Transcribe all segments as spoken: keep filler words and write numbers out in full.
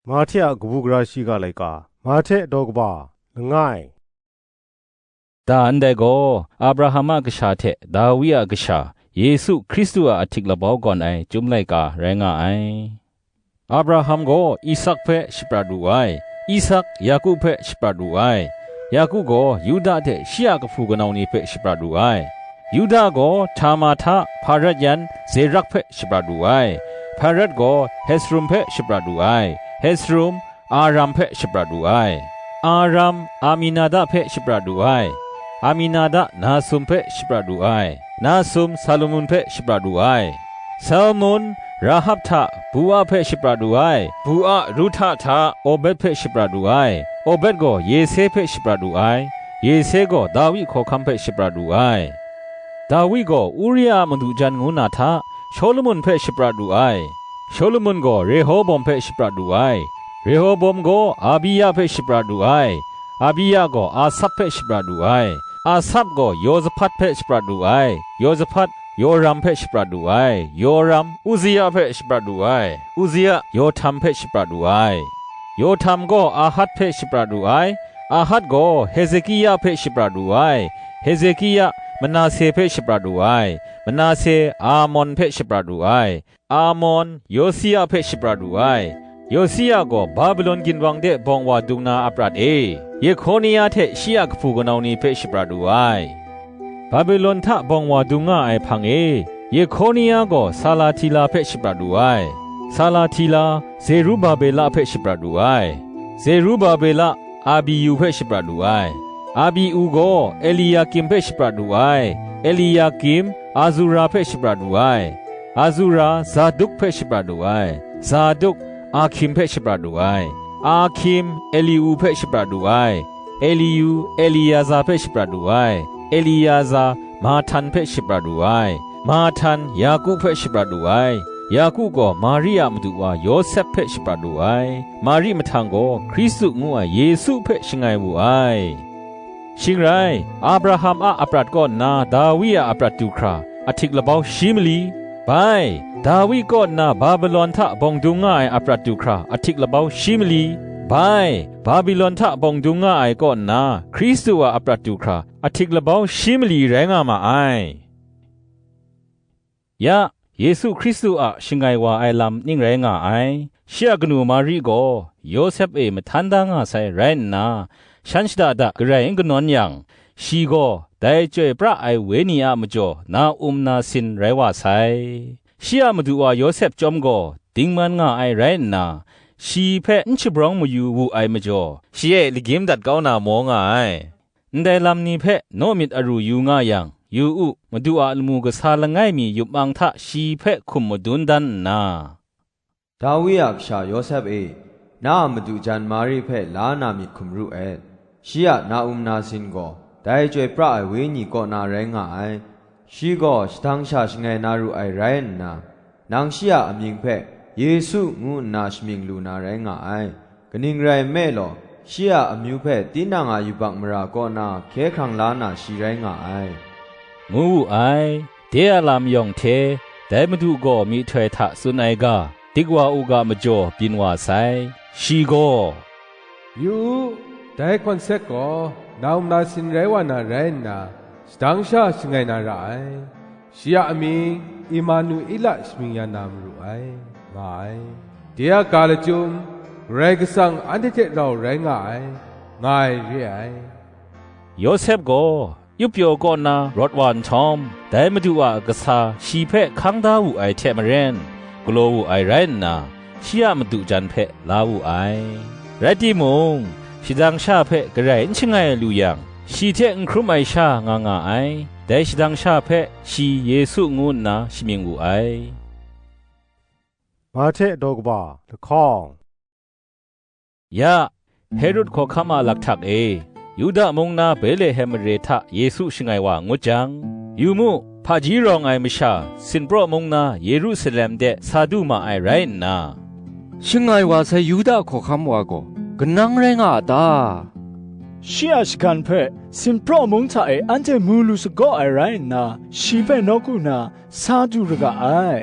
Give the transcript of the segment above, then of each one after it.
Mahte a kabu gara shiga laika, Mahte daw kaba, langai. Da ndai gaw, Abraham a kasha hte Dawi a kasha, Yesu Hkristu a ahtik labau gawn ai Chyum laika rai nga ai. Abraham gaw Isak hpe shaprat wu ai, Isak Yaku hpe shaprat wu ai, Yaku gaw Yuda hte shi a kahpu kanau ni hpe shaprat wu ai, Yuda gaw Htama hta Hparet yan Zerak hpe shaprat wu ai, Hparet gaw Hesrum hpe shaprat wu ai, Hesrum Aram hpe shaprat wu ai, Aram Aminada hpe shaprat wu ai, Aminada Nasum hpe shaprat wu ai, Nasum Salumun hpe shaprat wu ai, Salmun Rahab hta Bua hpe shaprat wu ai, Bua Ruhta hta Obet hpe shaprat wu ai, Obet gaw Yese hpe shaprat wu ai, Yese gaw Dawi hkawhkam hpe shaprat wu ai. Dawi gaw Uria a madu jan ngu na hta Shawlumon hpe shaprat wu ai, Shawlumon gaw Rehobom hpe shaprat wu ai, Rehobom gaw Abiya hpe shaprat wu ai, Abiya gaw Asap hpe shaprat wu ai, Asap gaw Yosahpat hpe shaprat wu ai, Yosahpat Yoram hpe shaprat wu ai, Yoram Uzia hpe shaprat wu ai, Uzia Yohtam hpe shaprat wu ai, Yohtam gaw Ahad hpe shaprat wu ai, Ahad gaw Hezekia hpe shaprat wu ai, Hezekia Manase hpe shaprat wu ai, Manase Amon hpe shaprat wu ai, Amon Yosia hpe shaprat wu ai, Yosia gaw Babilon ginwang de bawng wa dung na a prat e, Yehkonia hte shi a kahpu kanau ni hpe shaprat wu ai. Babilon hta bawng wa dung nga ai hpang e, Yehkonia gaw Salatila hpe shaprat wu ai, Salatila Zerubabela hpe shaprat wu ai, Zerubabela Abiyu hpe shaprat wu ai, Abiu gaw Eliyakim hpe shaprat wu ai, Eliyakim Azura hpe shaprat wu ai, Azura Zaduk hpe shaprat wu ai, Zaduk Ahkim hpe shaprat wu ai, Ahkim Eliu hpe shaprat wu ai, Eliu Eliyaza hpe shaprat wu ai, Eliyaza Mahtan hpe shaprat wu ai, Mahtan Yaku hpe shaprat wu ai, Yaku gaw Mari a madu wa Yawsep hpe shaprat wu ai, Mari mahtang gaw Hkristu ngu ai Yesu hpe shangai wu ai. Shing rai, Abraham a aprat kaw nna Dawi a aprat du hkra, ahtik labau shi mali? Bai, Dawi kaw nna Babilon hta bawng dung nga ai aprat du hkra, ahtik labau shi mali? Bai, Babilon hta bawng dung nga ai kaw nna Hkristu a aprat du hkra, ahtik labau shi mali rai nga ma ai. Ya, Yesu Hkristu a shangai wa ai lam ning rai nga ai. Shi a kanu Mari gaw Yawsep e mahtan da nga sai rai nna, shan shada da garai n kanawn yang, shi gaw dai Chyoi pra ai Wenyi a majaw na-um nasin rai wa sai. Shi a madu wa Yawsep chyawm gaw dingman nga ai rai nna, shi hpe n shabrawng mayu wu ai majaw, shi e lagyim dat kau na maw nga ai. Ndai lam ni hpe naw myit aru yu nga yang, yu u, Madu a lamu kasa langai mi yup mang hta shi hpe hkum madun dan nna, Dawi a kasha Yawsep e, na a madu jan Mari hpe la na myit hkum ru et. Shi a na-um nasin gaw dai Chyoi pra ai Wenyi kaw na rai nga ai. Shi gaw shadang sha shangai na ru ai rai nna, nang shi a amying hpe Yesu ngu nna shamying lu na rai nga ai. Kaning rai nme law, shi a amyu hpe tinang a yubak mara kaw na hkye hkrang la na shi rai nga ai, ngu wu ai. De a lam yawng hte, dai Madu gaw myihtoi hta tsun ai ga, dik wa u ga majaw byin wa sai. Shi gaw, Yu u, dai hkawn sek gaw na-um nasin rai wa na rai nna, shadang sha shangai na ra ai. Shi a amying Imanuila shamying ya na maru ai, nga ai. De a ga lachyum, Karai Kasang anhte hte rau rai nga ai, nga ai re ai. Yawsep gaw, yup pyaw kaw na rawt wa nhtawm, dai Madu a kasa shi hpe hkang da wu ai hte maren, galaw wu ai rai nna, shi a madu jan hpe la wu ai. Rai timung, shadang sha hpe garai n shangai lu yang, shi hte n hkrum ai sha nga nga ai. Dai shadang sha hpe shi Yesu ngu nna shamying wu ai. Mahte daw kaba lahkawng. Ya, Herod hkawhkam a lakhtak e, Yuda mung na Betlehem mare hta Yesu shangai wa ngut jang, yu mu, hpaji rawng ai masha, sinpraw mung na Yerusalem de sa du ma ai rai nna, "Shangai wa sai Yuda hkawhkam wa gaw kanang rai nga a ta? Shi a shagan hpe sinpraw mung hta e anhte mu lu sagaw ai rai nna, shi hpe nawku na sa du ra ga ai,"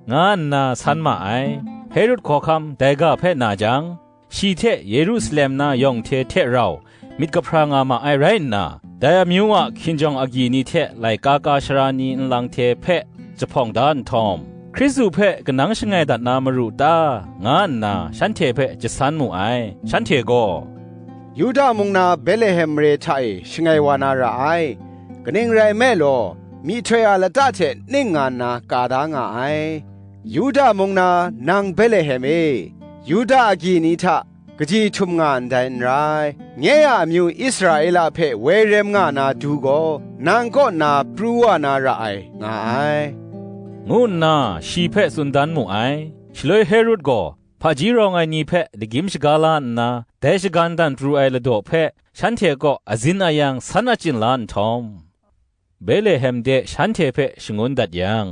nga nna san ma ai. Herod hkawhkam dai ga hpe na jang, shi hte Yerusalem na yawng hte hte rau myit kahpra nga ma ai rai nna, dai amyu a hkinjawng agyi ni hte laika ka sara ni nlang hte hpe jahpawng da nhtawm, Hkristu hpe kanang shangai dat na maru ta, nga nna shanhte hpe jasan mu ai. Shanhte gaw, "Yuda mung na Betlehem mare hta e shangai wa na ra ai; kaning rai nme law, myihtoi a lata hte ning nga nna ka da nga ai. Yuda mung na nang Betlehem e, Yuda agyi ni hta kaji htum nga ndai n rai. Nye a amyu Israela hpe woi rem nga na du gaw, nang kaw nna pru wa na ra ai," nga ai, ngu nna shi hpe tsun dan mu ai. Shaloi Herod gaw hpaji rawng ai ni hpe dagyim shaga la nna, dai shagan dan pru ai ladaw hpe shanhte kaw azin ayang san achyin la nhtawm, Betlehem de shanhte hpe shangun dat yang,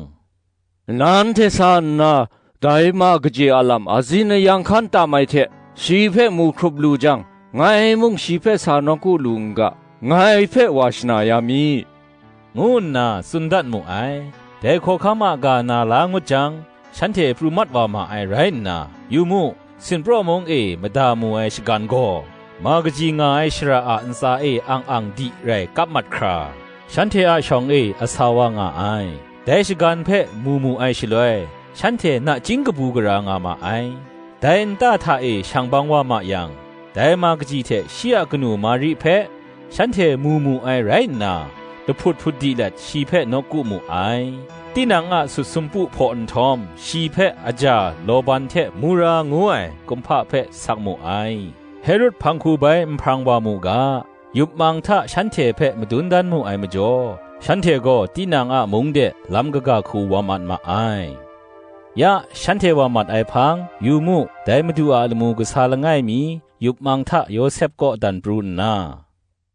"Nanhte sa nna, dai ma kaji a lam azin ayang hkan tam ai hte, shi hpe mu hkrup lu jang, ngai mung shi hpe sa nawku lu n ga, ngai hpe wa shana ya mi," ngu nna tsun dat mu ai. Dai hkawhkam a ga na la ngut jang, shanhte pru mat wa ma ai rai nna, yu mu, sinpraw mung e mada mu ai shagan gaw, ma kaji nga ai shara a ntsa e ang ang di rai kap mat hkra, shanhte a shawng e asa wa nga ai. Dai shagan hpe mu mu ai shaloi, shanhte nachying kabu gara nga ma ai. Dai nta hta e shang bang wa ma yang, dai ma kaji hte shi a kanu Mari hpe shanhte mu mu ai rai nna, lahput hput di let shi hpe nawku mu ai. Tinang a sut sumpu hpaw nhtawm, shi hpe aja Lawban hte Mura ngu ai kumhpa hpe sak mu ai. Herod hpang hku bai nhprang wa mu ga, yup mang hta shanhte hpe madun dan mu ai majaw, shanhte gaw tinang a mung de lam kaga hku wa mat ma ai. Ya, shanhte wa mat ai hpang, yu mu, dai Madu a lamu kasa langai mi, yup mang hta Yawsep kaw dan pru nna,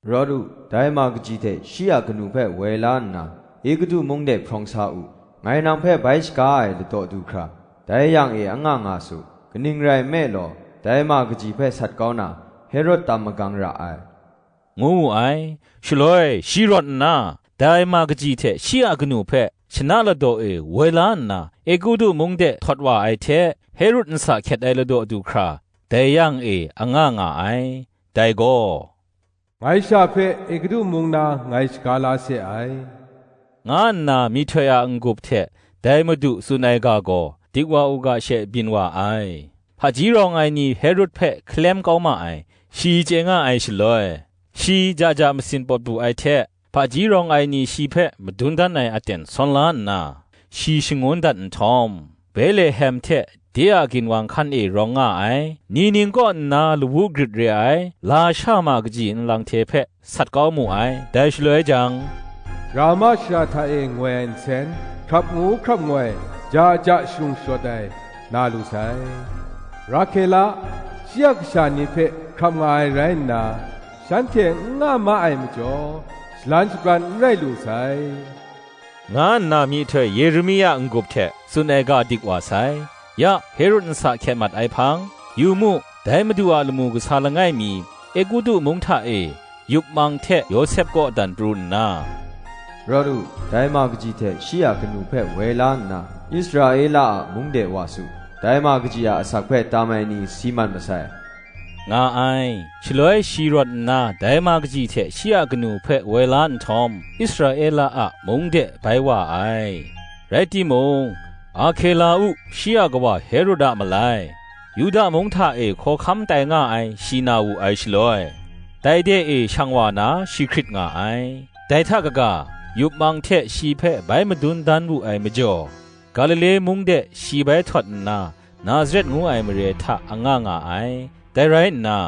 "Rawt u, dai ma kaji hte shi a kanu hpe woi la nna, Egutu mung de hprawng sa u. Ngai nang hpe bai shaga ai ladaw du hkra, dai yang e anga nga su, kaning rai nme law, dai ma kaji hpe sat kau na, Herod tam magang ra ai," ngu wu ai. Shaloi shi rawt nna, dai ma kaji hte shi a kanu hpe shana ladaw e woi la nna, Egutu mung de htawt wa ai hte, Herod nsa hkyet ai ladaw du hkra, dai yang e anga nga ai. Dai gaw, "Ngai sha hpe Egutu mung na ngai shaga la se ai," nga nna myihtoi a n-gup hte dai Madu tsun ai ga gaw, dik wa u ga she byin wa ai. Hpaji rawng ai ni Herod hpe hkalem kau ma ai, shi chye nga ai shaloi, shi ja ja masin pawt bu ai hte, hpaji rawng ai ni shi hpe madun dan ai aten sawn la nna, shi shangun dat nhtawm, Betlehem hte de a ginwang hkan e rawng nga ai, ni ning kaw nna lawu grit re ai, lasha ma kaji nlang hte hpe sat kau mu ai. Dai shaloi jang, "Rama shara hta e ngoi ai nsen, hkrap ngu hkrap ngoi, ja ja sharung sharawt ai, na lu sai. Rahkela, shi a kasha ni hpe hkrap nga ai rai nna, shanhte n nga ma ai majaw, shalan shabran n rai lu sai," nga nna myihtoi Yeremia n-gup hte tsun ai ga dik wa sai. Ya, Herod nsa hkyet mat ai hpang, yu mu, dai Madu a lamu kasa langai mi, Egutu mung hta e, yup mang hte Yawsep kaw dan pru nna, "Rawt u, dai ma kaji hte shi a kanu hpe woi la nna, Israela a mung de wa su, dai ma kaji a asak hpe tam ai ni si mat masai," nga ai. Shaloi shi rawt nna, dai ma kaji hte shi a kanu hpe woi la nhtawm, Israela a mung de bai wa ai. Rai timung, Ahkela u, shi a kawa Herod a malai, Yuda mung hta e hkawhkam tai nga ai shi na wu ai shaloi, dai de e shang wa na shi hkrit nga ai. Dai hta kaga, yup mang hte shi hpe bai madun dan wu ai majaw, Galile mung de shi bai htawt nna, Nazaret ngu ai mare hta anga nga ai. Dai rai nna,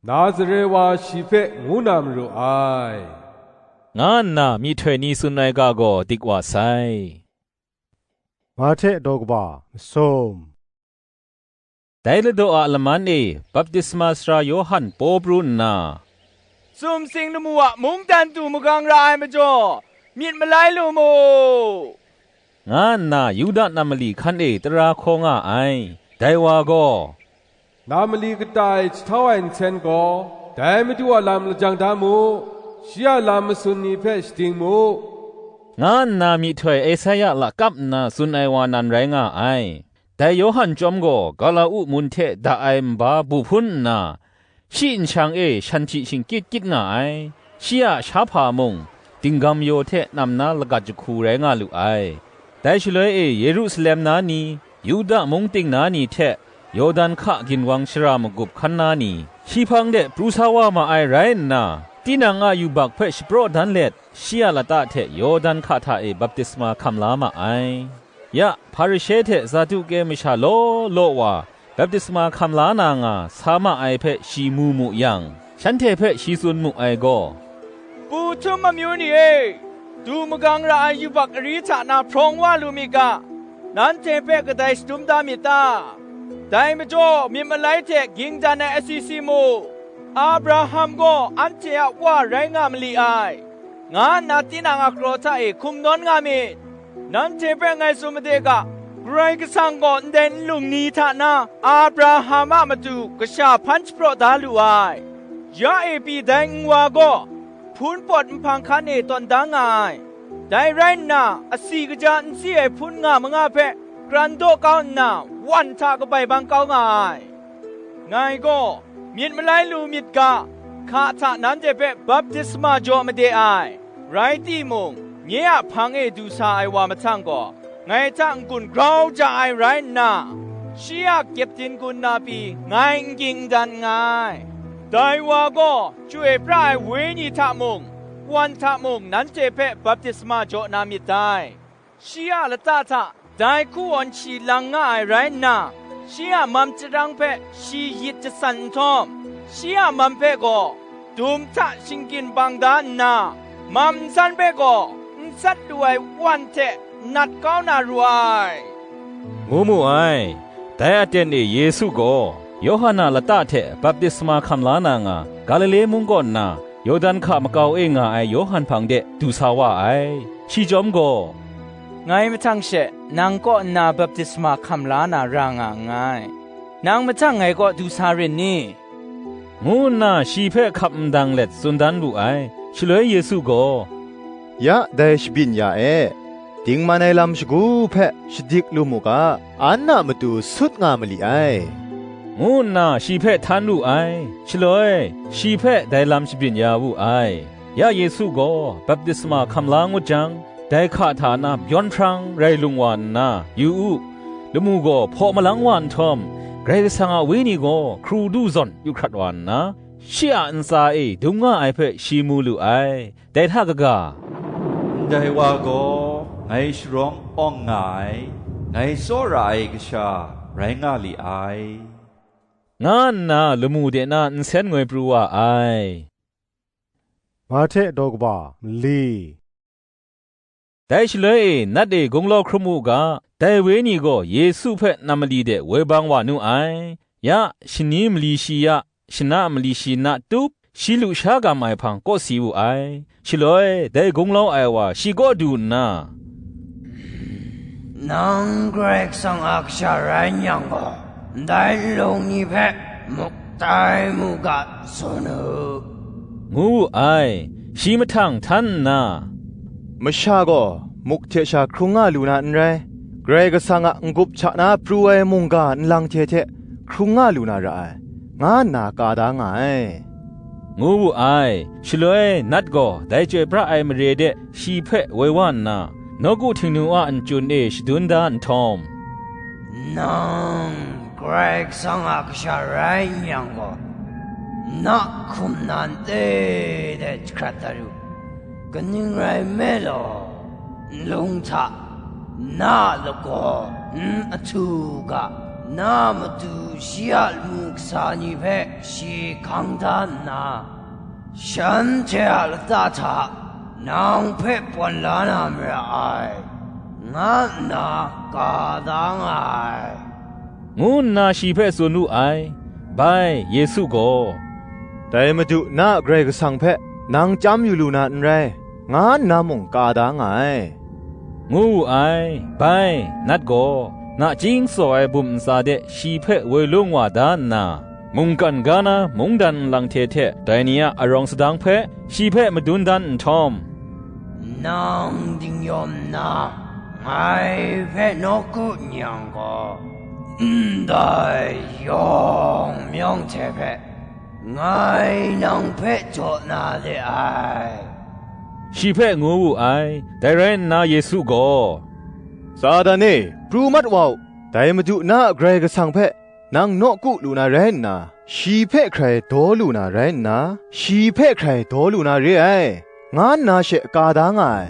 "Nazaret wa shi hpe ngu na maru ai," nga nna myihtoi ni tsun ai ga gaw dik wa sai. Mahte daw kaba masum. Dai ladaw a laman e baptisma sara Yawhan paw pru nna, "Sumsing lamu a mungdan du magang ra ai majaw, myit malai lu mu," nga nna Yuda nam mali hkan e tara hkaw nga ai. Dai wa gaw, "Na mali kata e jahtau ai nsen gaw, dai Madu a lam lajang da mu, shi a lam masun ni hpe shading mu," nga nna myihtoi Esaia lakap nna tsun ai wa nan rai nga ai. Dai Yawhan chyawm gaw Gala-u mun hte da ai nba bu hpun nna, shi nshang e shanhti shingkyit kyit nga ai. Shi a shahpa mung, dinggam yaw hte nam na lagat jahku rai nga lu ai. Dai shaloi e Yerusalem na ni, Yuda mung ting na ni hte Yawdan hka ginwang shara magup hkan na ni, shi hpang de pru sa wa ma ai rai nna, tinang a yubak hpe shapraw dan let, shi a lata hte Yawdan hka hta e baptisma hkam la ma ai. Ya, Hparishe hte Saduke masha law law wa baptisma hkam la na nga sa ma ai hpe shi mu mu yang, shanhte hpe shi tsun mu ai gaw, Pu htum amyu ni e, du magang ra ai yubak ari hta na hprawng wa lu myit ga, nanhte hpe kadai shadum da myit ta? Dai majaw myit malai hte ging dan ai asi si mu, Abraham gaw anhte a wa rai nga mali ai, nga nna tinang a kraw hta e hkum nawn nga myit. Nanhte hpe ngai tsun made ga, Karai Kasang gaw ndai nlung ni hta na Abraham a matu kasha hpan shapraw da lu ai. Ya e pyi dai nwa gaw hpun pawt nhpang hkan e tawn da nga ai. Dai rai nna, asi kaja n si ai hpun nga manga hpe kran daw kau nna, wan hta kabai bang kau nga ai. Ngai gaw myit malai lu myit ga, hka hta nanhte hpe baptisma jaw made ai. Rai timung, nye a hpang e du sa ai wa mahtang gaw, ngai hta n-gun grau ja ai rai nna, shi a kyepdin gun na pyi ngai n ging n dan nngai. Dai wa gaw chyoi pra ai Wenyi hta mung, wan hta mung nanhte hpe baptisma jaw na myit dai. Shi a lata hta dai hku awn shi lang nga ai rai nna, shi a mam chyarang hpe shi yit jasan nhtawm, shi a mam hpe gaw dum hta shingkyin bang da nna, mam nsan hpe gaw n sat lu ai wan hte nat kau na ru ai, ngu mu ai. Dai aten e Yesu gaw, Yawhan a lata hte baptisma hkam la na nga, Galile mung kaw nna, Yawdan hka makau e nga ai Yawhan hpang de du sa wa ai. Shi chyawm gaw, "Ngai mahtang she nang kaw nna baptisma hkam la na ra nga nngai. Nang mahtang ngai kaw du sa rin ni?" ngu nna shi hpe hkap ndang let tsun dan wu ai. Shaloi Yesu gaw, "Ya dai shabyin ya e, dingman ai lam shagu hpe shadik lu mu ga, an a matu sut nga mali ai," ngu nna shi hpe htan wu ai. Shaloi, shi hpe dai lam shabyin ya wu ai. Ya Yesu gaw baptisma hkam la ngut jang, dai hka hta na byawn hprang rai lung wa nna, yu u, lamu gaw hpaw malang wa nhtawm, Karai Kasang a Wenyi gaw hkru du zawn yu hkrat wa nna, shi a ntsa e dum nga ai hpe shi mu lu ai. Dai hta kaga, "Ndai wa gaw ngai sharawng awng nga ai, ngai tsawra ai kasha rai nga li ai," nga nna lamu de na nsen ngoi pru wa ai. Mahte daw kaba mali. Dai shaloi e nat e gunglau hkrum u ga, dai Wenyi gaw Yesu hpe nam mali de woi bang wa nu ai. Ya, shani mali shi ya, shana mali shi na tup, shi lusha gam ai hpang kawsi wu ai. Shaloi, dai gunglau ai wa shi kaw du nna, "Nang Karai Kasang a Kasha rai n yang gaw, ndai nlung ni hpe muk tai mu ga, tsun u," ngu wu ai. Shi mahtang htan nna, "Masha gaw muk hte sha hkrung nga lu na n rai, Karai Kasang a n-gup hta na pru ai mungga nlang hte hte hkrung nga lu na ra ai," nga nna ka da nga ai, ngu wu ai. Shaloi nat gaw dai chyoi pra ai mare de shi hpe woi wa nna, nawku htingnu a nchyun e shadun da nhtawm, "Nang Karai Kasang a Kasha rai n yang gaw, na hkum na nte de jahkrat dat u. Kaning rai nme law, nlung hta na a lagaw n ahtu u ga, na matu shi a lamu kasa ni hpe shi hkang da nna, shanhte a lata hta nang hpe pawn la na mara ai," nga nna ka da nga ai, ngu nna shi hpe tsun wu ai. Bai, Yesu gaw, "Dai Madu na a Karai Kasang hpe nang chyam yu lu na n rai," nga nna mung ka da nga ai, ngu wu ai. Bai, nat gaw, nachying tsaw ai bum ntsa de shi hpe woi lung wa da nna, mungkan ga na mungdan nlang hte hte dai ni a arawng sadang hpe shi hpe madun dan nhtawm, "Nang dingyawm nna ngai hpe nawku n yang gaw, "Ndai yawng myawng hte hpe ngai nang hpe jaw na re ai," shi hpe ngu wu ai. Dai rai nna Yesu gaw, "Satan e, pru mat wa u, dai Madu na a Karai Kasang hpe nang nawku lu na rai nna, shi hpe hkrai daw lu na rai nna, shi hpe hkrai daw lu na re ai, nga nna she ka da nga ai,"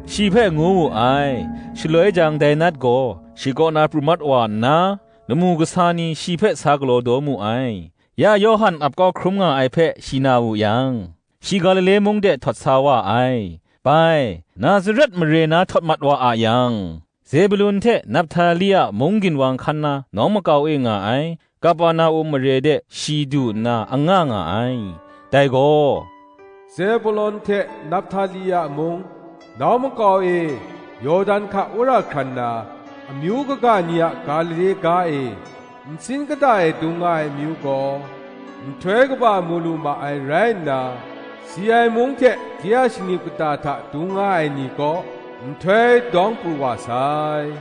shi hpe ngu wu ai. Shaloi jang dai nat gaw shi kaw na pru mat wa nna, lamu kasa ni shi hpe sa galaw daw mu ai. Ya Yawhan ap kau hkrum nga ai hpe shi na wu yang, shi Galile mung de htawt sa wa ai. Bai, Nazaret mare na htawt mat wa a yang, Zebulun hte Naphtali a mung ginwang hkan na nawng makau e nga ai Kaperna-um mare de shi du nna anga nga ai. Dai gaw, Zebulun hte Naphtali a mung, nawng makau e Yawdan hka wora hkran na, amyu kaga ni a Galile ga e, nsin kata e dung nga ai amyu gaw, nhtoi kaba mu lu ma ai rai nna, si ai mung hte de a shani kata hta dung nga ai ni kaw, nhtoi dawng pru wa sai,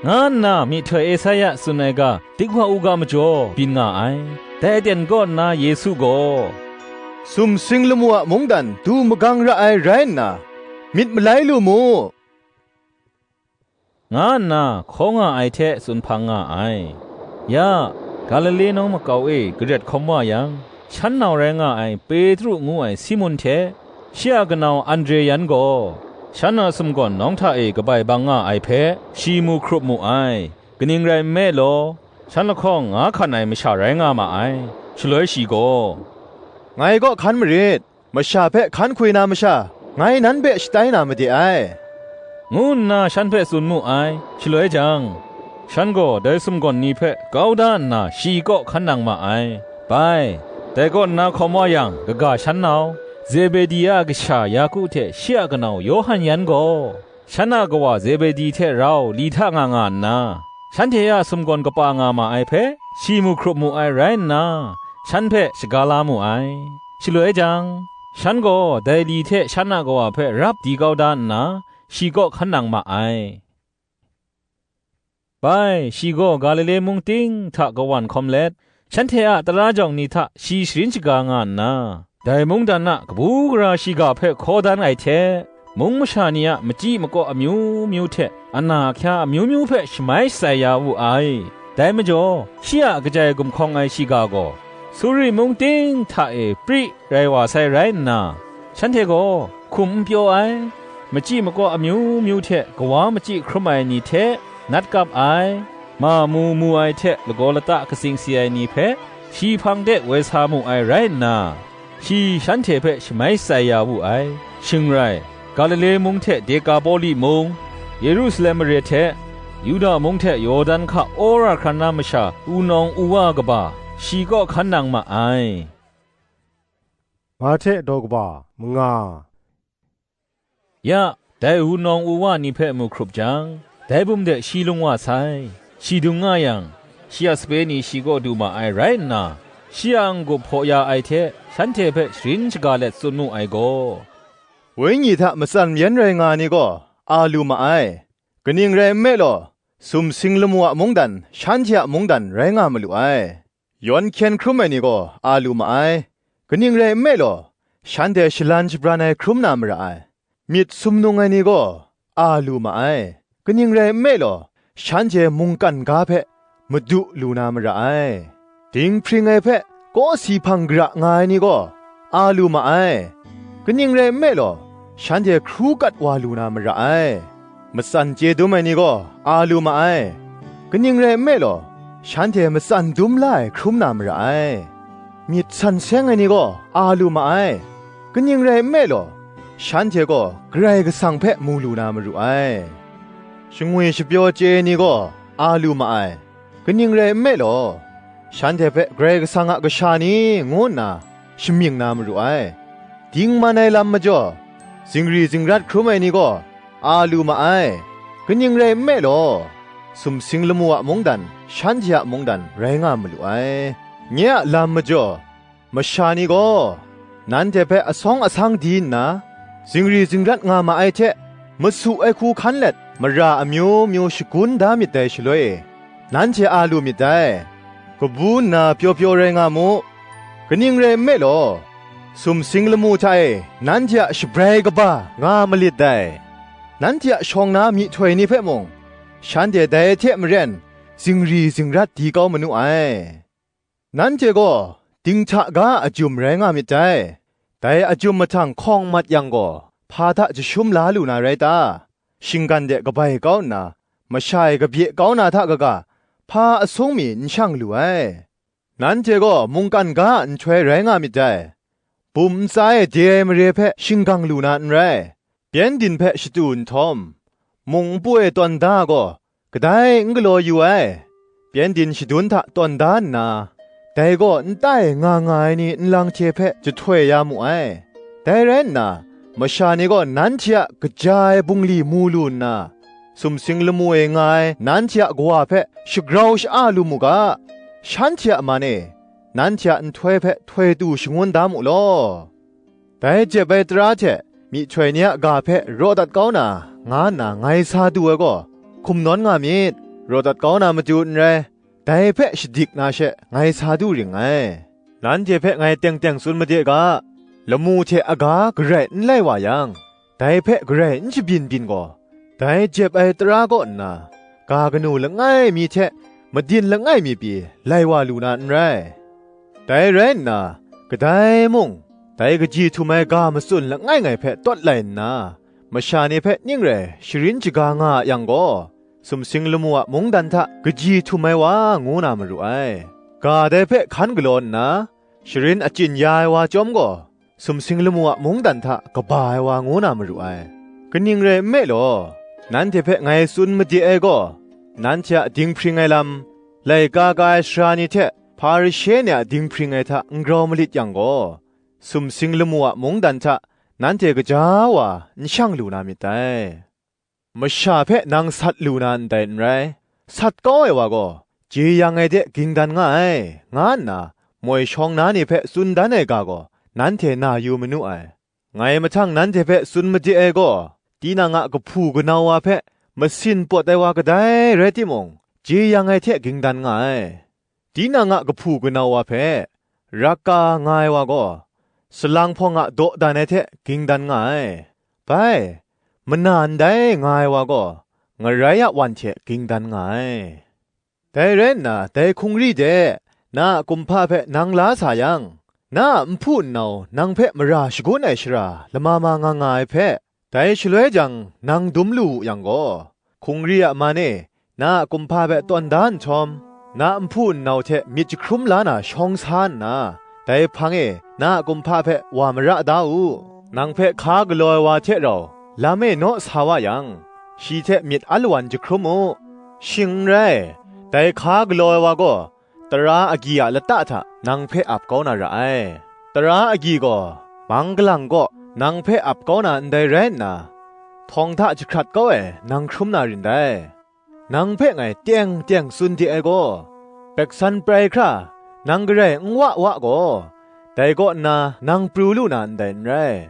nga nna myihtoi Esaia tsun ai ga dik wa u ga majaw byin nga ai. Dai aten kaw nna Yesu gaw, "Sumsing lamu a mungdan du magang ra ai rai nna, myit malai lu mu," nga nna hkaw nga ai hte tsun hpang nga ai. Ya, Galile nawng makau e garet hkawm wa yang, shan nau rai nga ai Petru ngu ai Simun hte shi a kanau Andre yan gaw, shan a sumgawn nawng hta e kabai bang nga ai hpe, shi mu hkrup mu ai. Kaning rai nme law, shan lahkawng nga hkan ai masha rai nga ma ai. Shaloi shi gaw, "Ngai kaw hkan marit, masha hpe hkan hkwi na masha, ngai nan hpe shatai na made ai," ngu nna shan hpe tsun mu ai. Shaloi jang, shan gaw dai sumgawn ni hpe kau da nna shi kaw hkan nang ma ai. Bai, dai kaw nna hkawm wa yang, kaga shan nau, Zebedi a kasha Yaku hte shi a kanau Yawhan yan gaw, shan a kawa Zebedi hte rau li hta nga nga nna, shanhte a sumgawn kapa nga ma ai hpe, shi mu hkrup mu ai rai nna, shan hpe shaga la mu ai. Shaloi jang, shan gaw dai li hte shan a kawa hpe rap di kau da nna, shi kaw hkan nang ma ai. Bai, shi gaw Galile mung ting hta kawan hkawm let, shanhte a tara jawng ni hta shi sharin shaga nga nna, dai mungdan a kabu gara shiga hpe hkaw dan ai hte, mung masha ni a machyi makaw amyu myu hte ana ahkya amyu myu hpe shamai shatsai ya wu ai. Dai majaw, shi a kajai gumhkawng ai shiga gaw, Suri mung ting hta e pri rai wa sai rai nna, shanhte gaw hkum n pyaw ai, machyi makaw amyu myu hte kawa machyi hkrum ai ni hte nat kap ai, ma mu mu ai hte lagaw lata katsing si ai ni hpe shi hpang de woi sa mu ai rai nna, shi shanhte hpe shamai shatsai ya wu ai. Shing rai, Galile mung hte Dekapoli mung, Yerusalem mare hte, Yuda mung hte Yawdan hka wora hkran na masha wunawng wuwa kaba, shi kaw hkan nang ma ai. Mahte daw kaba manga. Ya, dai wunawng wuwa ni hpe mu hkrup jang, dai bum de shi lung wa sai. Shi dung nga yang, shi a sape ni shi kaw du ma ai rai nna, shi a n-gup hpaw ya ai hte shanhte hpe sharin shaga let tsun mu ai gaw, Wenyi hta matsan mayan rai nga ai ni gaw, a lu ma ai. Kaning rai nme law, sumsing lamu a mungdan shanhte a mungdan rai nga malu ai. Yawn hkyen hkrum ai ni gaw a lu ma ai. Kaning rai nme law, shanhte shalan shabran ai hkrum na mara ai. Myit sumnung ai ni gaw a lu ma ai. Kaning rai nme law, shanhte mungkan ga hpe madu lu na mara ai. Dinghpring ai hpe kawsi hpang gara nga ai ni gaw a lu ma ai. Kaning rai nme law, shanhte hkru kat wa lu na mara ai. Matsan chye dum ai ni gaw a lu ma ai. Kaning rai nme law, shanhte matsan dum la ai hkrum na mara ai. Myit san seng ai ni gaw a lu ma ai. Kaning rai nme law, shanhte gaw Karai Kasang hpe mu lu na maru ai. Shangwi shapyaw chye ai ni gaw a lu ma ai. Kaning rai nme law, shanhte hpe Karai Kasang a kasha ni ngu nna shamying na maru ai. Dingman ai lam majaw, zingri zingrat hkrum ai ni gaw a lu ma ai. Kaning rai nme law, sumsing lamu a mungdan shanhte a mungdan rai nga malu ai. Nye a lam majaw, masha ni gaw nanhte hpe asawng asang di nna, zingri zingrat nga ma ai hte, masu ai hku hkan let, mara amyu myu shagun da myit dai shaloi e, nanhte a lu myit dai. Kabu nna pyaw pyaw rai nga mu, kaning rai nme law, sumsing lamu hta e nanhte a shabrai kaba nga malit dai. Nanhte a shawng na myihtoi ni hpe mung, shanhte dai hte maren zingri zingrat di kau manu ai. Nanhte gaw dinghta ga a ajum rai nga myit dai. Dai ajum mahtang hkawng mat yang gaw, hpa hta jashum la lu na rai ta? Shinggan de kabai kau nna, masha e kabye kau na hta kaga, hpa asung mi n shang lu ai. Nanhte gaw mungkan ga a nhtoi rai nga myit dai. Bum ntsa e de ai mare hpe shinggang lu na n rai. Pyengdin hpe shatu nhtawm, mung npu e tawn da gaw, kadai n galaw yu ai. Pyengdin shadun hta tawn da nna, dai gaw nta e nga nga ai ni nlang hte hpe jahtoi ya mu ai. Dai rai nna, masha ni gaw nanhte a kaja ai bungli mu lu nna, sumsing lamu e nga ai nanhte a kawa hpe shagrau sha-a lu mu ga, shanhte a man e nanhte a nhtoi hpe htoi tu shangun da mu law. Dai jep ai tara hte myihtoi ni a ga hpe raw dat kau na, nga nna ngai sa du ai gaw, hkum nawn nga myit, raw dat kau na matu n rai, dai hpe shadik na she ngai sa du ring ngai. Nanhte hpe ngai teng teng tsun made ga, lamu hte aga garai n lai wa yang, dai hpe garai n shabyin byin gaw, dai jep ai tara kaw nna, ga kanu langai mi hte madin langai mi pyi lai wa lu na n rai. Dai rai nna, kadai mung, dai kaji htum ai ga matsun langai ngai hpe tawt lai nna, masha ni hpe ning rai sharin shaga nga a yang gaw, sumsing lamu a mungdan hta kaji htum ai wa ngu na maru ai. Ga dai hpe hkan galaw nna, sharin achyin ya ai wa chyawm gaw, sumsing lamu a mungdan hta kaba ai wa ngu na maru ai. Kaning rai nme law, nanhte hpe ngai tsun made ai gaw, nanhte a dinghpring ai lam, laika ka ai sara ni hte Hparishe ni a dinghpring ai hta n grau malit yang gaw, sumsing lamu a mungdan hta nanhte gaja wa n shang lu na myit dai. Masha hpe nang sat lu na ndai n rai, sat kau ai wa gaw, jeyang ai de ging dan nga ai, nga nna moi shawng na ni hpe tsun dan ai ga gaw, nanhte na yu manu ai. Ngai mahtang nanhte hpe tsun made ai gaw, tinang a kahpu kanau wa hpe masin pawt ai wa kadai rai timung, jeyang ai hte ging dan nga ai. Tinang a kahpu kanau wa hpe, raka nga ai wa gaw, salang hpawng a dawdan ai hte ging dan nga ai. Bai, mana ndai nga ai wa gaw, ngarai a wan hte ging dan nga ai. Dai rai nna, dai hkungri de, na a kumhpa hpe nang la sa yang, na a nhpu nnau nang hpe mara shagun ai shara lama ma nga nga ai hpe, dai shaloi jang nang dum lu wu yang gaw, hkungri a man e na a kumhpa hpe tawn da nhtawm, na a nhpu nnau hte myit jahkrum la na shawng sa nna, dai hpang e na a kumhpa hpe wa mara da u. Nang hpe hka galaw ai wa hte rau lam e naw sa wa yang, shi hte myit alawan jahkrum u. Shing n rai, dai hka galaw ai wa gaw, tara agyi a lata hta nang hpe ap kau na ra ai. Tara agyi gaw, mang galang kaw nang hpe ap kau na ndai rai nna, htawng hta jahkrat kau ai nang hkrum na rin dai. Nang hpe ngai teng teng tsun de ai gaw, peksan prai hkra nang garai n wa wa gaw, dai kaw nna nang pru lu na ndai n rai.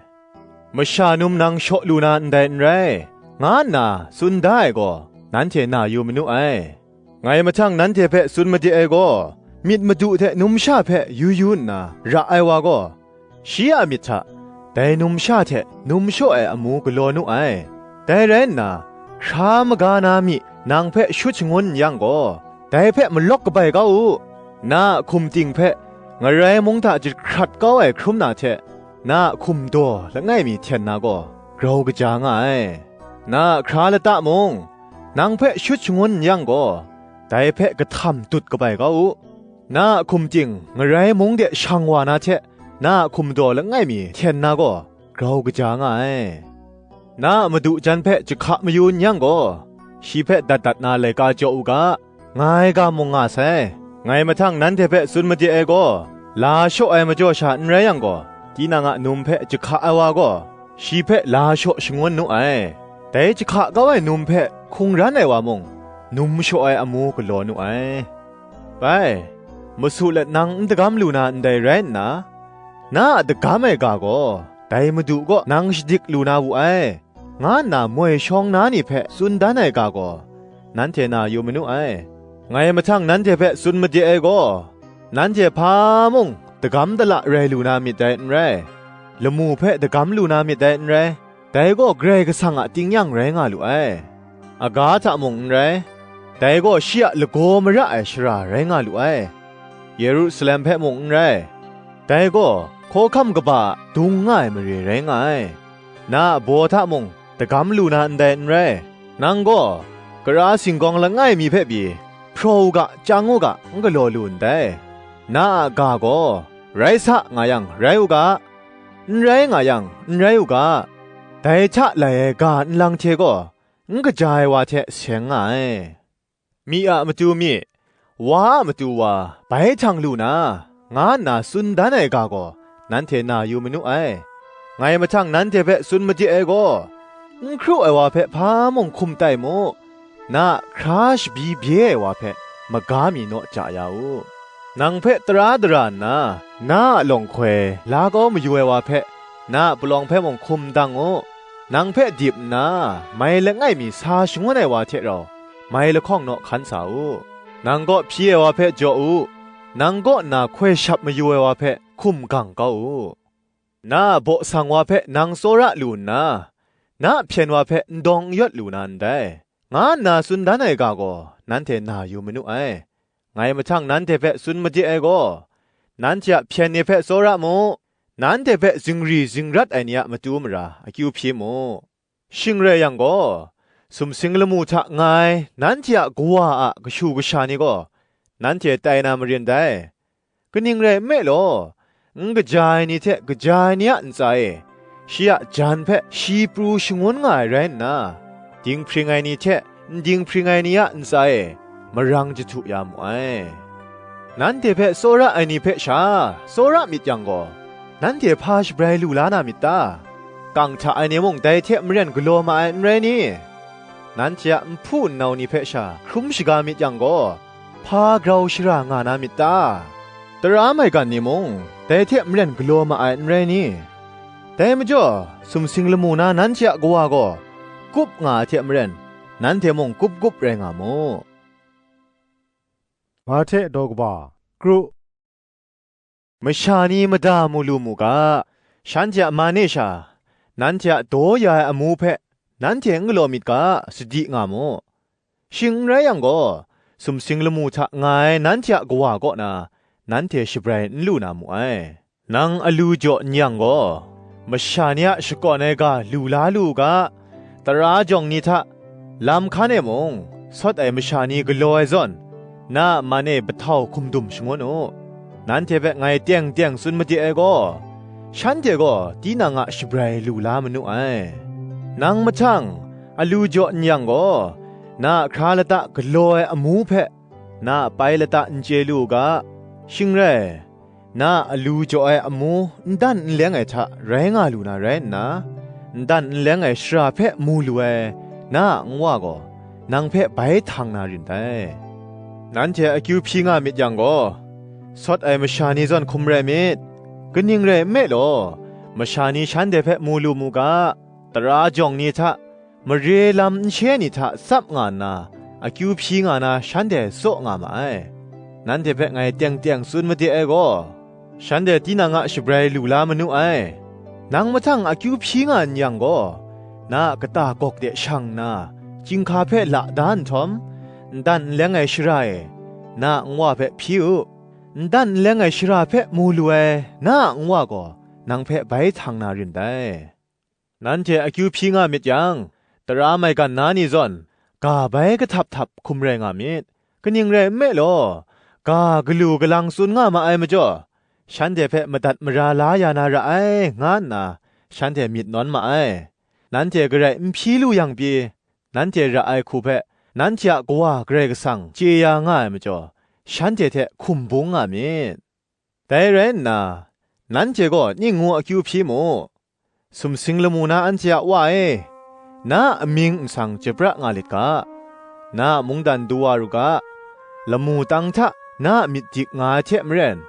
Masha num nang shaw lu na ndai n rai, nga nna tsun da ai gaw, nanhte na yu manu ai. Ngai mahtang nanhte hpe tsun made ai gaw, myit madu hte numsha hpe yu yu nna ra ai wa gaw, shi a myit hta dai numsha hte num shaw ai amu galaw nu ai. Dai rai nna, hkra maga na myi nang hpe shut shangun n yang gaw, dai hpe malawk kabai kau u. Na a hkum ting hpe ngarai mung hta jahkrat kau ai hkrum na hte, na a hkum daw langai mi hten na gaw, grau kaja nga ai. Na a hkra lata mung, nang hpe shut shangun n yang gaw, dai hpe kahtam dut kabai kau u. Na a hkum ting ngarai mung de shang wa na hte, na a hkum daw langai mi hten na gaw, grau kaja nga ai. Na a madu jan hpe jahka mayu n yang gaw, shi hpe dat dat na laika jaw u ga, nga ai ga mung nga sai. Ngai mahtang nanhte hpe tsun made ai gaw, la shaw ai majaw sha n rai yang gaw, tinang a num hpe jahka ai wa gaw, shi hpe la shaw shangun nu ai. Dai jahka kau ai num hpe hkungran ai wa mung, num shaw ai amu galaw nu ai. Bai, masu let nang n dagam lu na ndai rai nna, na a dagam ai ga gaw, dai Madu kaw nang shadik lu na wu ai, nga nna moi shawng na ni hpe tsun dan ai ga gaw, nanhte na yu manu ai. Ngai mahtang nanhte hpe tsun made ai gaw, nanhte hpa mung dagam dala rai lu na myit dai n rai, lamu hpe dagam lu na myit dai n rai, dai gaw Karai Kasang a tingnyang rai nga lu ai. Aga hta mung n rai, dai gaw shi a lagaw mara ai shara rai nga lu ai. Yerusalem hpe mung n rai, dai gaw hkawhkam kaba a dung nga ai mare rai nga ai. Na a baw hta mung dagam lu na ndai n rai. Nang gaw, kara singgawng langai mi hpe pyi, hpraw u ga, chyang u ga, n galaw lu ndai. Na a ga gaw, rai sa nga yang, rai u ga, n rai nga yang, n rai u ga, dai hta lai ai ga nlang hte gaw, n kaja ai wa hte seng nga ai. Myi a matu myi, wa a matu wa, bai htang lu na, nga nna tsun dan ai ga gaw, nanhte na yu manu ai. Ngai mahtang nanhte hpe tsun made ai gaw, n hkru ai wa hpe hpa mung hkum tai mu, na a hkra shabyi bye ai wa hpe maga mi naw ja ya u. Nang hpe tara dara nna, na a lawng hkoi la kau mayu ai wa hpe, na a palawng hpe mung hkum dang u. Nang hpe dip nna, mai langai mi sa shangun ai wa hte rau, mai lahkawng naw hkan sa u. Nang kaw hpyi ai wa hpe jaw u. Nang kaw nna hkoi shap mayu ai wa hpe hkum gang kau u. Na a baw sang wa hpe nang tsawra lu nna, na a hpyen wa hpe ndawng n yawt lu na ndai, nga nna tsun dan ai ga gaw, nanhte na yu manu ai. Ngai mahtang nanhte hpe tsun made ai gaw, nanhte a hpyen ni hpe tsawra mu, nanhte hpe zingri zingrat ai ni a matu mara akyu hpyi mu. Shing rai yang gaw, sumsing lamu hta nga ai nanhte a Kawa a kashu kasha ni gaw, nanhte tai na marin dai. Kaning rai nme law, n kaja ai ni hte kaja ai ni a ntsa e, shi a jan hpe shi pru shangun nga ai rai nna, dinghpring ai ni hte n dinghpring ai ni a ntsa e, marang jahtu ya mu ai. Nanhte hpe tsawra ai ni hpe sha tsawra myit yang gaw, nanhte hpa shabrai lu la na myit ta? Kang hta ai ni mung dai hte maren galaw ma ai n rai ni? Nanhte a nhpu nnau ni hpe sha hkrum shaga myit yang gaw, hpa grau shara nga na myit ta? Tara maigan ni mung dai hte maren galaw ma ai n rai ni? Dai majaw, sumsing lamu na nanhte a Kawa gaw, kup nga ai hte maren, nanhte mung kup kup rai nga mu. Marte daw kaba, kru. Masha ni mada mu lu mu ga, shanhte a man e sha, nanhte a daw ya ai amu hpe nanhte n galaw myit ga, sadi nga mu. Shing n rai yang gaw, sumsing lamu hta nga ai nanhte a Kawa kaw na, nanhte shabrai n lu na mu ai. Nang alu jaw n yang gaw, masha ni a shakawn ai ga lu la lu u ga, tara jawng ni hta, lam hkan e mung, sawt ai masha ni galaw ai zawn, na a man e bahtau hkum dum shangun u. Nanhte hpe ngai teng teng tsun made ai gaw, shanhte gaw tinang a shabrai lu la manu ai. Nang mahtang, alu jaw n yang gaw, na a hkra lata galaw ai amu hpe, na a pai lata n chye lu u ga, shing rai, na a alu jaw ai amu n dan n leng ai hta rai nga lu na rai nna, n dan n leng ai shara hpe mu lu ai na a Nwa gaw, nang hpe bai htang na rin dai. Nanhte akyu hpyi nga myit yang gaw, sawt ai masha ni zawn hkum rai myit. Kaning rai nme law, masha ni shanhte hpe mu lu mu ga, tara jawng ni hta, mare lam n she ni hta tsap nga nna, akyu hpyi nga na shanhte tsaw nga ma ai. Nanhte hpe ngai teng teng tsun made ai gaw, shanhte tinang a shabrai lu la manu ai. Nang mahtang akyu hpyi nga n yang gaw, na a kata gawk de shang nna, chyinghka hpe la da nhtawm, n dan n leng ai shara e, na a Nwa hpe hpyi u. N dan n leng ai shara hpe mu lu ai na a Nwa gaw, nang hpe bai htang na rin dai. Nanhte akyu hpyi nga myit yang, tara maigan na ni zawn, ga bai kahtap htap hkum rai nga myit. Kaning rai nme law, ga galu galang tsun nga ma ai majaw, shanhte hpe madat mara la ya na ra ai, nga nna shanhte myit nawn ma ai. Nanhte garai n hpyi lu yang pyi, nanhte ra ai hku hpe, nanhte a Kawa Karai Kasang chye ya nga ai majaw, shanhte hte hkum bung nga myit. Dai rai nna, nanhte gaw ning ngu akyu hpyi mu. Sumsing lamu na anhte a Wa e, na a amying nsang chyapra nga lit ga, na a mungdan du wa ru ga, lamu tang hta na a myit dik nga ai hte maren,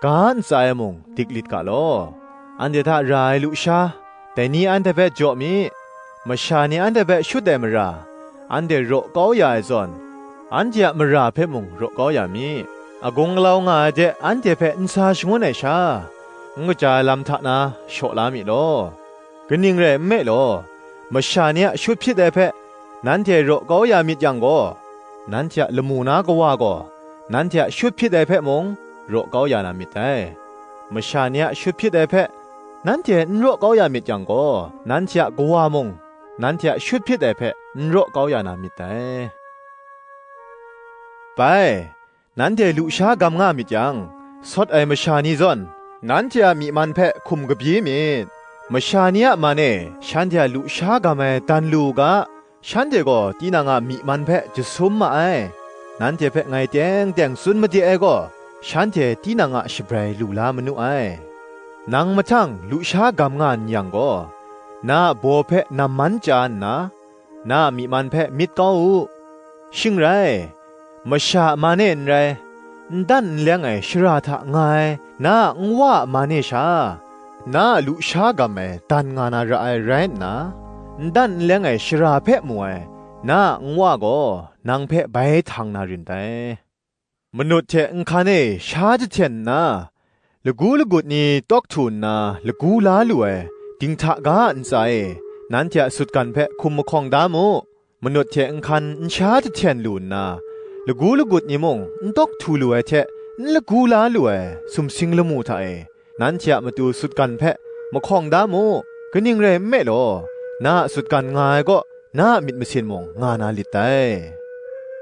ga ntsa e mung dik lit ga law. Anhte hta ra ai lusha, dai ni anhte hpe jaw mi, masha ni anhte hpe shut ai mara, anhte raw kau ya ai zawn, anhte a mara hpe mung raw kau ya mi. Agung alau nga ai de anhte hpe n sa shangun ai sha, n kaja ai lam hta na shaw la mi law. Kaning rai nme law, masha ni a shut hpyit ai hpe nanhte raw kau ya myit yang gaw, nanhte a lamu na Kawa gaw nanhte a shut hpyit ai hpe mung raw kau ya na myit dai. Masha ni a shut hpyit ai hpe nanhte n raw kau ya myit yang gaw, nanhte a Kawa mung nanhte a shut hpyit ai hpe n raw kau ya na myit dai. Bai, nanhte lusha gam nga myit yang, sawt ai masha ni zawn, nanhte a myi man hpe hkum kabyi myit. Masha ni a man e shanhte a lusha gam ai dan lu u ga, shanhte gaw tinang a myi man hpe jasum ma ai. Nanhte hpe ngai teng teng tsun made ai gaw, shanhte tinang a shabrai lu la manu ai. Nang mahtang lusha gam nga n yang gaw, na a baw hpe namman chya nna, na a myi man hpe myit kau u. Shing rai, masha a man e n rai, n dan n leng ai shara hta nga ai na a nwa a man e sha, na a lusha gam ai dan nga na ra ai rai nna, n dan n leng ai shara hpe mu ai na a nwa gaw nang hpe bai htang na rin dai. Manut hte nhkan e sha jahten nna, lagu lagut ni tawk htu nna lagu la lu ai dinghta ga a ntsa e, nanhte a sutgan hpe hkum mahkawng da mu. Manut hte nhkan n sha jahten lu nna, lagu lagut ni mung n tawk htu lu ai hte n lagu la lu ai sumsing lamu hta e, nanhte a matu sutgan hpe mahkawng da mu. Kaning rai nme law, na a sutgan nga ai kaw, na a myit masin mung nga na lit dai.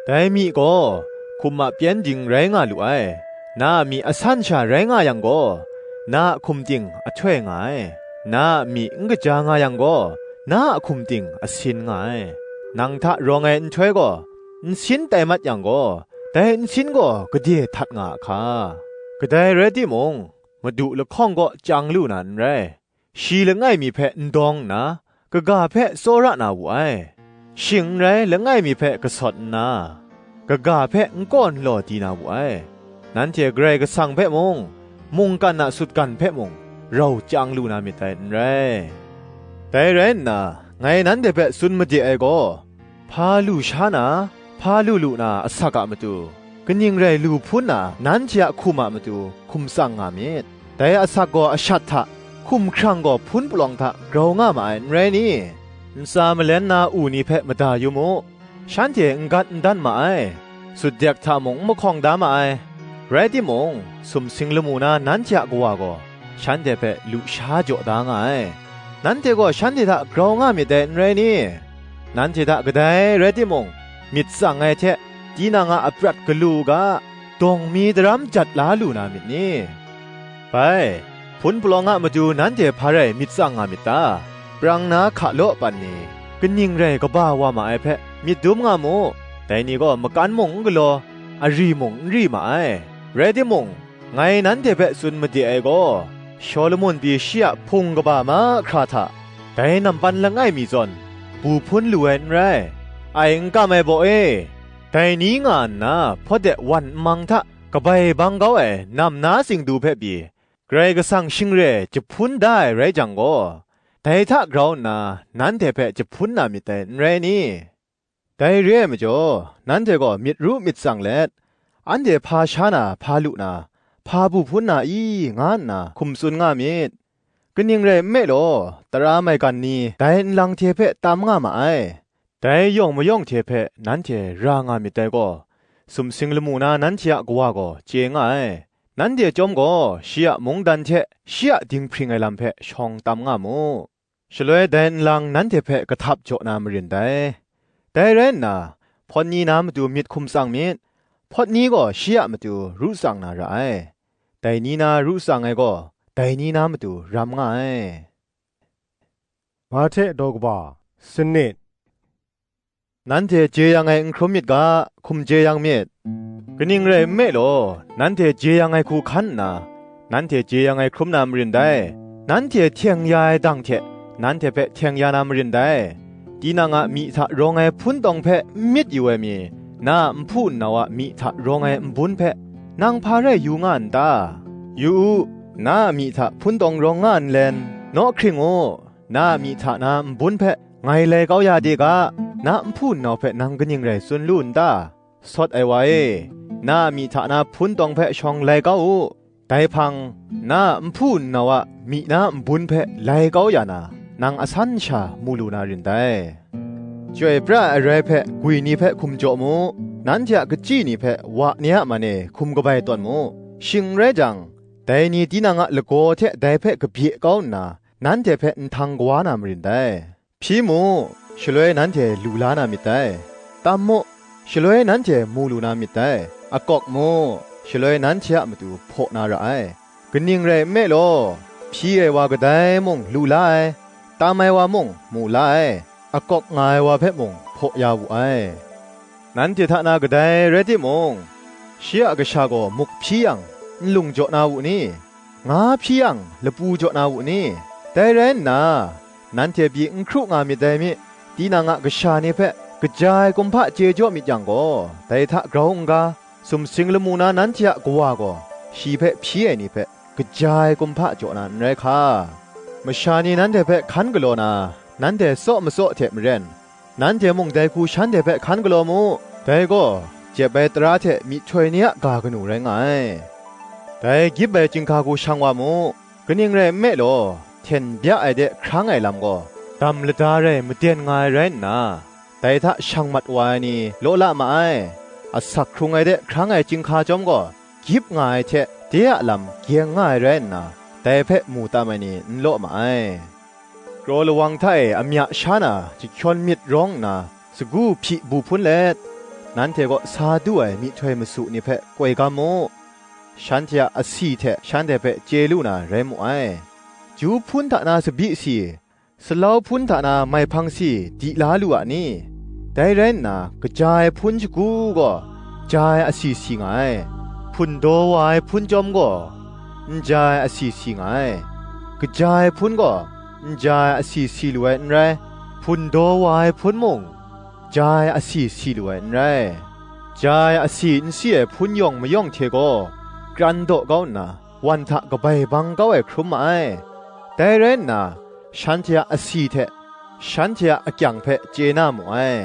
Dai myi gaw hkum a pyengdin rai nga lu ai. Na a myi asan sha rai nga yang gaw, na a hkum ting ahtoi nga ai. Na a myi n kaja nga yang gaw, na a hkum ting asin nga ai. Nang hta rawng ai nhtoi gaw, nsin tai mat yang gaw, dai nsin gaw gade htat nga a hka. Kadai rai timung, Madu lahkawng kaw chyang lu na n rai. Shi langai mi hpe n dawng nna, kaga hpe tsawra na wu ai. Shing n rai langai mi hpe gasawt nna, kaga hpe n kaw n law di na wu ai. Nanhte Karai Kasang hpe mung, mungkan a sutgan hpe mung, rau chyang lu na myit dai n rai. Dai rai nna, ngai nanhte hpe tsun made ai gaw, hpa lu sha na, hpa lu lu na asak a matu, kaning rai lu hpun na nanhte a hkum a matu hkum tsang nga myit. Dai asak gaw ashat hta, hkumhkrang gaw hpun palawng hta grau nga ma ai, n rai ni? Ntsa malen na u ni hpe mada yu mu, shanhte n gat n dan ma ai, sutdek hta mung n mahkawng da ma ai. Rai timung, sumsing lamu na nanhte a Kawa gaw, shanhte hpe lusha jaw da nga ai. Nanhte gaw shanhte hta grau nga myit dai, n rai ni? Nanhte hta kadai rai timung, myit tsang ai hte tinang a aprat galu u ga, dawng mi daram jat la lu na myit ni? Bai, hpun palawng a matu nanhte hpa rai myit tsang nga myit ta? Prang na hka law pan ni, kaning rai kaba wa ma ai hpe myit dum nga mu. Dai ni gaw makan mung n galaw, ari mung n ri ma ai. Rai timung, ngai nanhte hpe tsun made ai gaw, Shawlumon pyi shi a hpung kaba mahkra hta, dai nampan langai mi zawn, bu hpun lu ai n rai. Ai n kam ai baw e, dai ni nga nna hpawt de wan nmang hta kabai bang kau ai nam na tsingdu hpe pyi, Karai Kasang shing re jahpun da ai rai jang gaw, dai hta grau nna nanhte hpe jahpun na myit dai, n rai ni? Dai re ai majaw, nanhte gaw myit ru myit tsang let, anhte hpa sha na, hpa lu na, hpa bu hpun na i, nga nna hkum tsun nga myit. Kaning rai nme law, tara maigan ni dai nlang hte hpe tam nga ma ai. Dai yawng mayawng hte hpe nanhte ra nga myit dai gaw, sumsing lamu na nanhte a Kawa gaw chye nga ai. Nanhte chyawm gaw, shi a mungdan hte shi a dinghpring ai lam hpe shawng tam nga mu. Shaloi dai nlang nanhte hpe kahtap jaw na marin dai. Dai rai nna, hpawt ni na matu myit hkum tsang myit. Hpawt ni gaw shi a matu ru tsang na ra ai. Dai ni na ru tsang ai gaw, dai ni na matu ram nga ai. Mahte daw kaba, sanit. Nanhte jeyang ai n hkrum myit ga, hkum jeyang myit. Kaning rai nme law, nanhte jeyang ai hku hkan nna, nanhte jeyang ai hkrum na marin dai. Nanhte hteng ya ai dang hte, nanhte hpe hteng ya na marin dai. Tinang a myi hta rawng ai hpun tawng hpe n myit yu ai mi, na a nhpu nnau a myi hta rawng ai nbun hpe, nang hpa rai yu nga n ta? Yu u, na a myi hta hpun tawng rawng nga nlen, naw hkring u. Na a myi hta na nbun hpe ngai lai kau ya de ga, na nhpu nnau hpe nang kaning rai tsun lu n ta? Sawt ai wa e, na a myi hta na hpun tawng hpe shawng lai kau u; dai hpang, na a nhpu nnau a myi na nbun hpe lai kau ya na, nang asan sha mu lu na rin dai. Chyoi pra ai arai hpe gwi ni hpe hkum jaw mu, nanhte a kachyi ni hpe wa ni a man e hkum kabai tawn mu. Shing n rai jang, dai ni tinang a lagaw hte dai hpe kabye kau nna, nanhte hpe nhtang kawa na marin dai. Hpyi mu, shaloi nanhte lu la na myit dai. Tam mu, shaloi nanhte mu lu na myit dai. Akawk mu, shaloi nanhte a matu hpaw na ra ai. Kaning rai nme law, hpyi ai wa kadai mung lu la ai, tam ai wa mung mu la ai, akawk nga ai wa hpe mung hpaw ya wu ai. Nanhte hta na kadai rai timung, shi a kasha gaw muk hpyi yang, nlung jaw na wu ni? Nga hpyi yang, lapu jaw na wu ni? Dai rai nna, nanhte pyi n hkru nga myit dai mi, tinang a kasha ni hpe kaja ai kumhpa chye jaw myit yang gaw, dai hta grau n-ga, sumsing lamu na nanhte a Kawa gaw, shi hpe hpyi ai ni hpe kaja ai kumhpa jaw na n rai hka. Masha ni nanhte hpe hkan galaw na, nanhte tsaw matsaw hte maren, nanhte mung dai hku shanhte hpe hkan galaw mu. Dai gaw, jep ai tara hte myihtoi ni a ga kanu rai nga ai. Dai gyip ai chyinghka hku shang wa mu. Kaning rai nme law, hten bya ai de hkrang ai lam gaw, dam lada rai maden nga ai rai nna, dai hta shang mat wa ai ni law la ma ai. Asak hkrung ai de hkrang ai chyinghka chyawm gaw, gyip nga ai hte de a lam gyeng nga ai rai nna, dai hpe mu tam ai ni n law ma ai. Kraw lawang hta e amya sha na jahkyawn myit rawng nna, sagu hpyi bu hpun let, nanhte kaw sa du ai myihtoi masu ni hpe koi gam mu. Shanhte a asi hte shanhte hpe chye lu na rai mu ai. Ju hpun hta na tsabyi si, salau hpun hta na maihpang si di la lu a ni? Dai rai nna, kaja ai hpun shagu gaw, ja ai asi si nga ai; hpun daw wa ai hpun chyawm gaw, n ja ai asi si nga ai. Kaja ai hpun gaw, n ja ai asi si lu ai n rai; hpun daw wa ai hpun mung, ja ai asi si lu ai n rai. Ja ai asi n si ai hpun yawng mayawng hte gaw, kran daw kau nna, wan hta kabai bang kau ai hkrum ma ai. Dai rai nna, shanhte a asi hte shanhte a akyang hpe chye na mu ai.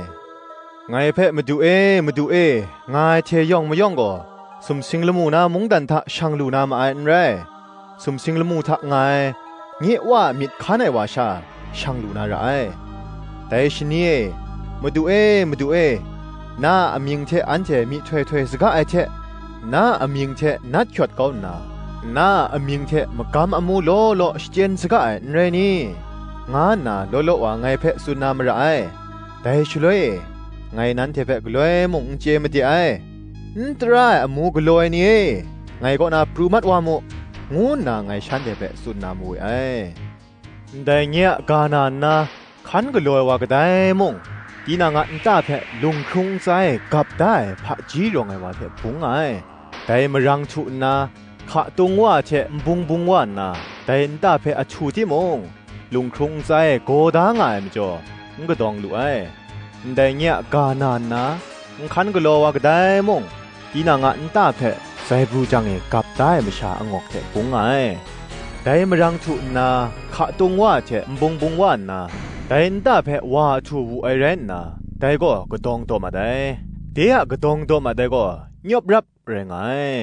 Ngai hpe, "Madu e, Madu e," nga ai hte yawng mayawng gaw, sumsing lamu na mungdan hta shang lu na ma ai n rai. Sumsing lamu hta nga ai, nye Wa a myit hkan ai wa sha, shang lu na ra ai. Dai shani e, "Madu e, Madu e," na a amying hte anhte myihtoi htoi saga ai hte, na a amying hte nat hkyawt kau nna, na a amying hte magam amu law law shachyen saga ai, n rai ni? nga nna law law wa ngai hpe tsun na mara ai. Dai shaloi e, ngai nanhte hpe galoi mung n chye made ai. N tara ai amu galaw ai ni e, ngai kaw na pru mat wa mu, ngu nna ngai shanhte hpe tsun na mawe ai. Ndai nye a ga na nna, hkan galaw ai wa kadai mung, tinang a nta hpe lunghkrung ntsa e gap da ai hpaji rawng ai wa hte bung nga ai. Dai marang htu nna, hka tung wa hte nbung bung wa nna, dai nta hpe ahtu timung, lunghkrung ntsa e gaw da nga ai majaw, n kadawng lu ai. Ndai nye a ga na nna, n hkan galaw wa kadai mung, tinang a nta hpe zaibru jang e gap da ai masha angawk hte bung nga ai. Dai marang htu nna, hka tung wa hte nbung bung wa nna, dai nta hpe wa ahtu wu ai rai nna, dai gaw kadawng daw mat ai. De a kadawng daw mat ai gaw nyawp rap rai nga ai,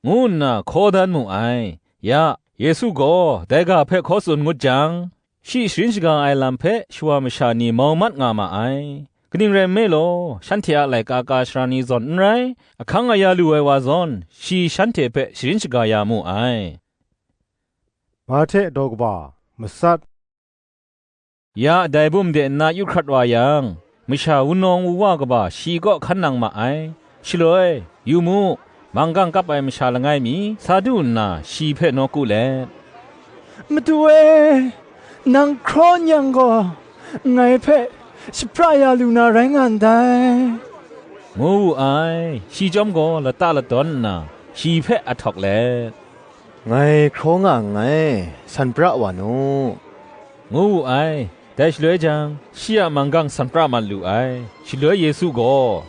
ngu nna hkaw dan mu ai. Ya, Yesu gaw dai ga hpe hkaw tsun ngut jang, shi sharin shaga ai lam hpe shawa masha ni mau mat nga ma ai. Kaning rai nme law, shanhte a laika ka sara ni zawn n rai, ahkang aya lu ai wa zawn, shi shanhte hpe sharin shaga ya mu ai. Marte daw kaba, matsat. Ya dai bum de nna yu hkrat wa yang, masha wunawng wuwa kaba shi kaw hkan nang ma ai. Shaloi, yu mu, manggang kap ai masha langai mi sa du nna, shi hpe nawku let, "Madu e, nang hkraw n yang gaw, ngai hpe shapra ya lu na rai nga ndai," ngu wu ai. Shi chyawm gaw lata ladawn nna, shi hpe ahtawk let, "Ngai hkraw nga nngai, san pra wa nu," ngu wu ai. Dai shaloi jang, shi a manggang san pra mat lu ai. Shaloi Yesu gaw,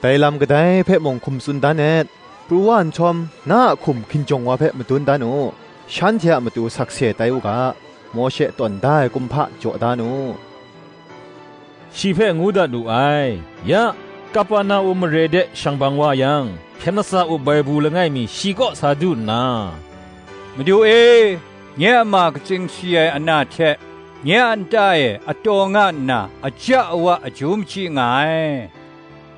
"Dai lam kadai hpe mung hkum tsun dan et. Pru wa nhtawm, na a hkum hkinjawng wa hpe madun dan u, shanhte a matu sakse tai u ga, Mawshe tawn da ai kumhpa jaw da nu," shi hpe ngu dat wu ai. Ya, Kaperna-um mare de shang bang wa yang, hpyen matsa up ai bu langai mi shi kaw sa du nna, "Madu e, nye a ma katsing si ai ana hte, nye a nta e ataw nga nna aja awa aju machyi nga ai,"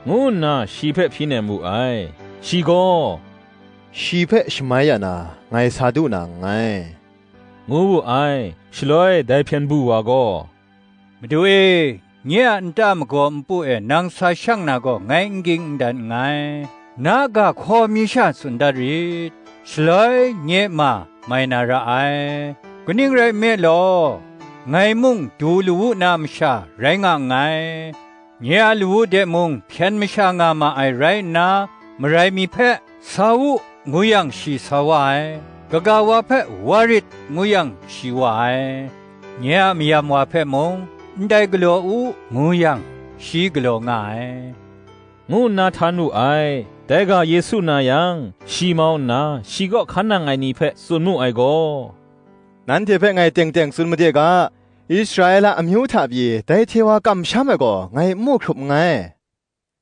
ngu nna shi hpe hpyi nem wu ai. Shi gaw, "Shi hpe shamai ya na, ngai sa du na nngai," ngu wu ai. Shaloi dai hpyen bu wa gaw, "Madu e, nye a nta magaw npu e nang sa shang na gaw ngai n ging n dan nngai. Na ga hkaw mi sha tsun dat rit, shaloi nye ma mai na ra ai. Kaning rai nme law, ngai mung du lawu na masha rai nga nngai. Nye a lawu de mung hpyen masha nga ma ai rai nna, marai mi hpe, 'Sa u,' ngu yang shi sa wa ai, kaga wa hpe, 'Wa rit,' ngu yang shi wa ai, nye a mayam wa hpe mung, 'Ndai galaw u,' ngu yang shi galaw nga ai," ngu nna htan wu ai. Dai ga Yesu na yang, shi mau nna, shi kaw hkan nang ai ni hpe tsun mu ai gaw, "Nanhte hpe ngai teng teng tsun made ga, Israela amyu hta pyi dai hte wa kamsham ai gaw ngai n mu hkrup nngai.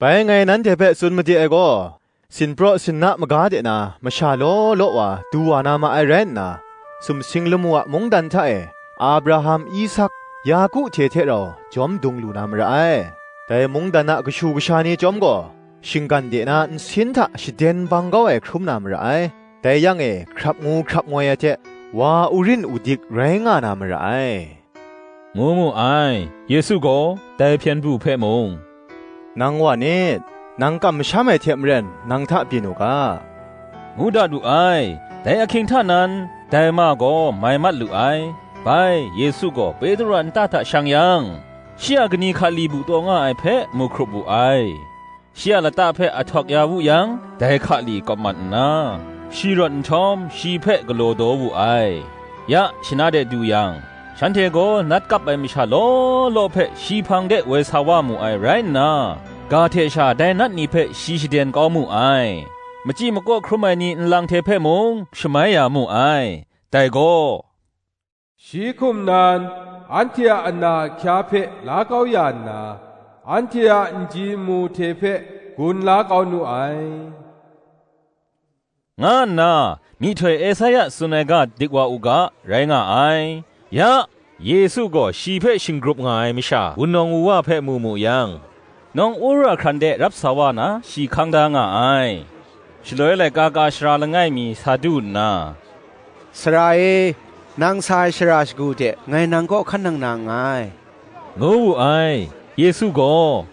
Bai ngai nanhte hpe tsun made ai gaw, sinpraw sinna maga de na masha law law wa du wa na ma ai rai nna, sumsing lamu a mungdan hta e Abraham, Isak, Yaku hte hte rau jawm dung lu na mara ai. Dai mungdan a kashu kasha ni chyawm gaw, shinggan de na nsin hta shaden bang kau ai hkrum na mara ai. Dai yang e hkrap ngu hkrap ngoi ai hte, wa urin udik rai nga na mara ai," ngu mu ai. Yesu gaw dai hpyen du hpe mung, "Nang wa nit, nang kamsham ai hte maren nang hta byin u ga," ngu dat wu ai. Dai ahkying hta nan, dai ma gaw mai mat lu ai. Bai, Yesu gaw Petru a nta hta shang yang, shi a kani hkali bu taw nga ai hpe mu hkrup wu ai. Shi a lata hpe ahtawk ya wu yang, dai hkali kawp mat nna, shi rawt nhtawm, shi hpe galaw daw wu ai. Ya, shana de du yang, shanhte gaw nat kap ai masha law law hpe shi hpang de woi sa wa mu ai rai nna, ga hte sha dai nat ni hpe shi shaden kau mu ai. Machyi makaw hkrum ai ni nlang hte hpe mung shamai ya mu ai. Dai gaw, "Shi hkum nan, anhte a ana ahkya hpe la kau ya nna, anhte a nji nmu hte hpe gun la kau nu ai," nga nna myihtoi Esaia tsun ai ga dik wa u ga, rai nga ai. Ya, Yesu gaw shi hpe shinggrup nga ai masha wunawng wuwa hpe mu mu yang, nawng wora hkran de rap sa wa na, shi hkang da nga ai. Shaloi laika ka sara langai mi sa du nna, "Sara e, nang sa ai shara shagu de ngai nang kaw hkan nang na nngai," ngu wu ai. Yesu gaw,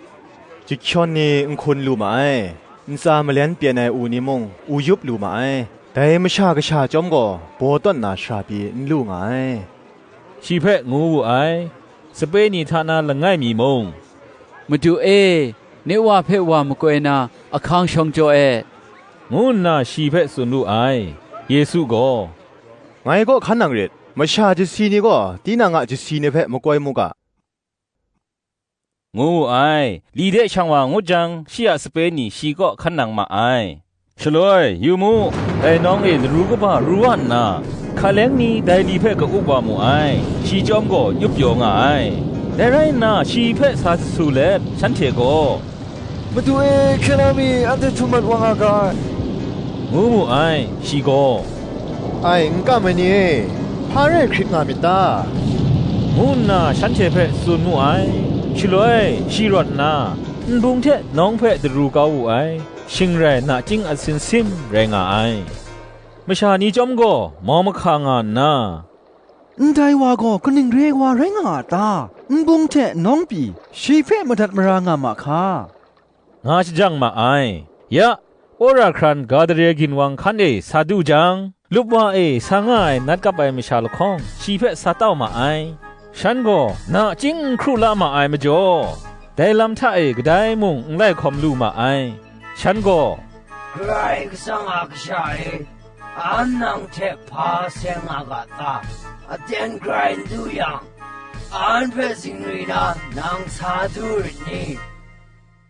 "Jahkyawn ni n hkun lu ma ai, ntsa malen pyen ai u ni mung u yup lu ma ai, dai Masha Kasha chyawm gaw baw tawn na shara pyi n lu nga ai," shi hpe ngu wu ai. Sape ni hta na langai mi mung, "Madu e, nye Wa hpe wa makoi na, ahkang shawng jaw e," ngu nna shi hpe tsun wu ai. Yesu gaw, "Ngai kaw hkan nang rit, masha jasi ni gaw tinang a jasi ni hpe makoi mu ga," ngu wu ai. Li de shang wa ngut jang, shi a sape ni shi kaw hkan nang ma ai. Shaloi, yu mu, dai nawng e laru kaba ru wa nna, hkaleng ni dai li hpe ka-up wa mu ai. Shi chyawm gaw yup pyaw nga ai. Dai rai nna, shi hpe sa jasu let, shanhte gaw, "Madu e, hkye la mi, anhte htum mat wa nga ga ai," ngu mu ai. Shi gaw, "Ai, n kam ai ni e, hpa rai hkrit nga myit ta?" ngu nna shanhte hpe tsun mu ai. Shaloi, shi rawt nna, nbung hte nawng hpe daru kau wu ai. Shing rai nachying asin sim rai nga ai. Masha ni chyawm gaw mau mahka nga nna, "Ndai wa gaw kaning re ai wa rai nga a ta? Nbung hte nawng pyi shi hpe madat mara nga ma hka?" nga shajang ma ai. Ya, wora hkran Gadare ginwang hkan e sa du jang, lup wa e sa nga ai nat kap ai masha lahkawng shi hpe sa tau ma ai. Shan gaw nachying n hkru la ma ai majaw, dai lam hta e kadai mung n lai hkawm lu ma ai. Shan gaw, "Karai Kasang a Kasha e, an nang hte hpa seng nga ga ta? Aten grai n du yang, an hpe zingri na nang sa du rit ni?"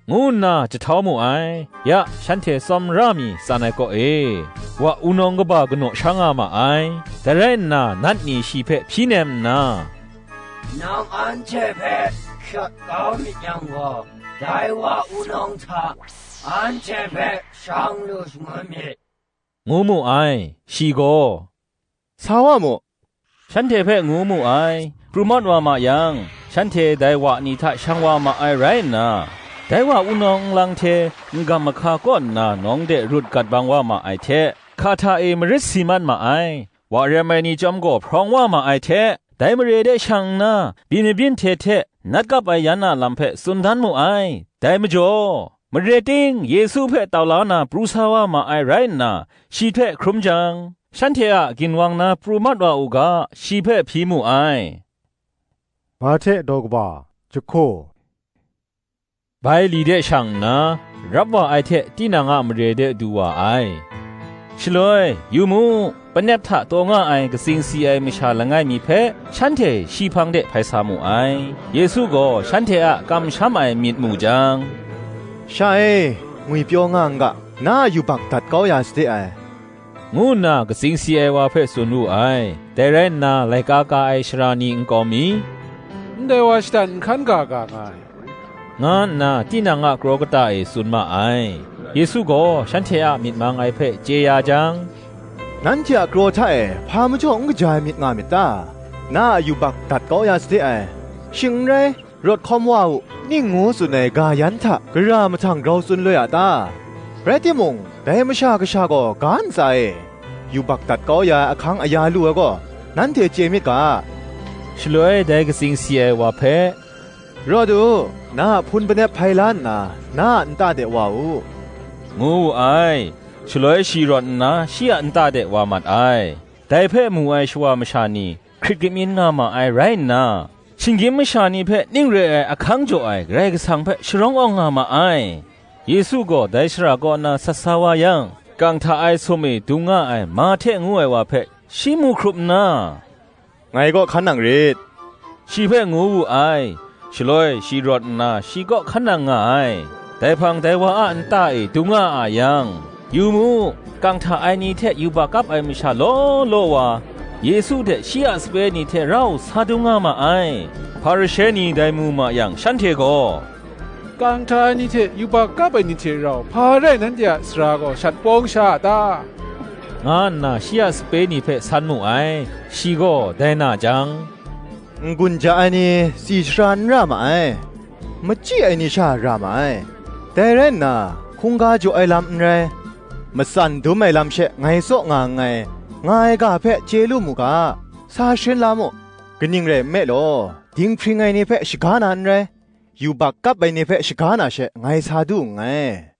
ngu nna jahtau mu ai. Ya, shanhte tsawmra mi tsan ai kaw e, wa wunawng kaba kanaw sha nga ma ai. Dai rai nna, nat ni shi hpe hpyi nem nna, "Nang anhte hpe hkyat kau myit yang gaw, dai wa wunawng hta anhte hpe shang lu shangun myit," ngu mu ai. Shi gaw, "Sa wa mu," shanhte hpe ngu mu ai. Pru mat wa ma yang, shanhte dai wa ni hta shang wa ma ai rai nna, dai wa wunawng nlang hte n-gam mahka kaw nna nawng de rut gat bang wa ma ai hte, hka hta e marit si mat ma ai. Wa rem ai ni chyawm gaw hprawng wa ma ai hte, dai mare de shang nna, byin mabyin hte hte nat kap ai yan a lam hpe tsun dan mu ai. Dai majaw, mare ting Yesu hpe tau la na pru sa wa ma ai rai nna, shi hpe hkrum jang, shanhte a ginwang na pru mat wa u ga, shi hpe hpyi mu ai. Mahte daw kaba, jahku. Bai li de shang nna, rap wa ai hte tinang a mare de du wa ai. Shaloi, yu mu, panep hta taw nga ai katsing si ai masha langai mi hpe shanhte shi hpang de hpai sa mu ai. Yesu gaw shanhte a kamsham ai myit mu jang, "Sha e, ngwipyaw nga n ga, na a yubak dat kau ya sade ai," ngu nna katsing si ai wa hpe tsun wu ai. Dai rai nna, laika ka ai sara ni nkau mi, "Ndai wa shatan n hkan ga ga nga ai," nga nna tinang a kraw kata e tsun ma ai. Yesu gaw shanhte a myit mang ai hpe chye ya jang, "Nanhte a kraw hta e hpa majaw n kaja ai myit nga myit ta? Na a yubak dat kau ya sade ai. Shing n rai, rawt hkawm wa u, ning ngu tsun ai ga yan hta gara mahtang grau tsun loi a ta? Rai timung, dai Masha Kasha gaw ga ntsa e yubak dat kau ya ai ahkang aya lu ai gaw, nanhte chye myit ga." Shaloi dai katsing si ai wa hpe, "Rawt u, na a hpun panep hpai la nna, na a nta de wa u," ngu wu ai. Shaloi shi rawt nna, shi a nta de wa mat ai. Dai hpe mu ai shawa masha ni hkrit kamyin nga ma ai rai nna, shinggyim masha ni hpe ning re ai ahkang jaw ai Karai Kasang hpe sharawng awng nga ma ai. Yesu gaw dai shara kaw na sat sa wa yang, kang hta ai sum e dung nga ai Mahte ngu ai wa hpe shi mu hkrup nna, "Ngai kaw hkan nang rit," shi hpe ngu wu ai. Shaloi shi rawt nna shi kaw hkan nang nga ai. Dai hpang dai wa a nta e dung nga a yang, yu mu, kang hta ai ni hte yubak kap ai masha law law wa, Yesu hte shi a sape ni hte rau sa dung nga ma ai. Hparishe ni dai mu ma yang, shanhte gaw, "Kang hta ai ni hte yubak kap ai ni hte rau hpa rai nanhte a sara gaw shat pawng sha a ta?" nga nna shi a sape ni hpe san mu ai. Shi gaw dai na jang, "N-gun ja ai ni tsi shara n ra ma ai, machyi ai ni sha ra ma ai. Dai rai nna, hkungga jaw ai lam n rai, matsan dum ai lam she ngai tsaw nga nngai, nga ai ga hpe chye lu mu ga, sa sharin la mu. Kaning rai nme law, dinghpring ai ni hpe shaga na n rai, yubak kap ai ni hpe shaga na she ngai sa du nngai,"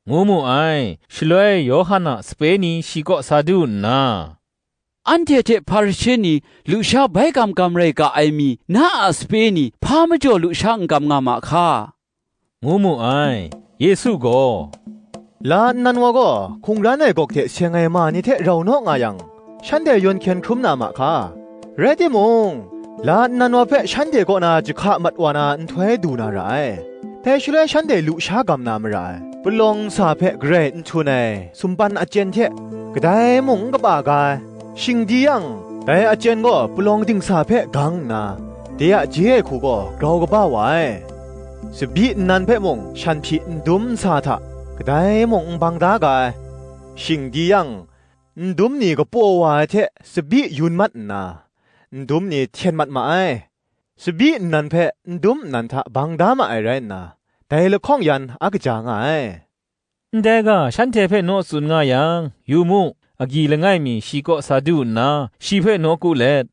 ngu mu ai. Shaloi Yawhan a sape ni shi kaw sa du nna, "Anhte hte Hparishe ni lusha bai gam gam rai ga ai mi, na a sape ni hpa majaw lusha n gam nga ma hka?" ngu mu ai. Yesu gaw, "La nnan wa gaw hkungran ai gawk hte seng ai ma ni hte rau naw nga yang, shanhte yawn hkyen hkrum na ma hka? Rai timung, la nnan wa hpe shanhte kaw na jahka mat wa na nhtoi du na ra ai. Dai shaloi shanhte lusha gam na mara ai. Palawng nsa hpe garai n htun ai sumpan achyen hte kadai mung n kaba ga ai. Shing di yang, dai achyen gaw palawng dingsa hpe gang nna, de a je ai hku gaw grau kaba wa ai. Tsabyi nnan hpe mung shan hpyi n dum nsa hta kadai mung n bang da ga ai. Shing di yang, n dum ni kapaw wa ai hte tsabyi yun mat nna, n dum ni hten mat ma ai. Tsabyi nnan hpe n dum nnan hta bang da ma ai rai nna, dai lahkawng yan a kaja nga ai." Ndai ga shanhte hpe naw tsun nga yang, yu mu, agyi langai mi shi kaw sa du nna, shi hpe nawku let,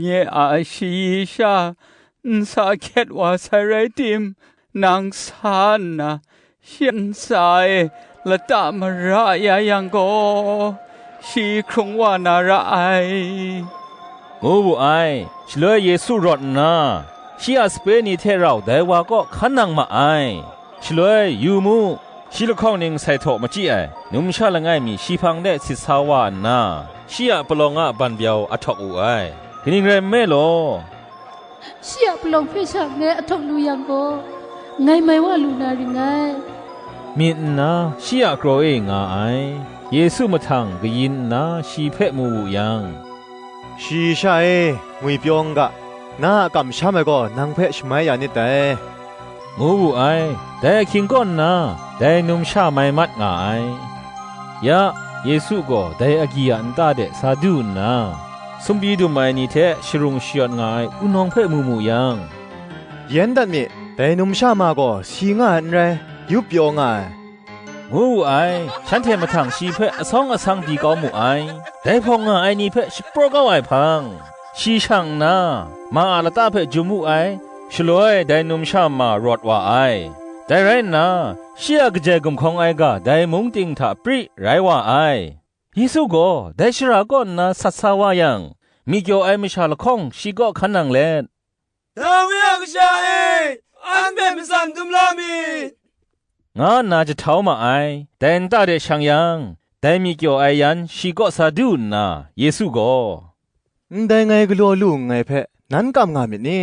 "Nye a shayi sha nsa hkyet wa sai rai tim, nang sa nna, shi ntsa e lata mara ya yang gaw, shi hkrung wa na ra ai," ngu wu ai. Shaloi Yesu rawt nna, shi a sape ni hte rau dai wa kaw hkan nang ma ai. Shaloi, yu mu, shi lahkawng ning sai htaw machyi ai, numsha langai mi shi hpang de sit sa wa nna, shi a palawng a ban byau ahtawk wu ai. Kaning rai nme law, "Shi a palawng hpe sha ngai ahtawk lu yang gaw, ngai mai wa lu na ring ngai," myit nna shi a kraw e nga ai. Yesu mahtang kayin nna shi hpe mu wu yang, "Shayi sha e, ngwipyaw n ga, na a kamsham ai gaw nang hpe shamai ya nit dai," ngu wu ai. Dai ahkying kaw nna, dai numsha mai mat nga ai. Ya, Yesu gaw dai agyi a nta de sa du nna, sumpyi dum ai ni hte sharung shayawt nga ai wunawng hpe mu mu yang, "Yen dat mi, dai numsha ma gaw si nga ai n rai, yup pyaw nga ai," ngu wu ai. Shanhte mahtang shi hpe asawng asang di kau mu ai. Dai hpawng nga ai ni hpe shapraw kau ai hpang, shi shang nna, ma a lata hpe jum wu ai. Shaloi dai numsha ma rawt wa ai. Dai rai nna, shi a kajai gumhkawng ai ga dai mung ting hta pri rai wa ai. Yesu gaw dai shara kaw nna sat sa wa yang, myi kyaw ai masha lahkawng shi kaw hkan nang let, "Dawi a kasha e, an hpe matsan dum la myit," nga nna jahtau ma ai. Dai nta de shang yang, dai myi kyaw ai yan shi kaw sa du nna, Yesu gaw, "Ndai ngai galaw lu nngai hpe, nan kam nga myit ni?"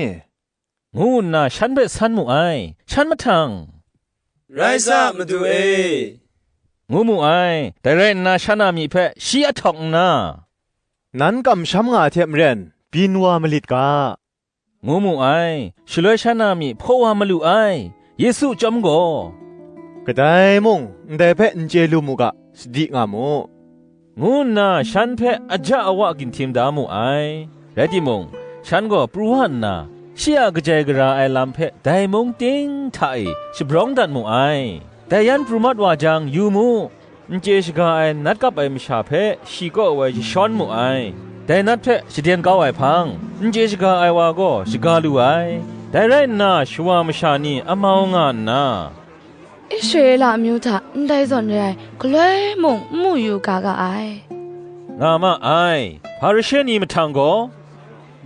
ngu nna shan hpe san mu ai. Shan mahtang, "Rai sa, Madu e," ngu mu ai. Dai rai nna, shan a myi hpe shi ahtawk nna, "Nan kamsham nga ai hte maren, byin wa malit ga," ngu mu ai. Shaloi shan a myi hpaw wa malu ai. Yesu chyawm gaw, "Kadai mung ndai hpe n chye lu mu ga, sadi nga mu," ngu nna shan hpe aja awa ginhtim da mu ai. Rai timung, shan gaw pru wa nna, shi a kajai gara ai lam hpe dai mung ting hta e shabrawng dat mu ai. Dai yan pru mat wa jang, yu mu, n chye shaga ai nat kap ai masha hpe shi kaw woi jashawn mu ai. Dai nat hpe shaden kau ai hpang, n chye shaga ai wa gaw shaga lu ai. Dai rai nna, shawa masha ni amau nga nna, "Israela amyu hta ndai zawn re ai galoi mung n mu yu ga ga ai," nga ma ai. Hparishe ni mahtang gaw,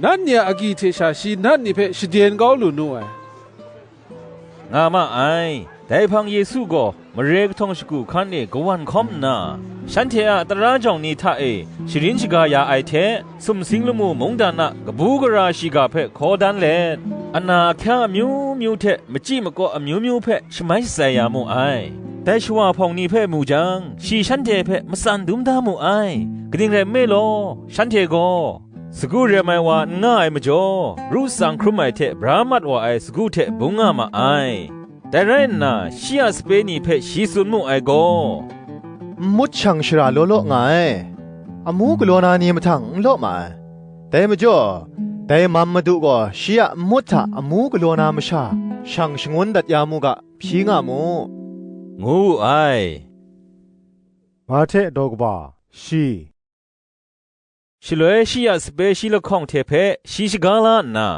"Nanhte a agyi hte sha shi nat ni hpe shaden kau lu nu ai," nga ma ai. Dai hpang Yesu gaw mare kahtawng shagu hkan e kawan hkawm nna, shanhte a tara jawng ni hta e sharin shaga ya ai hte, sumsing lamu mungdan a kabu gara shiga hpe hkaw dan let, ana ahkya amyu myu hte machyi makaw amyu myu hpe shamai shatsai ya mu ai. Dai shawa hpawng ni hpe mu jang, shi shanhte hpe matsan dum da mu ai; kaning rai nme law, shanhte gaw, sagu rem ai wa n nga ai majaw, ru tsang hkrum ai hte bra mat wa ai sagu hte bung nga ma ai. Dai rai nna, shi a sape ni hpe shi tsun mu ai gaw, "Nmut shang shara law law nga ai, amu galaw na ni mahtang n law ma ai; dai majaw, dai mam madu gaw shi a nmut hta amu galaw na masha shang shangun dat ya mu ga, hpyi nga mu," ngu wu ai. Mahte daw kaba shi. Shaloi shi a sape shi lahkawng hte hpe shi shaga la nna,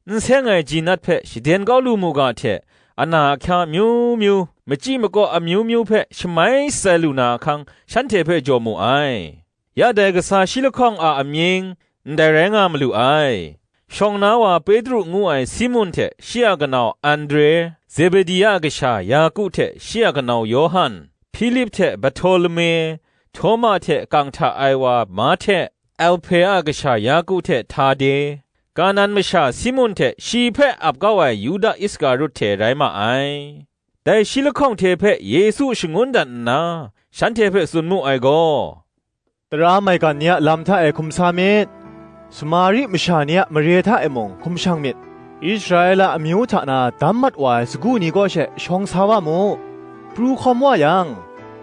n seng ai ji nat hpe shaden kau lu mu ga hte, ana ahkya amyu myu, machyi makaw amyu myu hpe shamai shatsai lu na ahkang, shanhte hpe jaw mu ai. Ya dai kasa shi lahkawng a amying ndai rai nga malu ai. Shawng na wa Petru ngu ai Simun hte shi a kanau Andre, Zebedi a kasha Yaku hte shi a kanau Yawhan, Hpilip hte Barhtolome, Htawma hte kang hta ai wa Mahte, Alhpe a kasha Yaku hte Htade, Kanan masha Simun hte shi hpe ap kau ai Yuda Iskarut hte rai ma ai. Dai shi lahkawng hte hpe Yesu shangun dat nna, shanhte hpe tsun mu ai gaw, "Tara maigan ni a lam hta e hkum sa myit. Samari masha ni a mare hta e mung hkum shang myit. Israela amyu hta na dam mat wa ai sagu ni kaw she shawng sa wa mu. Pru hkawm wa yang,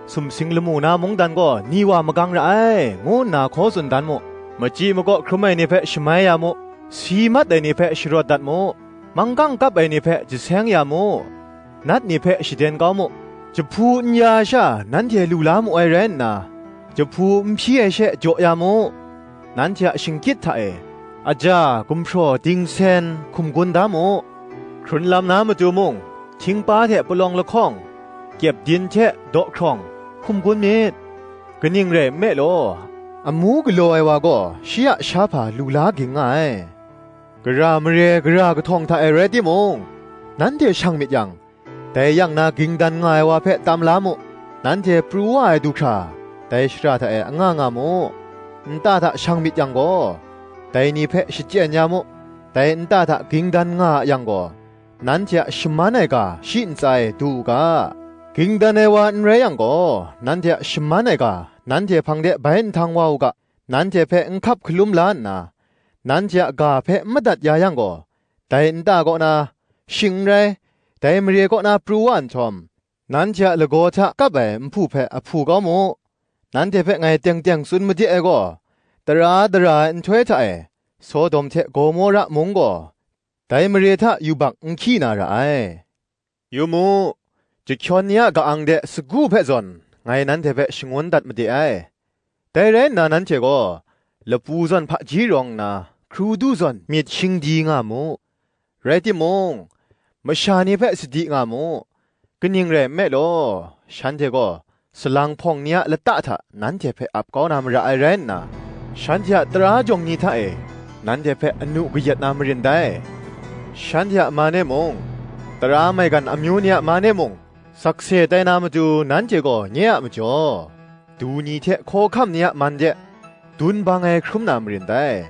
sumsing lamu na mungdan gaw ni wa magang ra ai, ngu nna hkaw tsun dan mu. Machyi makaw hkrum ai ni hpe shamai ya mu, si mat ai ni hpe sharawt dat mu, manggang kap ai ni hpe jaseng ya mu, nat ni hpe shaden kau mu. Jahpu n ya ai sha nanhte lu la mu ai rai nna, jahpu n hpyi ai she jaw ya mu. Nanhte a shingkyit hta e, aja, gumhpraw, dingsen hkum gun da mu. Hkrun lam na matu mung, htingpa hte palawng lahkawng, kyepdin hte daw hkrawng hkum gun myit. Kaning rai nme law, amu galaw ai wa gaw shi a sha hpa lu la ging nga ai. Gara mare gara kahtawng hta e rai timung, nanhte shang myit yang, dai yang na ging dan nga ai wa hpe tam la mu. Nanhte pru wa ai du hkra, dai shara hta e anga nga mu. Nta hta shang myit yang gaw, dai ni hpe shachyen ya mu. Dai nta hta ging dan nga a yang gaw, nanhte a shaman ai ga shi ntsa e du u ga. Ging dan ai wa n rai yang gaw, nanhte a shaman ai ga nanhte hpang de bai nhtang wa u ga. Nanhte hpe n hkap hkalum la nna, nanhte a ga hpe n madat ya yang gaw, dai nta kaw na, shing n rai, dai mare kaw na pru wa nhtawm, nanhte a lagaw hta kap ai nhpu hpe ahpu kau mu. Nanhte hpe ngai teng teng tsun made ai gaw, tara dara ai nhtoi hta e, Sodom hte Gomora mung gaw, dai mare hta yubak n hkyi na ra ai. Yu mu, jahkyawn ni a ka-ang de sagu hpe zawn ngai nanhte hpe shangun dat made ai. Dai rai nna, nanhte gaw lapu zawn hpaji rawng nna, hkru du zawn myit shingdi nga mu. Rai timung, masha ni hpe sadi nga mu. Kaning rai nme law, shanhte gaw salang hpawng ni a lata hta nanhte hpe ap kau na mara ai rai nna, shanhte a tara jawng ni hta e nanhte hpe anu kayat na marin dai. Shanhte a man e mung, tara maigan amyu ni a man e mung, sakse tai na matu nanhte gaw nye a majaw, du ni hte hkawhkam ni a man de dun bang ai hkrum na marin dai.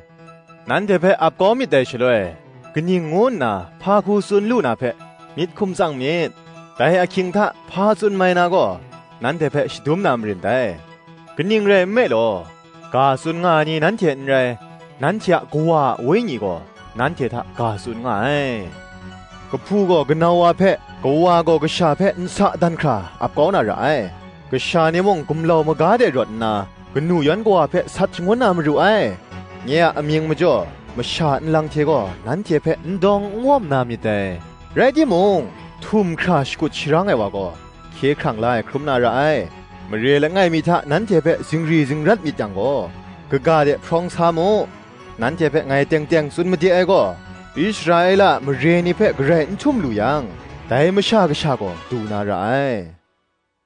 Nanhte hpe ap kau myit dai shaloi, kaning ngu nna hpa hku tsun lu na hpe myit hkum tsang myit. Dai ahkying hta hpa tsun mai na gaw, nanhte hpe shadum na marin dai. Kaning rai nme law, ga tsun nga ai ni nanhte n rai, nanhte a Kawa a Wenyi gaw nanhte hta ga tsun nga ai. Kahpu gaw kanau wa hpe, kawa gaw kasha hpe nsa dan hkra ap kau na ra ai. Kasha ni mung gumlau maga de rawt nna, kanu yawn kawa hpe sat shangun na maru ai. Nye a amying majaw, masha nlang hte gaw nanhte hpe n dawng n wawm na myit dai. Rai timung, htum hkra shakut sharang ai wa gaw, hkye hkrang la ai hkrum na ra ai. Mare langai mi hta nanhte hpe zingri zingrat myit yang gaw, kaga de hprawng sa mu. Nanhte hpe ngai teng teng tsun made ai gaw, Israela a mare ni hpe garai n htum lu yang, dai Masha Kasha gaw du na ra ai.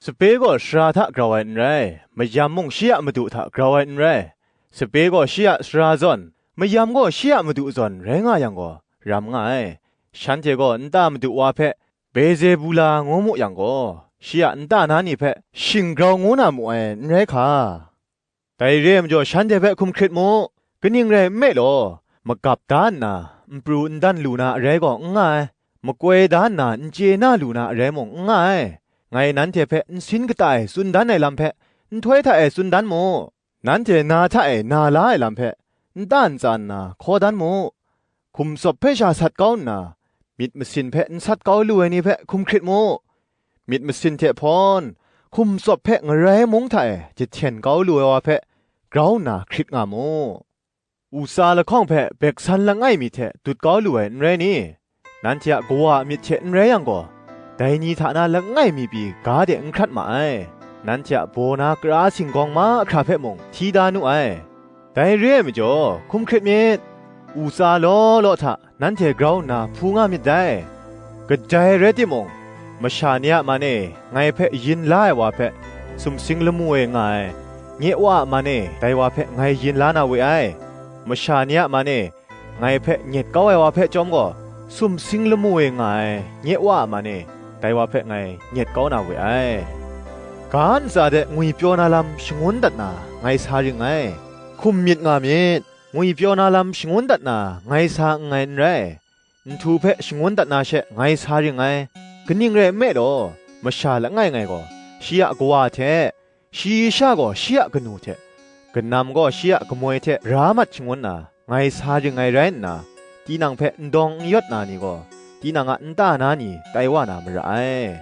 Sape gaw sara hta grau ai n rai, mayam mung shi a madu hta grau ai n rai. Sape gaw shi a sara zawn, mayam gaw shi a madu zawn rai nga yang gaw, ram nga ai. Shanhte gaw nta madu wa hpe Bezebula ngu mu yang gaw, shi a nta na ni hpe shing grau ngu na mu ai, n rai hka. Dai re ai majaw, shanhte hpe hkum hkrit mu, kaning rai nme law, magap da nna, n pru n dan lu na arai gaw n nga ai, makoi da nna, n chye na lu na arai mung n nga ai. Ngai nanhte hpe nsin kata e tsun dan ai lam hpe, nhtoi hta e tsun dan mu. Nanhte na hta e na la ai lam hpe, nta ntsa nna hkaw dan mu. Hkum tsawp hpe sha sat kau nna, myit masin hpe n sat kau lu ai ni hpe hkum hkrit mu. Myit masin hte hpawn, hkum tsawp hpe ngarai mung hta e jahten kau lu ai wa hpe grau nna hkrit nga mu. Usa lahkawng hpe beksan langai mi hte dut kau lu ai n rai ni? Nanhte a kawa a myit hte n rai yang gaw, dai ni hta na langai mi pyi ga de n hkrat ma ai. Nanhte a baw na kara singgawng mahkra hpe mung hti da nu ai. Dai re ai majaw, hkum hkrit myit, usa law law hta nanhte grau nna hpu nga myit dai. Kadai rai timung, masha ni a man e ngai hpe yin la ai wa hpe sumsing lamu e nga ai, nye Wa a man e dai wa hpe ngai yin la na we ai. Masha ni a man e ngai hpe nyet kau ai wa hpe chyawm gaw, sumsing lamu e nga ai, nye Wa a man e dai wa hpe ngai nyet kau na we ai. Ga ntsa de ngwipyaw na lam shangun dat na ngai sa ring ai. Hkum myit nga myit, ngwipyaw na lam shangun dat na ngai sa nngai n rai. Nhtu hpe shangun dat na she ngai sa ring ai. Kaning rai nme law, masha langai ngai gaw, shi a kawa hte, shi sha gaw shi a kanu hte, kanam gaw shi a kamoi hte ra mat shangun na, ngai sa ring ai rai nna, tinang hpe n dawng n yawt na ni gaw, tinang a nta na ni tai wa na mara ai.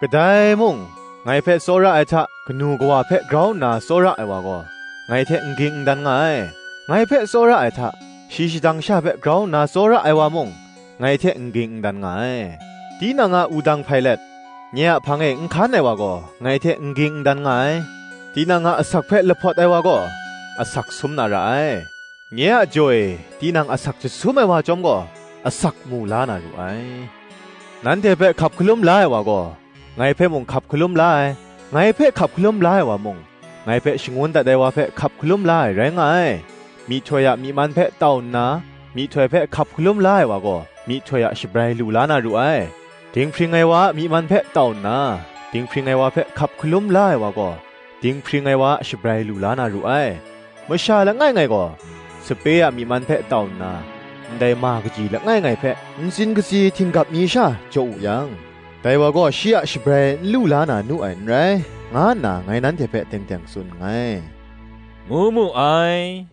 Kadai mung, ngai hpe tsawra ai hta, kanu kawa hpe grau nna tsawra ai wa gaw, ngai hte n ging n dan nga ai. Ngai hpe tsawra ai hta, shi shadang sha hpe grau nna tsawra ai wa mung, ngai hte n ging n dan nga ai. Tinang a wudang hpai let, nye a hpang e n hkan ai wa gaw, ngai hte n ging n dan nga ai. Tinang a asak hpe lahpawt ai wa gaw, asak sum na ra ai. Nye a jaw e tinang asak jasum ai wa chyawm gaw, asak mu la na ru ai. Nanhte hpe hkap hkalum la ai wa gaw, ngai hpe mung hkap hkalum la ai. Ngai hpe hkap hkalum la ai wa mung, ngai hpe shangun dat ai wa hpe hkap hkalum la ai rai nga ai. Myihtoi a myi man hpe tau nna, myihtoi hpe hkap hkalum la ai wa gaw, myihtoi a shabrai lu la na ru ai. Dinghpring ai wa a myi man hpe tau nna, dinghpring ai wa hpe hkap hkalum la ai wa gaw, dinghpring ai wa a shabrai lu la na ru ai. Masha langai ngai gaw, sape a myi man hpe tau nna, ndai ma kaji langai ngai hpe ntsin katsi htinggap mi sha jaw wu yang, dai wa gaw shi a shabrai n lu la na nu ai n rai, nga nna ngai nanhte hpe teng teng tsun nngai, ngu mu ai.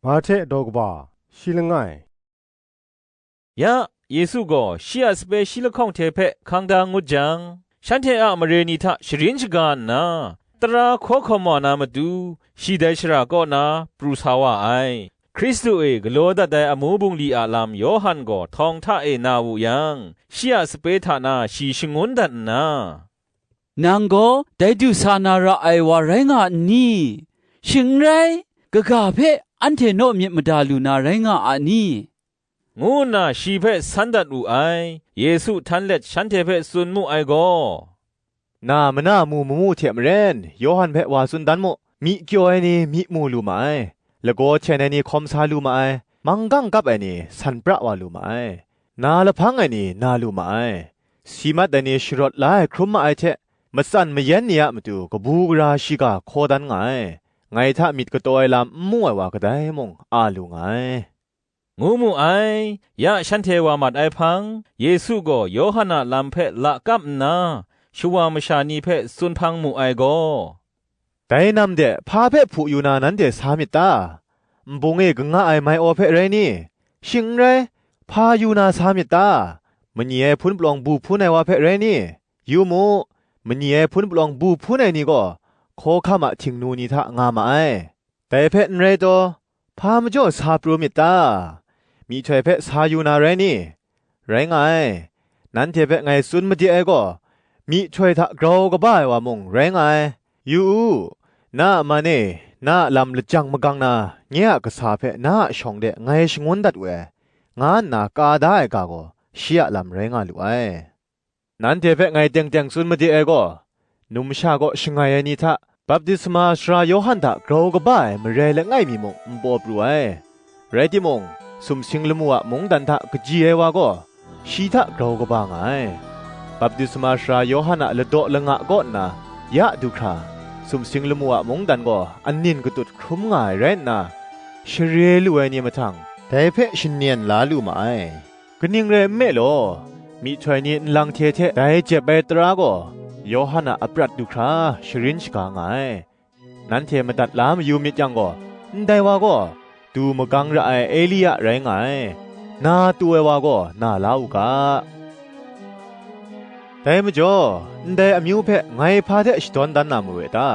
Ba hte daw kaba, shi langai. Ya, Yesu gaw shi a sape shi lahkawng hte hpe hkang da ngut jang, shanhte a mare ni hta sharin shaga nna, tara hkaw hkawm wa na matu, shi dai shara kaw na pru sa wa ai. Hkristu e galaw dat ai amu bungli a lam Yawhan gaw htawng hta e na wu yang, shi a sape hta na shi shangun dat nna, "Nang gaw dai du sa na ra ai wa rai nga n ni? Shing n rai, kaga hpe anhte naw myit mada lu na rai nga a ni?" ngu nna shi hpe san dat wu ai. Yesu htan let shanhte hpe tsun mu ai gaw, "Na mana mu mamu hte maren, Yawhan hpe wa tsun dan mu. Myi kyaw ai ni myi mu lu ma ai, lagaw hten ai ni hkawm sa lu ma ai, manggang kap ai ni san pra wa lu ma ai, na lahpang ai ni na lu ma ai, si mat ai ni sharawt la ai hkrum ma ai hte, matsan mayan ni a matu kabu gara shiga hkaw dan nga ai, ngai hta myit kataw ai lam n mu ai wa kadai mung a lu nga ai," ngu mu ai. Ya shanhte wa mat ai hpang, Yesu gaw Yawhan a lam hpe lakap nna, shawa masha ni hpe tsun hpang mu ai gaw, "Dai nam de hpa hpe hpu yu na nanhte sa myit ta? Nbung e kanga ai mai-aw hpe rai ni? Shing n rai, hpa yu na sa myit ta? Mani ai hpun palawng bu hpun ai wa hpe rai ni? Yu mu, mani ai hpun palawng bu hpun ai ni gaw, hkawhkam a htingnu ni hta nga ma ai. Dai hpe n rai taw, hpa majaw sa pru myit ta? Myihtoi hpe sa yu na rai ni? Rai nga ai. Nanhte hpe ngai tsun made ai gaw, myihtoi hta grau kaba ai wa mung rai nga ai. Yu u, na a man e, na a lam lajang magang na, nye a kasa hpe na a shawng de ngai shangun dat we," nga nna ka da ai ga gaw, shi a lam rai nga lu ai. Nanhte hpe ngai teng teng tsun made ai gaw, numsha kaw shangai ai ni hta, baptisma sara Yawhan hta grau kaba ai mare langai mi mung n paw pru ai. Rai timung, sumsing lamu a mungdan hta kaji ai wa gaw, shi hta grau kaba nga ai. Baptisma sara Yawhan a ladaw langa kaw nna ya du hkra, sumsing lamu a mungdan gaw anin katut hkrum nga ai rai nna, share lu ai ni mahtang, dai hpe shanyen la lu ma ai. Kaning rai nme law, myihtoi ni nlang hte hte dai jep ai tara gaw, Yawhan a aprat du hkra sharin shaga nga ai. Nanhte madat la mayu myit yang gaw, ndai wa gaw, du magang ra ai Elia rai nga ai, na tu ai wa gaw na la u ga. Dai majaw, ndai amyu hpe ngai hpa hte shadawn dan na mawe ta?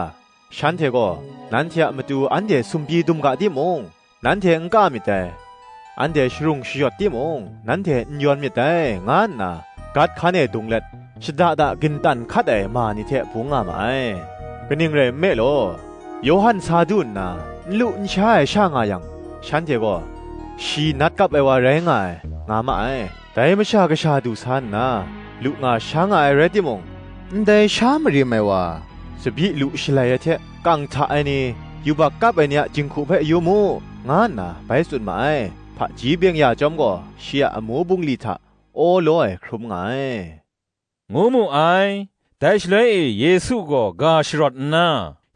Shanhte gaw, nanhte a matu anhte sumpi dum ga timung, nanhte n ka myit dai, anhte sharung shayawt timung, nanhte n yawn myit dai, nga nna, gat hkan e dung let, shada da gintan hkat ai ma ni hte bung nga ma ai. Kaning rai nme law, Yawhan sa du nna, n lu n sha ai sha nga yang, shanhte gaw, "Shi nat kap ai wa rai nga ai," nga ma ai. Dai masha kasha du sa nna, lu nga sha nga ai rai timung, ndai sha marim ai wa, tsabyi lu shalai ai hte kang hta ai ni, yubak kap ai ni a jinghku hpe yu mu, nga nna bai tsun ma ai. Hpaji byeng ya chyawm gaw, shi a amu bungli hta aw law ai hkrum nga ai, ngu mu ai. Dai shaloi e Yesu gaw ga sharawt nna,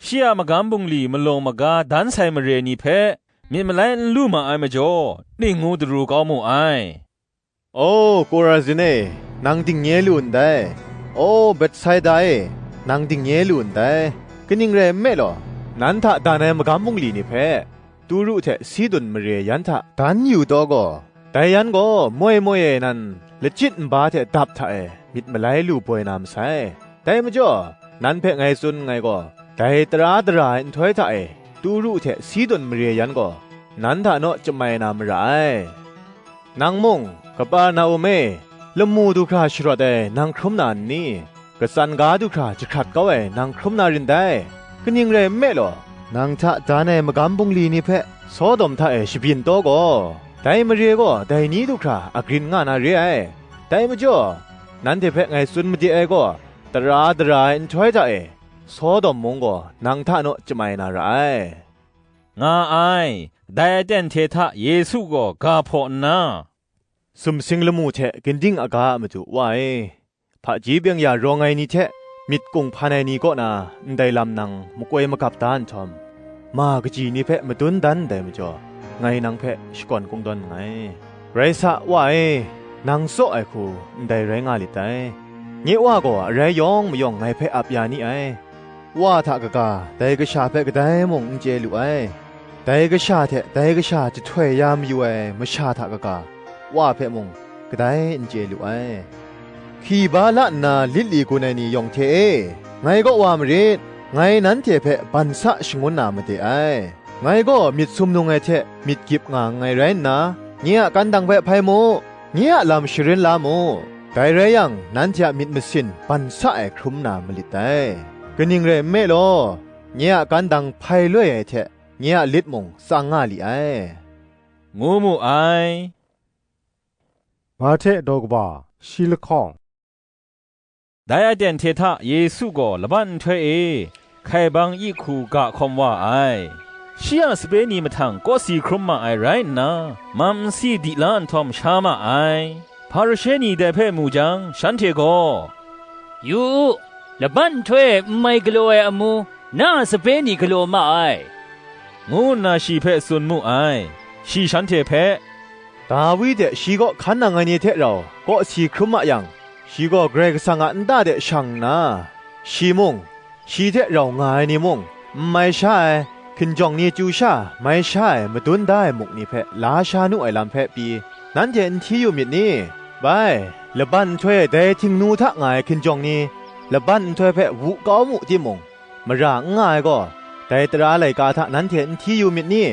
shi a magam bungli malawng maga dan sai mare ni hpe myit malai n lu ma ai majaw, ning ngu daru kau mu ai. "O Korazin e, nang dingnye lu ndai. O Betsaida e, nang dingnye lu ndai. Kaning rai nme law, nan hta dan ai magam bungli ni hpe, Turu hte Sidun mare yan hta dan yu taw gaw, dai yan gaw moi moi e nan lachyit nba hte dap hta e myit malai lu boi na masai. Dai majaw, nan hpe ngai tsun nngai gaw, dai tara dara ai nhtoi hta e Turu hte Sidun mare yan gaw, nan hta naw chyamai na mara ai. Nang mung, Kaperna-um e, lamu du hkra sharawt ai nang hkrum na n ni? Katsan ga du hkra jahkrat kau ai nang hkrum na rin dai. Kaning rai nme law, nang hta dan ai magam bungli ni hpe Sodom hta e shabyin taw gaw, dai mare gaw dai ni du hkra agrin nga na re ai. Dai majaw, nanhte hpe ngai tsun made ai gaw, tara dara ai nhtoi hta e, Sodom mung gaw nang hta naw chyamai na ra ai," nga ai. Dai aten hte hta Yesu gaw ga hpaw nna, sumsing lamu hte ginding aga a matu Wa e, hpaji byeng ya rawng ai ni hte myit kunghpan ai ni kaw na ndai lam nang makoi magap da nhtawm, ma kaji ni hpe madun dan ndai majaw, ngai nang hpe shakawn kungdawn nngai. Rai sa, Wa e, nang tsaw ai hku ndai rai nga lit dai. Nye Wa gaw arai yawng mayawng ngai hpe ap ya ni ai. Wa hta kaga, dai Kasha hpe kadai mung n chye lu ai. Dai Kasha hte dai Kasha jahtoi ya mayu ai masha hta kaga, Wa hpe mung, kadai n chye lu ai. Hki ba la nna lit li gun ai ni yawng hte e, ngai kaw wa marit, ngai nanhte hpe ban sa shangun na made ai. Ngai gaw myit sumnung ai hte myit gyip nga nngai rai nna, nye a kandang hpe hpai mu, nye a lam sharin la mu. Dai rai yang, nanhte a myit masin ban sa ai hkrum na malit dai. Kaning rai nme law, nye a kandang hpai loi ai hte, nye a lit mung tsang nga li ai," ngu mu ai. Marhte daw kaba, shi lahkawng. Dai aten hte hta Yesu gaw laban nhtoi e hkai bang yi hku ga hkawm wa ai. Shi a sape ni mahtang kawsi hkrum ma ai rai nna, mam nsi di la nhtawm sha ma ai. Hparishe ni dai hpe mu jang, shanhte gaw, "Yu u, laban nhtoi e n mai galaw ai amu, na a sape ni galaw ma ai," ngu nna shi hpe tsun mu ai. Shi shanhte hpe, "Dawi de shi kaw hkan nang ai ni hte rau kawsi hkrum ma yang, shi gaw Karai Kasang a nta de shang nna, shi mung, shi hte rau nga ai ni mung, n mai sha ai, hkinjawng ni chyu sha, mai sha ai, madun da ai muk ni hpe la sha nu ai lam hpe pyi, nanhte n hti yu myit ni? Bai, laban nhtoi e dai htingnu hta nga ai hkinjawng ni, laban nhtoi hpe wu kau mu timung, mara n nga ai gaw, dai tara laika hta nanhte n hti yu myit ni?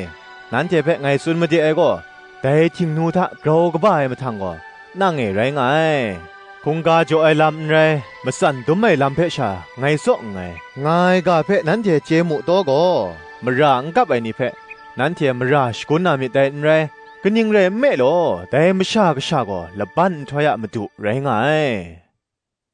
Nanhte hpe ngai tsun made ai gaw, dai htingnu hta grau kaba ai mahtang gaw, nang e rai nga ai. Hkungga jaw ai lam n rai, matsan dum ai lam hpe sha ngai tsaw nngai, nga ai ga hpe nanhte chye mu taw gaw, mara n kap ai ni hpe nanhte mara shagun na myit dai n rai, kaning rai nme law, dai Masha Kasha gaw laban nhtoi a Madu rai nga ai,"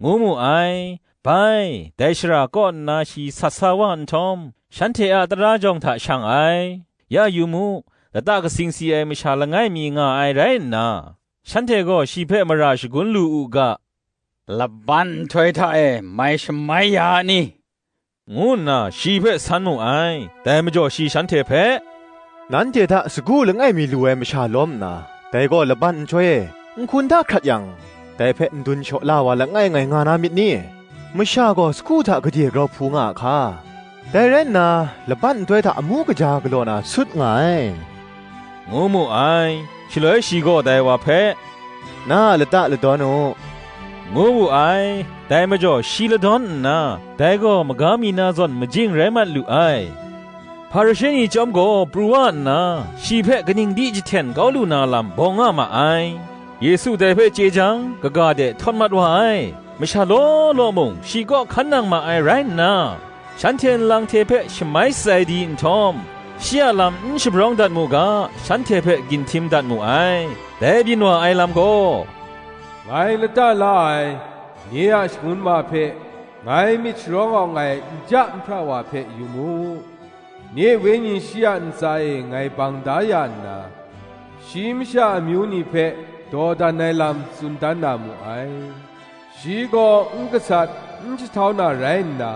ngu mu ai. Bai, dai shara kaw nna shi sat sa wa nhtawm, shanhte a tara jawng hta shang ai. Ya yu mu, lata katsing si ai masha langai mi nga ai rai nna, shanhte gaw shi hpe mara shagun lu u ga, "Laban nhtoi hta e mai shamai ya a ni?" ngu nna shi hpe san mu ai. Dai majaw shi shanhte hpe, "Nanhte hta sagu langai mi lu ai masha lawm nna, dai gaw laban nhtoi e, nhkun hta hkrat yang, dai hpe n dun shaw la wa langai ngai nga na myit ni? Masha gaw sagu hta gade grau hpu nga a hka? Dai rai nna, laban nhtoi hta amu kaja galaw na sut nga ai," ngu mu ai. Shaloi shi gaw dai wa hpe, "Na a lata ladawn u," ngu wu ai. Dai majaw shi ladawn nna, dai gaw maga mi na zawn majing rai mat lu ai. Hparishe ni chyawm gaw pru wa nna, shi hpe kaning di jahten kau lu na lam bawng nga ma ai. Yesu dai hpe chye jang, kaga de htawt mat wa ai. Masha law law mung shi kaw hkan nang ma ai rai nna, shanhte nlang hte hpe shamai shatsai di nhtawm, shi a lam n shabrawng dat mu ga, shanhte hpe ginhtim dat mu ai. Dai byin wa ai lam gaw, "Ngai lata la ai, nye a shangun ma hpe, ngai myit sharawng awng ai n ja n hpra wa hpe yu mu. Nye wenyi shi a ntsa e ngai bang da ya nna, shi masha amyu ni hpe dawdan ai lam tsun dan na mu ai. Shi gaw n gasat, n jahtau na rai nna,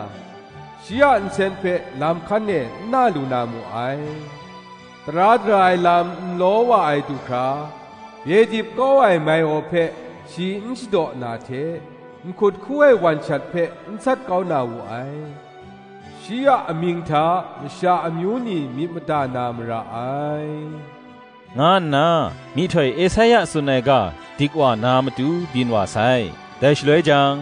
shi a nsen hpe lam hkan e n na lu na mu ai. Tara dara ai lam n law wa ai du hkra, bye dip kau ai mai aw hpe shi n shadaw na hte, nhkut hku ai wan shat hpe n sat kau na wu ai. Shi a amying hta masha amyu ni myit mada na mara ai," nga nna, myihtoi Esaia tsun ai ga dik wa na matu byin wa sai. Dai shaloi jang,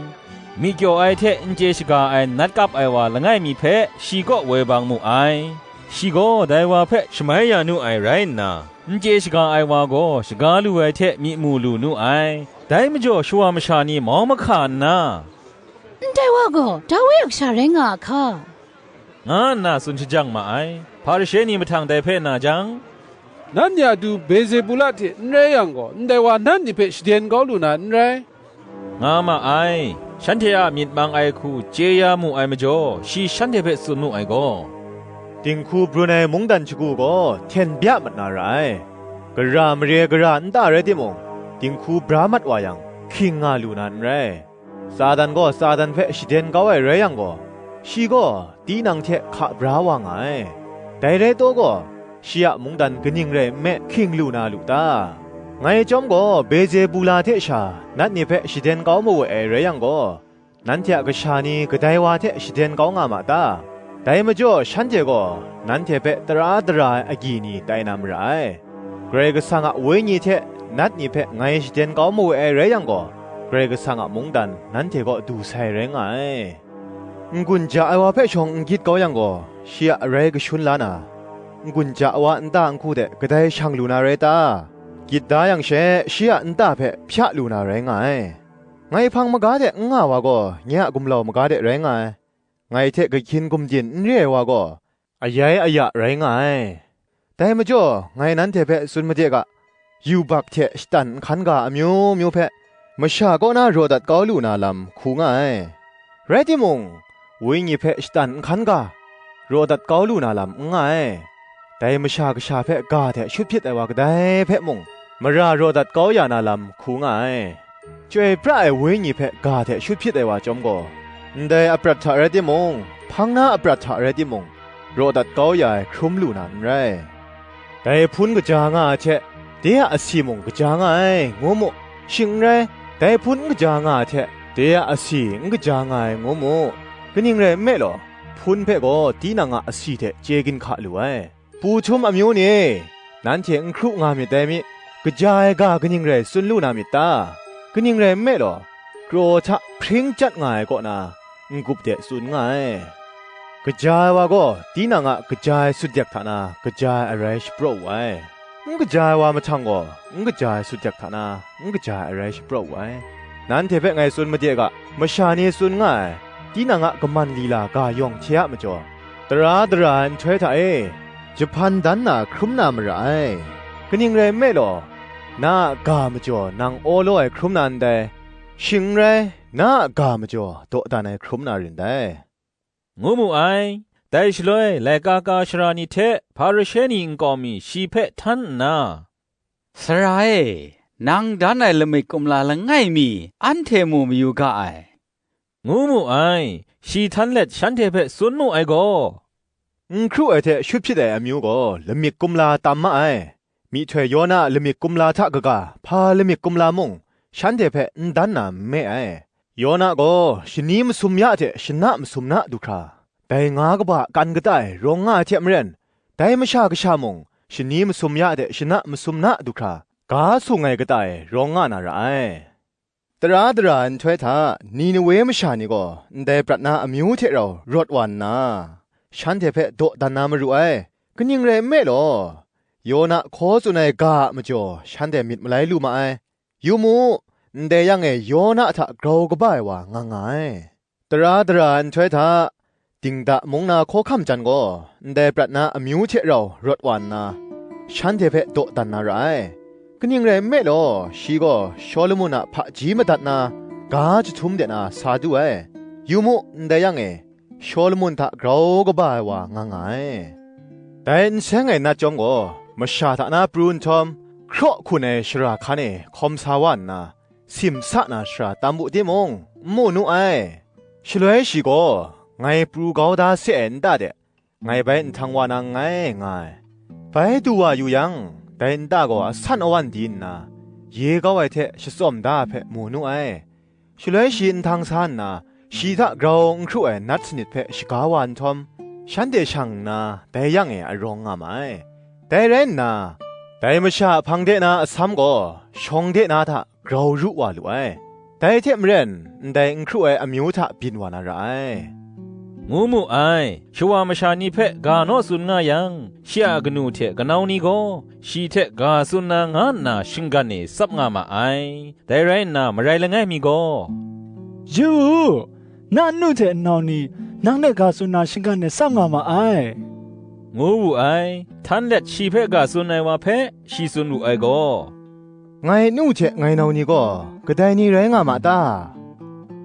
myi kyaw ai hte n chye shaga ai nat kap ai wa langai mi hpe shi kaw woi bang mu ai. Shi gaw dai wa hpe shamai ya nu ai rai nna, n chye shaga ai wa gaw shaga lu ai hte myi mu lu nu ai. Dai majaw shawa masha ni mau mahka nna, "Ndai wa gaw Dawi a kasha rai nga a hka?" nga nna tsun shajang ma ai. Hparishe ni mahtang dai hpe na jang, "Nanhte a du Beelzebula hte n rai yang gaw, ndai wa nanhte hpe shaden kau lu na n rai," nga ma ai. Shanhte a myit mang ai hku chye ya mu ai majaw, shi shanhte hpe tsun mu ai gaw, "Dinghku brun ai mungdan shagu gaw hten bya mat na ra ai. Gara mare gara nta rai timung, dinghku bra mat wa yang, hkying nga lu na n rai. Satan gaw Satan hpe shaden kau ai rai yang gaw, shi gaw tinang hte hka bra wa nga ai. Dai rai taw gaw, shi a mungdan kaning rai nme hkying lu na lu ta? Ngai chyawm gaw Beelzebula hte sha nat ni hpe shaden kau mawe ai rai yang gaw, nanhte a kasha ni kadai wa hte shaden kau nga ma ta? Dai majaw shanhte gaw nanhte hpe tara dara ai agyi ni tai na mara ai. Karai Kasang a Wenyi hte nat ni hpe ngai shaden kau mawe ai rai yang gaw, Karai Kasang a mungdan nanhte kaw du sai rai nga ai. N-gun ja ai wa hpe shawng n gyit kau yang gaw, shi a arai kashun la na, n-gun ja ai wa nta nhku de kadai shang lu na rai ta? Gyit da yang she, shi a nta hpe hpya lu na rai nga ai. Ngai hpang maga de n nga wa gaw, nye a gumlau maga de rai nga ai. Ngai hte kahkyin gumdin n re ai wa gaw, ayai aya rai nga ai. Dai majaw, ngai nanhte hpe tsun made ga, yubak hte shatan nhkan ga amyu myu hpe, masha kaw na raw dat kau lu na lam hku nga ai. Rai timung, wenyi hpe shatan nhkan ga, raw dat kau lu na lam n nga ai. Dai Masha Kasha hpe ga hte shut hpyit ai wa kadai hpe mung, mara raw dat kau ya na lam hku nga ai. Chyoi pra ai Wenyi hpe ga hte shut hpyit ai wa chyawm gaw, ndai aprat hta rai timung, hpang na aprat hta rai timung, raw dat kau ya ai hkrum lu na n rai. Dai hpun kaja nga ai hte, de a asi mung kaja nga ai, ngu mu; shing n rai, dai hpun n kaja nga ai hte, de a asi n kaja nga ai, ngu mu. Kaning rai nme law, hpun hpe gaw tinang a asi hte chye ginhka lu ai. Pu htum amyu ni e, nanhte n hkru nga myit dai mi, kaja ai ga kaning rai tsun lu na myit ta? Kaning rai nme law, kraw hta hpring chyat nga ai kaw na, n-gup de tsun nga ai. Kaja ai wa gaw tinang a kaja ai sutdek hta na kaja ai arai shapraw wu ai; n kaja ai wa mahtang gaw, n kaja ai sutdek hta na n kaja ai arai shapraw wu ai. Nanhte hpe ngai tsun made ga, masha ni tsun nga ai, tinang a kaman lila ga yawng hte a majaw, tara dara ai nhtoi hta e, jahpan dan na hkrum na mara ai. Kaning rai nme law, na a ga majaw nang awlaw ai hkrum na ndai; shing n rai, na a ga majaw dawdan ai hkrum na rin dai, ngu mu ai. Dai shaloi laika ka sara ni hte Hparishe ni nkau mi shi hpe htan nna, Sara e, nang dan ai lamik kumla langai mi anhte mu mayu ga ai, ngu mu ai. Shi htan let shanhte hpe tsun mu ai gaw, N hkru ai hte shut hpyit ai amyu gaw lamik kumla tam ma ai. Myihtoi Yawna a lamik kumla hta kaga, hpa lamik kumla mung, shanhte hpe n dan na n me ai. Yawna gaw shani masum ya hte shana masum na du hkra, dai nga kaba a kan kata e rawng nga ai hte maren, dai Masha Kasha mung, shani masum ya hte shana masum na du hkra, ga sung ai kata e rawng nga na ra ai. Tara dara ai nhtoi hta, Ninewe masha ni gaw ndai prat na amyu hte rau rawt wa nna, shanhte hpe dawdan na maru ai. Kaning rai nme law, Yawna hkaw tsun ai ga a majaw shanhte myit malai lu ma ai. Yu mu, ndai yang e Yawna hta grau kaba ai wa nga nga ai. Tara dara ai nhtoi hta, Dingda mung na hkawhkam jan gaw ndai prat na amyu hte rau rawt wa nna, shanhte hpe dawdan na ra ai. Kaning rai nme law, shi gaw Shawlumon a hpaji madat na ga jahtum de na sa du ai. Yu mu, ndai yang e, Shawlumon hta grau kaba ai wa nga nga ai. Dai n seng ai nat chyawm gaw, masha hta na pru nhtawm, hkraw hkun ai shara hkan e hkawm sa wa nna, simsa na shara tam wu timung, n mu nu ai. Shaloi shi gaw, ngai pru kau da se ai nta de, ngai bai nhtang wa na nngai, nga ai. Bai du wa yu yang, dai nta gaw asan awan di nna, ye kau ai hte shatsawm da ai hpe mu nu ai. Shaloi shi nhtang sa nna, shi hta grau n hkru ai nat sanit hpe shaga wa nhtawm, shanhte shang nna, dai yang e arawng nga ma ai. Dai rai nna, dai masha a hpang de na asam gaw, shawng de na hta grau ru wa lu ai. Dai hte maren, ndai n hkru ai amyu hta byin wa na ra ai, ngu mu ai. Shawa masha ni hpe ga naw tsun nga yang, shi a kanu hte kanau ni gaw, shi hte ga tsun na nga nna shinggan e tsap nga ma ai. Dai rai nna, marai langai mi gaw, Yu u, na nnu hte nnau ni, nang hte ga tsun na shinggan e tsap nga ma ai, ngu wu ai. Htan let shi hpe ga tsun ai wa hpe shi tsun wu ai gaw, Ngai nu hte ngai nau ni gaw kadai ni rai nga ma ta?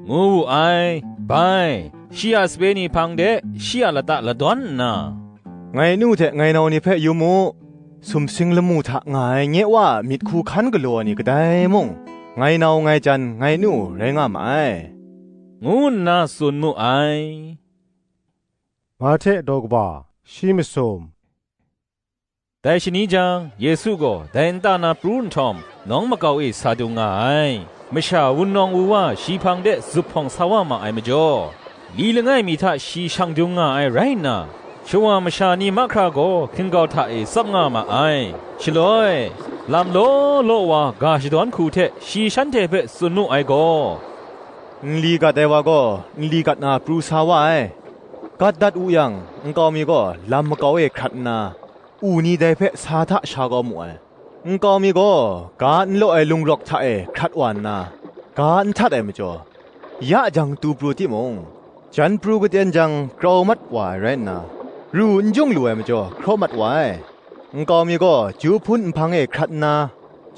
ngu wu ai. Bai, shi a sape ni hpang de shi a lata ladawn nna, Ngai nu hte ngai nau ni hpe yu mu, sumsing lamu hta nga ai nye Wa a myit hku hkan galaw ai ni kadai mung, ngai nau ngai jan ngai nu rai nga ma ai, ngu nna tsun mu ai. Mahte daw kaba, shi masum. Dai shani jang, Yesu gaw dai nta na pru nhtawm, nawng makau e sa du nga ai. Masha wunawng wu wa shi hpang de zuphpawng sa wa ma ai majaw, li langai mi hta shi shang dung nga ai rai nna, shawa masha ni mahkra gaw hkinggau hta e tsap nga ma ai. Shaloi, Lam law law wa ga shadawn hku hte shi shanhte hpe tsun mu ai gaw, "Nli gat ai wa gaw nli gat na pru sa wa ai; gat dat wu yang, nkau mi gaw lam makau e hkrat nna, u ni dai hpe sa hta sha kau mu ai. Nkau mi gaw ga n law ai lungrawk hta e hkrat wa nna, ga n htat ai majaw, ya jang tu pru timung, jan pru katen jang grau mat wa ai rai nna, ru n jung lu ai majaw hkraw mat wa ai. Nkau mi gaw ju hpun nhpang e hkrat nna,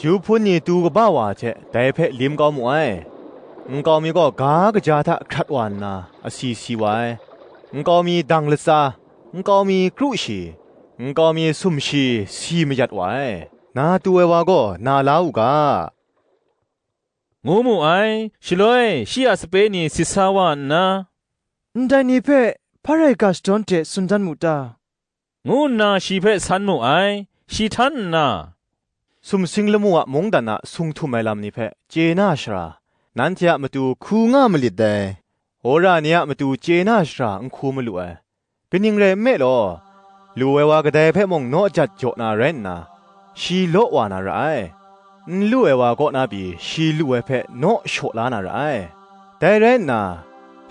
ju hpun ni tu kaba wa hte dai hpe lim kau mu ai. Nkau mi gaw ga kaja hta hkrat wa nna, asi si wa ai. Nkau mi dang latsa, nkau mi kru shi, nkau mi sumshi si mayat wa ai. Na tu ai wa gaw na la u ga," ngu mu ai. Shaloi shi a sape ni sit sa wa nna, "Ndai ni hpe hpa rai ga shadawn hte tsun dan mu ta?" ngu nna shi hpe san mu ai. Shi htan nna, "Sumsing lamu a mungdan a sung htum ai lam ni hpe chye na shara, nanhte a matu hku nga malit dai; wora ni a matu chye na shara n hku malu ai. Kaning rai nme law, lu ai wa kadai hpe mung naw jat jaw na rai nna, shi law wa na ra ai; n lu ai wa kaw na pyi shi lu ai hpe naw shaw la na ra ai. Dai rai nna,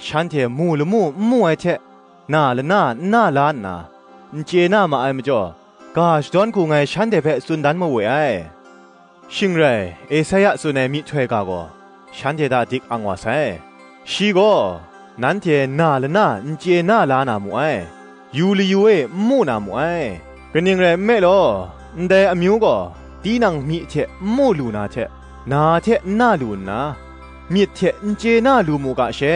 shanhte mu lamu n mu ai hte, na lana n na la nna, n chye na ma ai majaw, ga shadawn hku ngai shanhte hpe tsun dan mawe ai. Shing rai, Esaia tsun ai myihtoi ga gaw, shanhte hta dik ang wa sai. Shi gaw, nanhte na lana n chye na la na mu ai, yu layu e n mu na mu ai. Kaning rai nme law, ndai amyu gaw, tinang myi hte n mu lu na hte, na hte n na lu nna, myit hte n chye na lu mu ga she,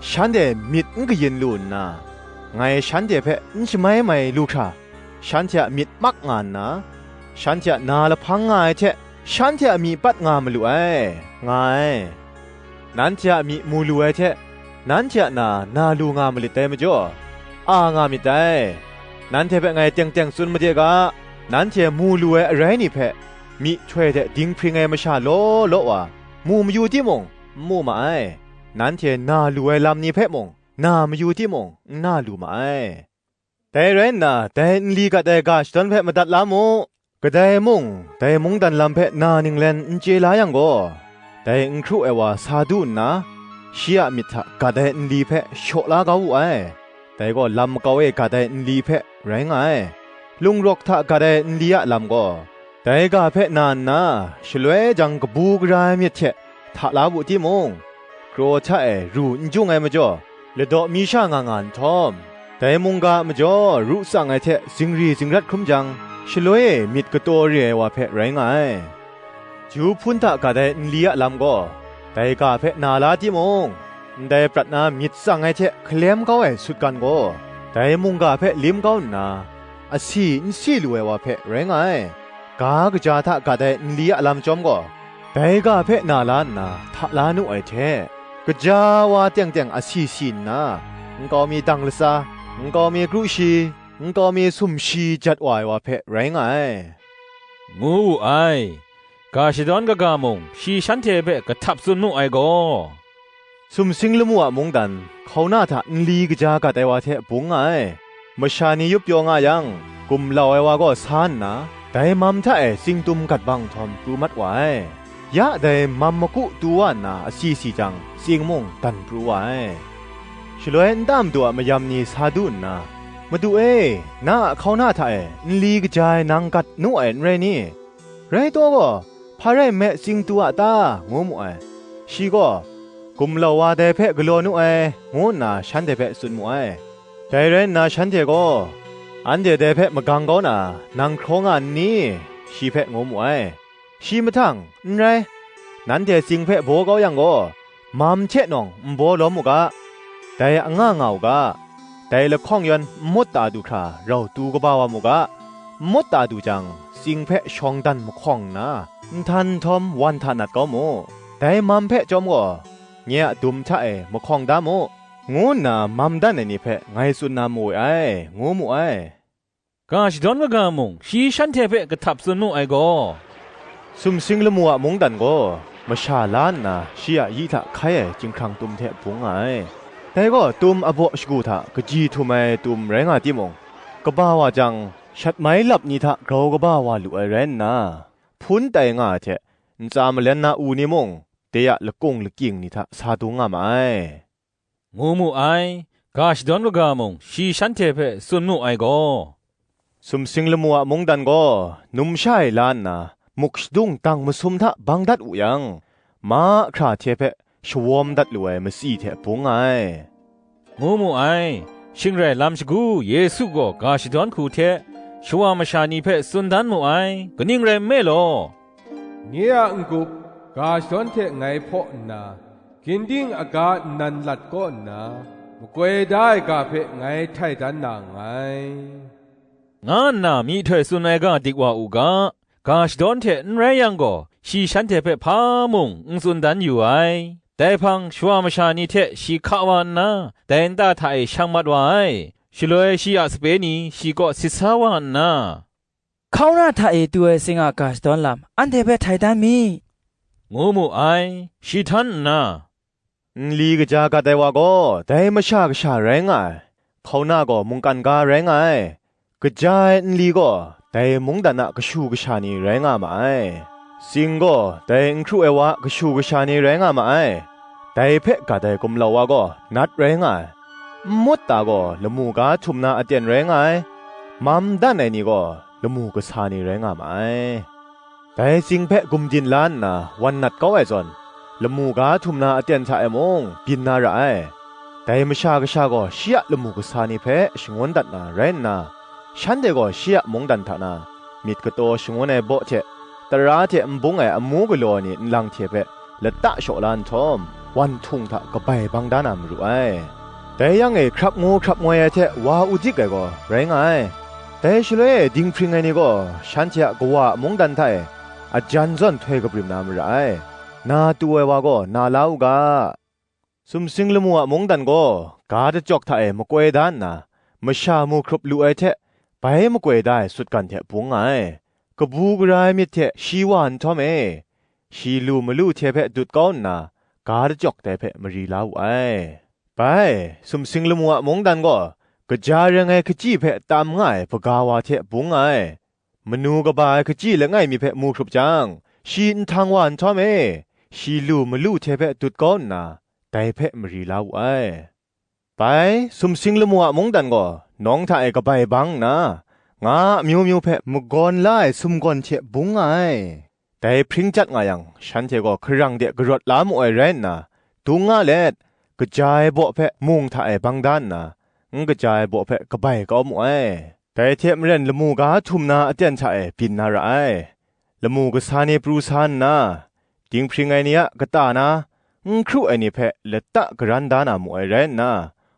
shanhte myit n kayin lu nna, ngai shanhte hpe n shamai mai lu hkra, shanhte a myit mak nga nna, shanhte a na lahpang nga ai hte, shanhte a myi pat nga malu ai, nga ai. Nanhte a myi mu lu ai hte, nanhte a na na lu nga malit dai majaw, a nga myit dai. Nanhte hpe ngai teng teng tsun made ga, nanhte mu lu ai arai ni hpe, myihtoi hte dinghpring ai masha law law wa, mu mayu timung, n mu ma ai. Nanhte na lu ai lam ni hpe mung, na mayu timung, n na lu ma ai. Dai rai nna, dai nli gat ai ga shadawn hpe madat la mu. Kadai mung, dai mungdan lam hpe na ninglen n chye la yang gaw, dai n hkru ai wa sa du nna, shi a myit hta gat ai nli hpe shaw la kau wu ai. Dai gaw lam makau e gat ai nli hpe rai nga ai. Lungrawk hta gat ai nli a lam gaw, dai ga hpe na nna, shaloi jang kabu gara ai myit hte hta la wu timung, kraw hta e ru n jung ai majaw, ladaw mi sha nga nga nhtawm, dai mungga a majaw ru tsang ai hte zingri zingrat hkrum jang, shaloi e myit kataw re ai wa hpe rai nga ai. Ju hpun hta gat ai nli a lam gaw, dai ga hpe na la timung, ndai prat na myit tsang ai hte hkalem kau ai sutgan gaw, dai mungga hpe lim kau nna, asi n si lu ai wa hpe rai nga ai. Ga kaja hta gat ai nli a lam chyawm gaw, dai ga hpe na la nna hta la nu ai hte, gaja wa teng teng asi si nna, nkau mi dang latsa, nkau mi kru shi, nkau mi sumshi jat wa ai wa hpe rai nga ai, ngu wu ai. Ga shadawn kaga mung shi shanhte hpe kahtap tsun mu ai gaw, sumsing lamu a mungdan, hkauna hta nli kaja gat ai wa hte bung nga ai. Masha ni yup pyaw nga yang, gumlau ai wa gaw sa nna, dai mam hta e tsing tum gat bang nhtawm pru mat wa ai. Ya dai mam maku tu wa nna asi si jang, tsing mung dan pru wa ai. Shaloi nta madu a mayam ni sa du nna, "Madu e, na a hkauna hta e nli kaja ai nang gat nu ai n rai ni? Rai taw gaw, hpa rai nme tsing tu a ta?" ngu mu ai. Shi gaw, "Gumlau wa dai hpe galaw nu ai," ngu nna shanhte hpe tsun mu ai. Dai rai nna shanhte gaw, "Anhte dai hpe magang kau na, nang hkraw nga n ni?" shi hpe ngu mu ai. Shi mahtang, "N rai, nanhte tsing hpe baw kau yang gaw, mam hte nawng n baw lawm u ga, dai anga nga u ga, dai lahkawng yawn n mut ta du hkra rau tu kaba wa mu ga, n mut ta du jang, tsing hpe shawng dan mahkawng nna, nhtan nhtawm wan hta nat kau mu, dai mam hpe chyawm gaw, nye a dum hta e mahkawng da mu," ngu nna mam dan ai ni hpe ngai tsun na mawe ai, ngu mu ai. Ga shadawn kaga mung shi shanhte hpe kahtap tsun mu ai gaw, sumsing lamu a mungdan gaw masha la nna shi a yi hta hkai ai chyinghkrang tum hte bung nga ai. Dai gaw tum abaw shagu hta kaji htum ai tum rai nga timung, kaba wa jang, shat mai lap ni hta grau kaba wa lu ai rai nna, hpun tai nga ai hte, ntsa malen na u ni mung, de a lakung lakying ni hta sa dung nga ma ai," ngu mu ai. Ga shadawn kaga mung shi shanhte hpe tsun mu ai gaw, "Sumsing lamu a mungdan gaw numsha e la nna, muk shadung dang masum hta bang dat wu yang, mahkra hte hpe shawawm dat lu ai matsi hte bung nga ai," ngu mu ai. Shing rai lam shagu Yesu gaw ga shadawn hku hte shawa masha ni hpe tsun dan mu ai. Kaning rai nme law, "Nye a n-gup, ga shadawn hte ngai hpaw nna, ginding aga nnan lat kaw nna, makoi da ai ga hpe ngai htai dan na nngai," nga nna myihtoi tsun ai ga dik wa u ga. Ga shadawn hte n rai yang gaw, shi shanhte hpe hpa mung n tsun dan yu ai. Dai hpang shawa masha ni hte shi hka wa nna, dai nta hta e shang mat wa ai. Shaloi shi a sape ni shi kaw sit sa wa nna, "Hkauna hta e tu ai tsing a ga shadawn lam, anhte hpe htai dan mi," ngu mu ai. Shi htan nna, "Nli kaja gat ai wa gaw, dai Masha Kasha rai nga ai; hkauna gaw mungkan ga rai nga ai; kaja ai nli gaw, dai mungdan a kashu kasha ni rai nga ma ai; tsing gaw, dai n hkru ai wa a kashu kasha ni rai nga ma ai; dai hpe gat ai gumlau wa gaw, nat rai nga ai; nmut ta gaw, lamu ga htum na aten rai nga ai; mam dan ai ni gaw, lamu kasa ni rai nga ma ai. Dai tsing hpe gumdin la nna wan nat kau ai zawn, lamu ga htum na aten hta e mung byin na ra ai. Dai Masha Kasha gaw shi a lamu kasa ni hpe shangun dat na rai nna, shanhte gaw shi a mungdan hta na myit kataw shangun ai baw hte, tara hte n bung ai amu galaw ai ni nlang hte hpe lata shaw la nhtawm, wan htung hta kabai bang da na maru ai. Dai yang e hkrap ngu hkrap ngoi ai hte wa udik ai gaw rai nga ai. Dai shaloi e dinghpring ai ni gaw shanhte a kawa a mungdan hta e ajan zawn htoi kabrim na mara ai. Na tu ai wa gaw na la u ga. Sumsing lamu a mungdan gaw ga dachyawk hta e makoi da nna, masha mu hkrup lu ai hte, bai makoi da ai sutgan hte bung nga ai. Kabu gara ai myit hte shi wa nhtawm e, shi lu malu hte hpe dut kau nna, ga dachyawk dai hpe mari la wu ai. Bai, sumsing lamu a mungdan gaw, kaja reng ai hkachyi hpe tam nga ai hpaga wa hte bung nga ai. Manu kaba ai hkachyi langai mi hpe mu hkrup jang, shi nhtang wa nhtawm e, shi lu malu hte hpe dut kau nna, dai hpe mari la wu ai. Bai, sumsing lamu a mungdan gaw, nawng hta e kabai bang nna, nga amyu myu hpe magawn la ai sumgawn hte bung nga ai. Dai hpring chyat nga yang, shanhte gaw hkarang de karawt la mu ai rai nna, dung nga let, kaja ai baw hpe mung hta e bang da nna, n kaja ai baw hpe kabai kau mu ai. Dai hte maren lamu ga htum na aten hta e byin na ra ai. Lamu kasa ni pru sa nna, dinghpring ai ni a kata na, n hkru ai ni hpe lata karan da na mu ai rai nna,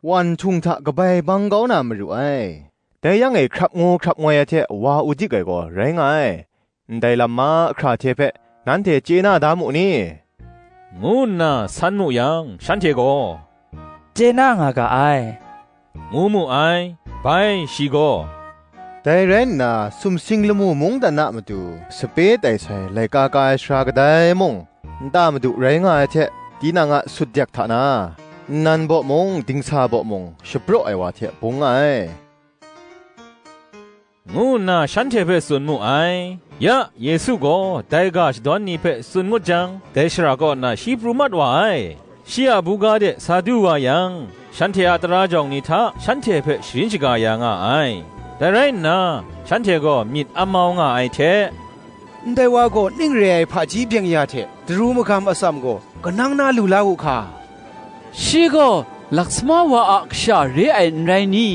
wan htung hta kabai bang kau na maru ai. Dai yang e hkrap ngu hkrap ngoi ai hte wa udik ai gaw rai nga ai. Ndai lam mahkra hte hpe nanhte chye na da mu ni? Ngu nna san mu yang, shanhte gaw, "Chye na nga ga ai," ngu mu ai. Bai shi gaw, "Dai rai nna, sumsing lamu mungdan a matu sape tai sai laika ka ai sara kadai mung, nta madu rai nga ai hte, tinang a sutdek hta na, nnan baw mung, dingsa baw mung, shapraw ai wa hte bung nga ai," ngu nna shanhte hpe tsun mu ai. Ya, Yesu gaw dai ga shadawn ni hpe tsun ngut jang, dai shara kaw nna shi pru mat wa ai. Shi a buga de sa du wa yang, shanhte a tara jawng ni hta shanhte hpe sharin shaga ya nga ai. Dai rai nna, shanhte gaw myit amau nga ai hte, "Ndai wa gaw ning re ai hpaji byeng ya hte daru magam atsam gaw kanang na lu la u hka? Shi gaw laksama wa a kasha re ai n rai ni?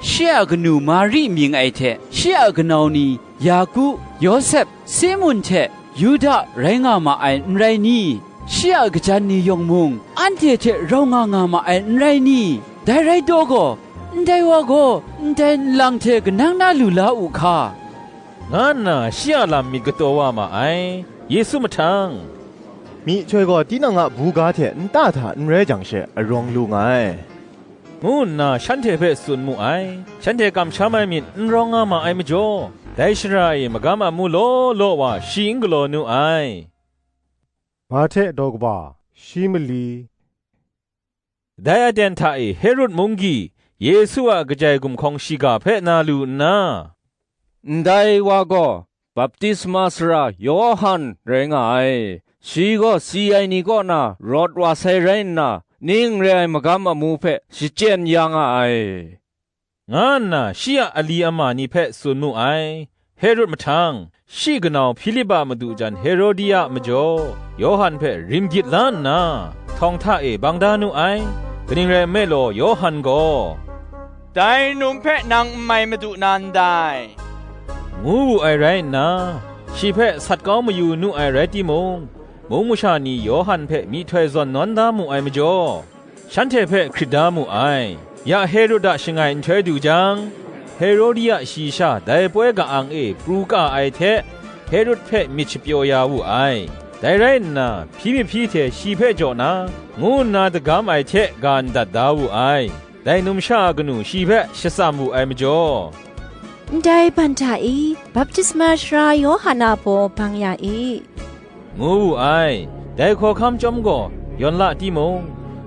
Shi a kanu Mari mying ai hte, shi a kanau ni Yaku, Yawsep, Simun hte Yuda rai nga ma ai n rai ni? Shi a kajan ni yawng mung, anhte hte rau nga nga ma ai n rai ni? Dai rai taw gaw, ndai wa gaw ndai nlang hte kanang na lu la u hka?" nga nna shi a lam myit kataw wa ma ai. Yesu mahtang, "Myihtoi gaw tinang a buga hte nta hta n rai jang she arawng lu nga ai," ngu nna shanhte hpe tsun mu ai. Shanhte kamsham ai myit n rawng nga ma ai majaw, dai shara e magam amu law law wa shi n galaw nu ai. Mahte daw kaba, shi mali. Dai aten hta e Herod munggyi, Yesu a kajai gumhkawng shiga hpe na lu nna, "Ndai wa gaw Baptisma sara Yawhan rai nga ai. Shi gaw si ai ni kaw na rawt wa sai rai nna, ning re ai magam amu hpe shachyen ya nga ai, nga nna shi a ali ama ni hpe tsun mu ai. Herod mahtang, shi kanau Hpilip a madu jan Herodia majaw, Yawhan hpe rim gyit la nna, htawng hta e bang da nu ai. Kaning rai nme law, Yawhan gaw, "Dai num hpe nang n mai madu na ndai," ngu wu ai rai nna, shi hpe sat kau mayu nu ai rai timung, mung masha ni Yawhan hpe myihtoi zawn nawn da mu ai majaw, shanhte hpe hkrit da mu ai. Ya Herod a shangai nhtoi du jang, Herodia shayi sha dai poi ka-ang e pru ka ai hte, Herod hpe myit shapyaw ya wu ai. Dai rai nna, hpyi mahpyi hte shi hpe jaw na, ngu nna dagam ai hte ga ndat da wu ai. Dai numsha a kanu shi hpe shatsam wu ai majaw, "Ndai ban hta i? Baptisma sara Yawhan a baw bang ya i?" ngu wu ai. Dai hkawhkam chyawm gaw yawn la timung,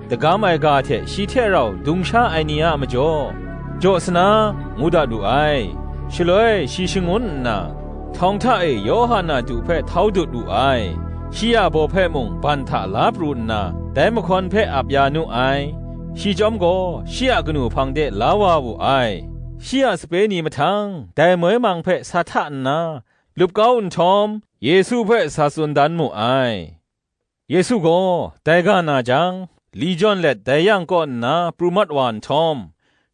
dagam ai ga hte shi hte rau dung sha ai ni a majaw, jaw sana, ngu dat wu ai. Shaloi shi shangun nna, htawng hta e Yawhan a du hpe htau dut wu ai. Shi a baw hpe mung ban hta la pru nna, dai mahkawn hpe ap ya nu ai. Shi chyawm gaw, shi a kanu hpang de la wa wu ai. Shi a sape ni mahtang, dai moi mang hpe sa hta nna, lup kau nhtawm, Yesu hpe sa tsun dan mu ai. Yesu gaw dai ga na jang, li jawn let dai yang kaw nna pru mat wa nhtawm,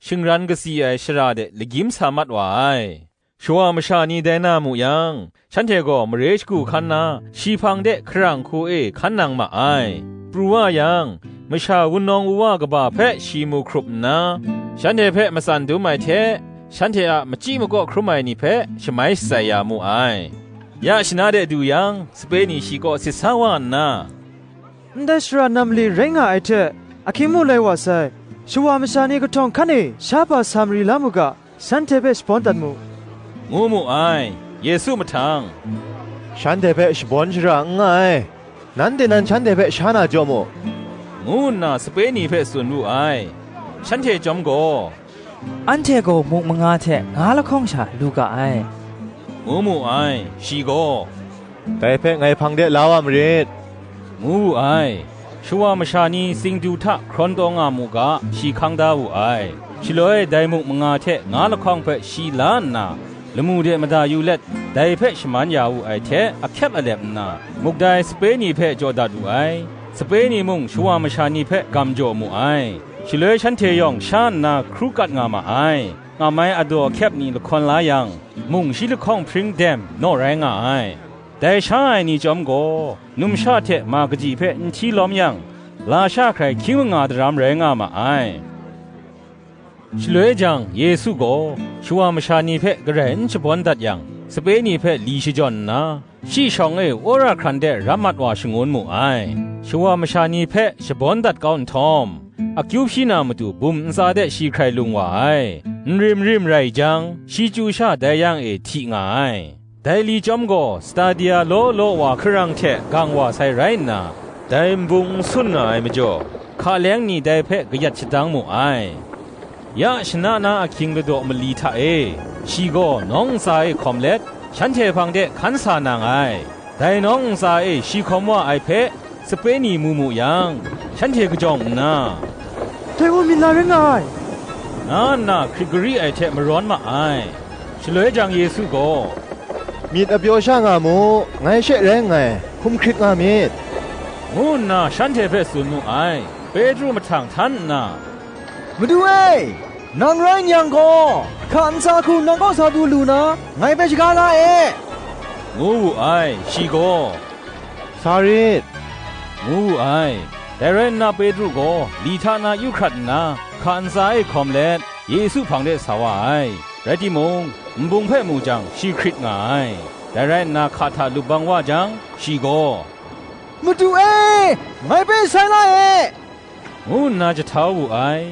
shingran katsi ai shara de lagyim sa mat wa ai. Shawa masha ni dai na mu yang, shanhte gaw mare shagu hkan na, shi hpang de hkarang hku e hkan nang ma ai. Pru wa yang, masha wunawng wuwa kaba hpe shi mu hkrup nna, shanhte hpe matsan dum ai hte, shanhte a machyi makaw hkrum ai ni hpe shamai shatsai ya mu ai. Ya shana de du yang, sape ni shi kaw sit sa wa nna, "Ndai sara nam mali rai nga ai hte, ahkying mu lai wa sai, shawa masha ni kahtawng hkan e sha hpa sa mari la mu ga, shanhte hpe shabawn dat mu," ngu mu ai. Yesu mahtang, "Shanhte hpe shabawn shara n nga ai, nanhte nan shanhte hpe sha na jaw mu," ngu nna sape ni hpe tsun wu ai. Shanhte chyawm gaw, "Anhte gaw muk manga hte nga lahkawng sha lu ga ai," ngu mu ai. Shi gaw, "Dai hpe ngai hpang de la wa marit," ngu wu ai. Shawa masha ni tsingdu hta hkrawn taw nga mu ga, shi hkang da wu ai. Shaloi dai muk manga hte nga lahkawng hpe shi la nna, lamu de mada yu let, dai hpe shaman ya wu ai hte ahkyep alep nna, muk dai sape ni hpe jaw dat wu ai. Sape ni mung shawa masha ni hpe gam jaw mu ai. Shaloi shanhte yawng sha nna hkru kat nga ma ai. Ngam ai adaw ahkyep ni lahkawn la yang, mung shi lahkawng hpring dem naw rai nga ai. Dai sha ai ni chyawm gaw, numsha hte ma kaji hpe n hti lawm yang, lasha hkrai hkying manga daram rai nga ma ai. Shaloi jang, Yesu gaw shawa masha ni hpe garai n shabawn dat yang, sape ni hpe li shajawn nna, shi shawng e wora hkran de ram mat wa shangun mu ai. Shawa masha ni hpe shabawn dat kau nhtawm, akyu hpyi na matu bum ntsa de shi hkrai lung wa ai. Nrim rim rai jang, shi chyu sha dai yang e hti nga ai. Dai li chyawm gaw, stadia law law wa hkarang hte gang wa sai rai nna, dai nbung n sun nga ai majaw, hka leng ni dai hpe kayat shadang mu ai. Ya shana na ahkying ladaw mali hta e, shi gaw nawng ntsa e hkawm let, shanhte hpang de hkan sa na nga ai. Dai nawng ntsa e shi hkawm wa ai hpe, sape ni mu mu yang, shanhte kajawng nna, "Dai gaw myit la rai nga ai," nga nna hkrit gari ai hte marawn ma ai. Shaloi jang Yesu gaw, "Myit apyaw sha nga mu, ngai she rai nngai, hkum hkrit nga myit," ngu nna shanhte hpe tsun mu ai. Petru mahtang htan nna, "Madu e, nang rai n yang gaw, hka ntsa hku nang kaw sa du lu na, ngai hpe shaga la e," ngu wu ai. Shi gaw, "Sa rit," ngu wu ai. Dai rai nna Petru gaw li hta na yu hkrat nna, hka ntsa e hkawm let, Yesu hpang de sa wa ai. Rai timung, nbung hpe mu jang, shi hkrit nga ai. Dai rai nna, hka hta lup bang wa jang, shi gaw, "Madu e, ngai hpe sai la e," ngu nna jahtau wu ai.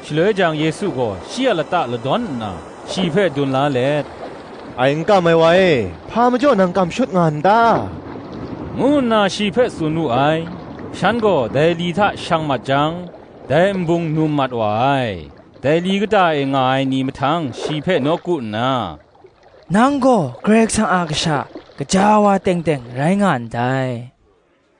Shaloi jang Yesu gaw shi a lata ladawn nna, shi hpe dun la let, "Ai n kam ai wa e, hpa majaw nang kam shut nga n ta?" ngu nna shi hpe tsun wu ai. Shan gaw dai li hta shang mat jang, dai nbung num mat wa ai. Dai li kata e nga ai ni mahtang shi hpe nawku nna, "Nang gaw Karai Kasang a Kasha, gaja wa teng teng rai nga ndai,"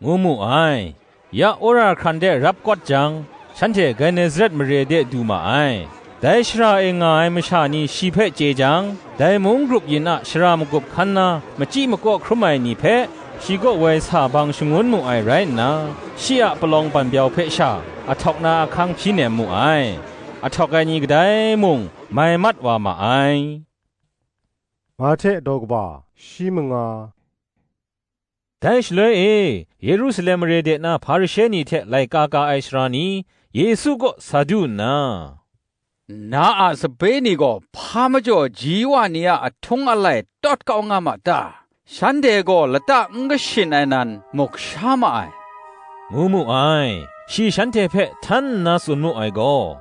ngu mu ai. Ya wora hkran de rap kawt jang, shanhte Genesaret mare de du ma ai. Dai shara e nga ai masha ni shi hpe chye jang, dai mung grup yin a shara magup hkan na machyi makaw hkrum ai ni hpe, shi kaw woi sa bang shangun mu ai rai nna, shi a palawng ban byau hpe sha ahtawk na ahkang hpyi nem mu ai. Ahtawk ai ni kadai mung mai mat wa ma ai. Mahte daw kaba shi manga. Dai shaloi e, Yerusalem mare de na Hparishe ni hte laika ka ai sara ni, Yesu kaw sa du nna, "Na a sape ni gaw hpa majaw ji wa ni a ahtung alai tawt kau nga ma ta? Shanhte gaw lata n kashin ai nan muk sha ma ai," ngu mu ai. Shi shanhte hpe htan nna tsun mu ai gaw,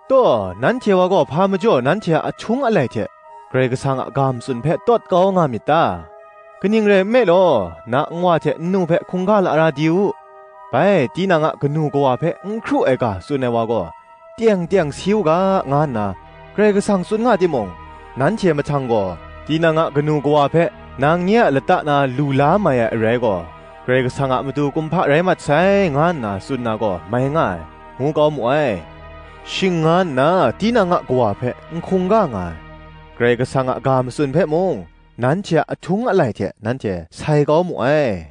"Taw, nanhte wa gaw hpa majaw nanhte a ahtung alai hte Karai Kasang a ga matsun hpe tawt kau nga myit ta? Kaning rai nme law, na nwa hte nnu hpe hkungga lara di u. Bai, tinang a kanu kawa hpe n hkru ai ga tsun ai wa gaw, teng teng si u ga, nga nna Karai Kasang tsun nga timung, nanhte mahtang gaw, tinang a kanu kawa hpe nang nye a lata na lu la mai ai arai gaw, Karai Kasang a matu kumhpa rai mat sai, nga nna tsun na gaw mai nga ai, ngu kau mu ai. Shing nga nna tinang a kawa hpe n hkungga nga ai, Karai Kasang a ga matsun hpe mung, nanhte a ahtung alai hte nanhte sai kau mu ai.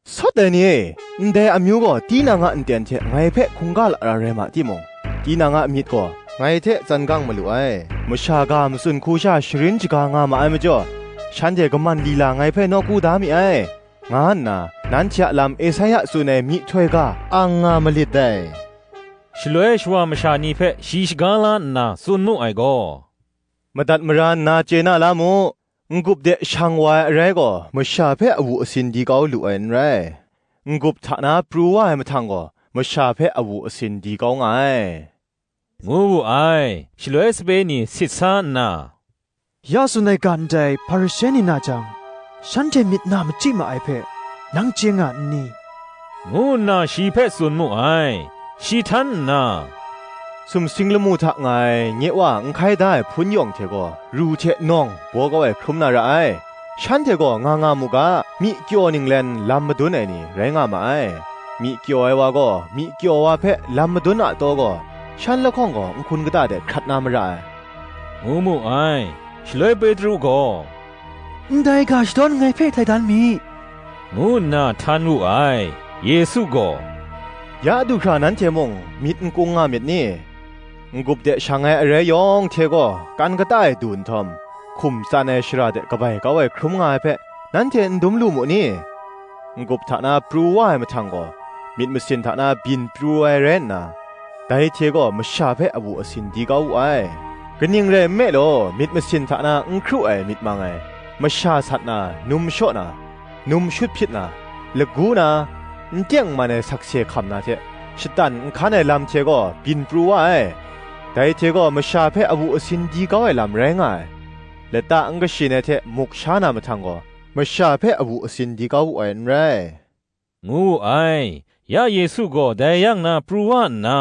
Sawt ai ni e, ndai amyu gaw tinang a nten hte ngai hpe hkungga lara rai ma timung, tinang a myit gaw ngai hte tsan gang malu ai. Masha ga matsun hku sha sharin shaga nga ma ai majaw, shanhte kaman lila ngai hpe nawku da mi ai, nga nna nanhte a lam Esaia tsun ai myihtoi ga ang nga malit dai." Shaloi shawa masha ni hpe shi shaga la nna tsun mu ai gaw, "Madat mara nna chye na la mu. N-gup de shang wa ai arai gaw, masha hpe awu asin di kau lu ai n rai. N-gup hta na pru wa ai mahtang gaw, masha hpe awu asin di kau nga ai," ngu wu ai. Shaloi sape ni sit sa nna, "Ya tsun ai ga ndai Hparishe ni na jang, shanhte myit na machyi ma ai hpe, nang chye nga n ni?" ngu nna shi hpe tsun mu ai. Shi htan nna, "Sumsing lamu hta nga ai nye Wa n hkai da ai hpun yawng hte gaw, ru hte nawng baw kau ai hkrum na ra ai. Shanhte gaw nga nga mu ga, myi kyaw ninglen lam madun ai ni rai nga ma ai. Myi kyaw ai wa gaw, myi kyaw wa hpe lam madun a taw gaw, shan lahkawng gaw n hkun kata de hkrat na mara ai," ngu mu ai. Shaloi Petru gaw, "Ndai ga shadawn ngai hpe tai dan mi," ngu nna htan wu ai. Yesu gaw, "Ya du hkra nanhte mung myit n kung nga myit ni? N-gup de shang ai arai yawng hte gaw kan kata e du nhtawm, hkum tsan ai shara de kabai kau ai hkrum nga ai hpe, nanhte n dum lu mu ni? N-gup hta na pru wa ai mahtang gaw, myit masin hta na byin pru ai rai nna, dai hte gaw masha hpe awu asin di kau wu ai. Kaning rai nme law, myit masin hta na n hkru ai myit mang ai, masha sat na, num shaw na, num shut hpyit na, lagu na, n teng n man ai sakse hkam na hte, shatan n hkan ai lam hte gaw byin pru wa ai. Dai hte gaw masha hpe awu asin di kau ai lam rai nga ai. Lata n kashin ai hte muk sha na mahtang gaw, masha hpe awu asin di kau wu ai n rai," ngu wu ai. Ya Yesu gaw dai yang na pru wa nna,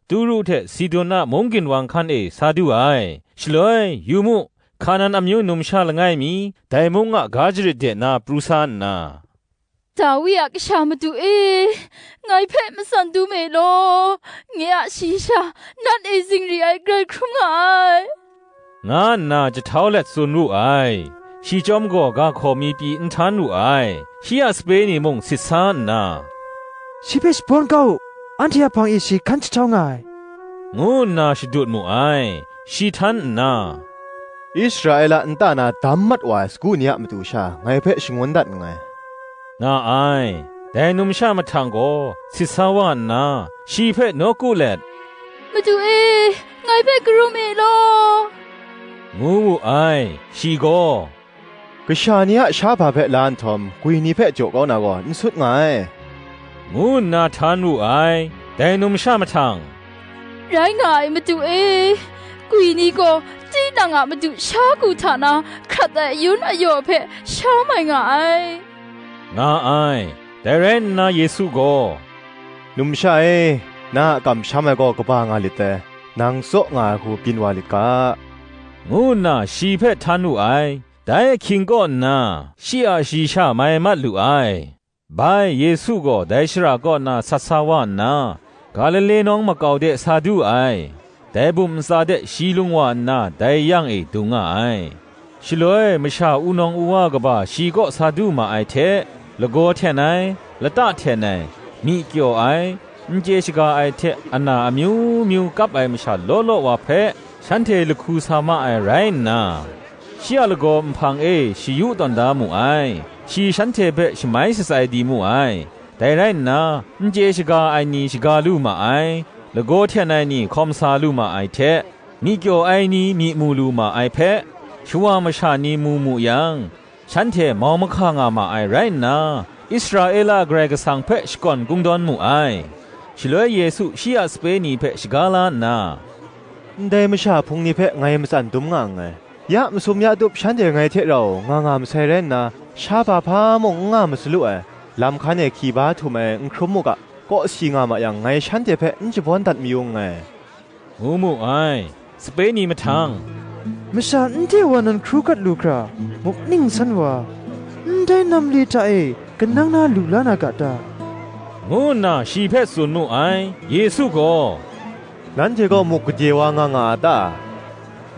Turu hte Sidun a mung ginwang hkan e sa du ai. Shaloi, yu mu, Hkanan amyu numsha langai mi, dai mung a ga jarit de na pru sa nna, "Dawi a kasha Madu e, ngai hpe matsan dum e law, nye a shayi sha nat e zingri ai grai hkrum nga ai," nga nna jahtau let tsun wu ai. Shi chyawm gaw ga hkaw mi pyi n htan wu ai. Shi a sape ni mung sit sa nna, "Shi hpe shabawn kau u, anhte a hpang e shi hkan jahtau nga ai," ngu nna shadut mu ai. Shi htan nna, "Israela nta na dam mat wa ai sagu ni a matu sha ngai hpe shangun dat nngai," nga ai. Dai numsha mahtang gaw sit sa wa nna, shi hpe nawku let, "Madu e, ngai hpe karum e law," ngu wu ai. Shi gaw, "Kasha ni a sha hpa hpe la nhtawm, gwi ni hpe jaw kau na gaw n sut nga ai," ngu nna htan wu ai. Dai numsha mahtang, "Rai nga ai, Madu e, gwi ni gaw tinang a madu sha ku hta na hkrat ai ayun ayaw hpe sha mai nga ai," nga ai. Dai rai nna Yesu gaw, "Numsha e, na a kamsham ai gaw kaba nga lit dai; nang tsaw nga ai hku byin wa lit ga," ngu nna shi hpe htan wu ai. Dai ahkying kaw nna, shi a shayi sha mai mat lu ai. Bai, Yesu gaw dai shara kaw na sat sa wa nna, Galile nawng makau de sa du ai. Dai bum ntsa de shi lung wa nna, dai yang e dung nga ai. Shaloi masha wunawng uwa kaba shi kaw sa du ma ai hte, lagaw hten ai, lata hten ai, myi kyaw ai, n chye shaga ai hte ana amyu myu kap ai masha law law wa hpe, shanhte lahku sa ma ai rai nna, shi a lagaw nhpang e shayu tawn da mu ai. Shi shanhte hpe shamai shatsai di mu ai. Dai rai nna, n chye shaga ai ni shaga lu ma ai, lagaw hten ai ni hkawm sa lu ma ai hte, myi kyaw ai ni myi mu lu ma ai hpe, shawa masha ni mu mu yang, shanhte mau mahka nga ma ai rai nna, Israela Karai Kasang hpe shakawn kungdawn mu ai. Shaloi Yesu shi a sape ni hpe shaga la nna, "Ndai masha hpung ni hpe ngai matsan dum nga nngai. Ya masum ya tup shanhte ngai hte rau nga nga masai rai nna, sha hpa hpa mung n nga masalu ai, lam hkan e hkyi ba htum ai n hkrum mu ga, kawsi nga ma yang, ngai shanhte hpe n shabawn dat mayu nngai," ngu mu ai. Sape ni mahtang, "Masha n de wa nan hkru gat lu hkra, muk ning san wa, ndai nam li hta e kanang na lu la na ga ta?" ngu nna shi hpe tsun mu ai. Yesu gaw, "Nanhte gaw muk gade wa nga nga a ta?"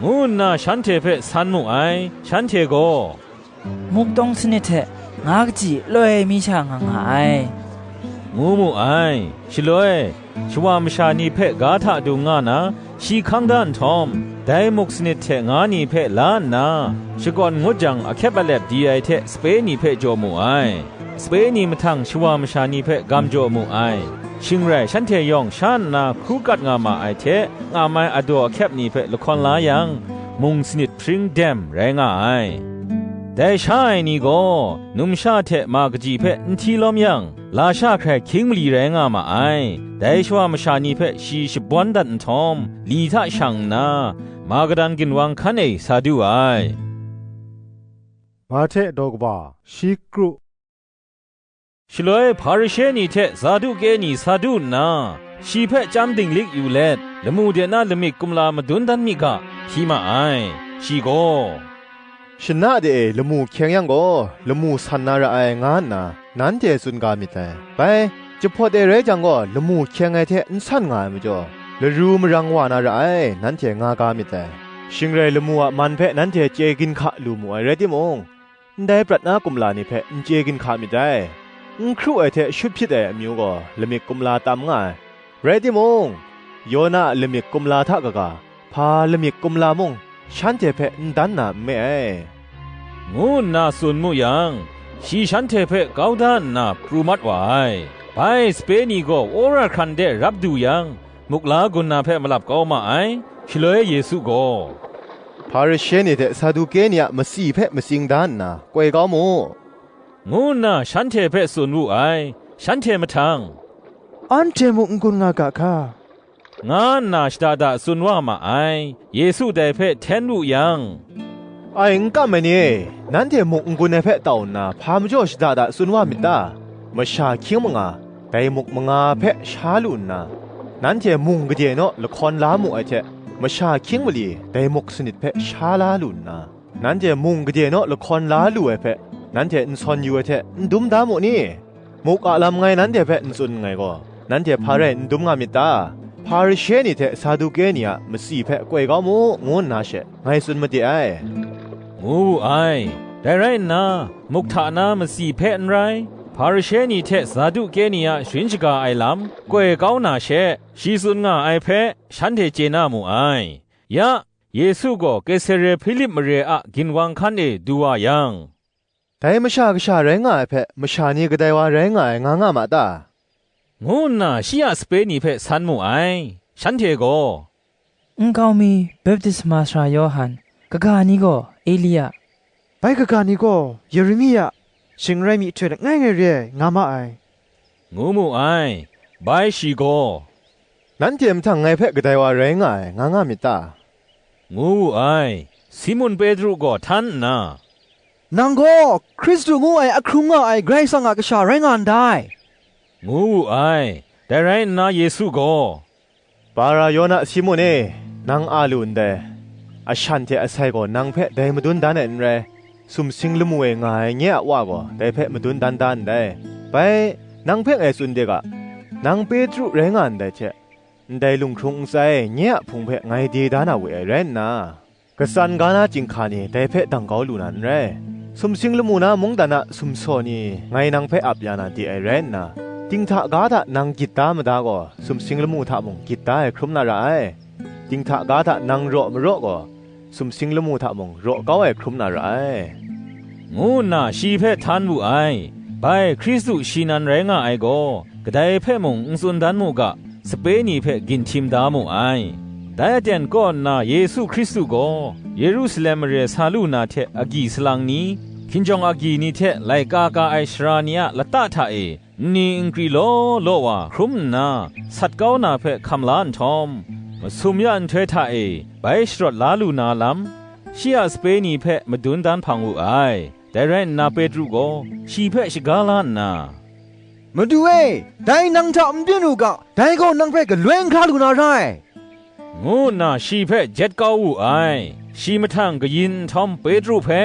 ngu nna shanhte hpe san mu ai. Shanhte gaw, "Muk tawng sanit hte nga kaji loi mi sha nga nga ai," ngu mu ai. Shaloi, shawa masha ni hpe ga hta dung nga na, shi hkang da nhtawm, dai muk sanit hte nga ni hpe la nna, shakawn ngut jang ahkyep alep di ai hte sape ni hpe jaw mu ai. Sape ni mahtang shawa masha ni hpe gam jaw mu ai. Shing rai shanhte yawng sha nna hkru gat nga ma ai hte, ngam ai adaw ahkyep ni hpe lahkawn la yang, mung sanit hpring dem rai nga ai. Dai sha ai ni gaw, numsha hte ma kaji hpe n hti lawm yang, lasha hkrai hkying mali rai nga ma ai. Dai shawa masha ni hpe shi shabawn dat nhtawm, li hta shang nna, Magadan ginwang hkan e sa du ai. Mahte daw kaba, shi kru. Shaloi Hparishe ni hte Saduke ni sa du nna, shi hpe chyam dinglik yu let, lamu de na lamik kumla madun dan mi ga, hpyi ma ai. Shi gaw, "Shana de e lamu hkyeng yang gaw, lamu san na ra ai, nga nna nanhte tsun ga myit dai. Bai, jahpawt e rai jang gaw, lamu hkyeng ai hte n san nga ai majaw, laru marang wa na ra ai, nanhte nga ga myit dai. Shing rai lamu a man hpe nanhte chye ginhka lu mu ai rai timung, ndai prat na kumla ni hpe n chye ginhka myit dai. N hkru ai hte shut hpyit ai amyu gaw lamik kumla tam nga ai. Rai timung, Yona a lamik kumla hta kaga, hpa lamik kumla mung shanhte hpe n dan na n me ai," ngu nna tsun mu yang, shi shanhte hpe kau da nna pru mat wa ai. Bai sape ni gaw wora hkran de rap du yang, muk la gun na hpe malap kau ma ai. Shaloi Yesu gaw, "Hparishe ni hte Saduke ni a matsi hpe matsing da nna, koi kau mu," ngu nna shanhte hpe tsun wu ai. Shanhte mahtang, "Anhte muk n-gun nga ga hka," nga nna shada da tsun wa ma ai. Yesu dai hpe hten wu yang, "Ai n kam ai ni e, nanhte muk n-gun ai hpe tau nna, hpa majaw shada da tsun wa myit ta? Masha hkying manga, dai muk manga hpe sha lu nna, nanhte mung gade naw lahkawn la mu ai hte, masha hkying mali dai muk sanit hpe sha la lu nna, nanhte mung gade naw lahkawn la lu ai hpe, nanhte n sawn yu ai hte n dum da mu ni? Muk a lam ngai nanhte hpe n tsun nngai gaw, nanhte hpa rai n dum nga myit ta? Hparishe ni hte Saduke ni a matsi hpe koi kau mu, ngu nna she ngai tsun made ai," ngu wu ai. Dai rai nna, muk hta na matsi hpe n rai, Hparishe ni hte Saduke ni a sharin shaga ai lam koi kau na she, shi tsun nga ai hpe shanhte chye na mu ai. Ya, Yesu gaw Kesare Hpilip mare a ginwang hkan e du wa yang, "Dai Masha Kasha rai nga ai hpe, masha ni kadai wa rai nga ai, nga nga ma ta?" ngu nna shi a sape ni hpe san mu ai. Shanhte gaw, "Nkau mi, baptisma sara Yawhan, kaga ni gaw Elia, bai kaga ni gaw Yeremia, shing rai myihtoi langai ngai re ai, nga ma ai," ngu mu ai. Bai shi gaw, "Nanhte mahtang ngai hpe kadai wa rai nga ai, nga nga myit ta?" ngu wu ai. Simun Petru gaw htan nna, "Nang gaw Hkristu ngu ai ahkrung nga ai Karai Kasang a Kasha rai nga ndai," ngu wu ai. Dai rai nna Yesu gaw, "Bara Yona Simun e, nang a lu ndai," ashan hte asai gaw nang hpe dai madun dan ai n rai, sumsing lamu e nga ai nye a Wa gaw dai hpe madun dan da ndai. Bai, nang hpe ngai tsun de ga, nang Petru rai nga ndai hte, ndai lunghkrung ntsa e nye a hpung hpe ngai de da na we ai rai nna, katsan ga na chyinghka ni dai hpe dang kau lu na n rai. Sumsing lamu na mungdan a sumsaw ni ngai nang hpe ap ya na de ai rai nna, dinghta ga hta nang gyit da mada gaw, sumsing lamu hta mung gyit da ai hkrum na ra ai. Dinghta ga hta nang raw maraw gaw, sumsing lamu hta mung raw kau ai hkrum na ra ai, ngu nna shi hpe htan wu ai. Bai, Hkristu shi nan rai nga ai gaw, kadai hpe mung n tsun dan mu ga, sape ni hpe ginhtim da mu ai. Dai aten kaw nna Yesu Hkristu gaw Yerusalem mare sa lu na hte agyi salang ni, hkinjawng agyi ni hte laika ka ai sara ni a lata hta e nni nkri law law wa hkrum nna, sat kau na hpe hkam la nhtawm, masum ya nhtoi hta e bai sharawt la lu na lam, shi a sape ni hpe madun dan hpang wu ai. Dai rai nna Petru gaw shi hpe shaga la nna, "Madu e, dai nang hta n byin u ga, dai gaw nang hpe galoi n hkra lu na ra ai," ngu nna shi hpe jet kau wu ai. Shi mahtang kayin nhtawm Petru hpe,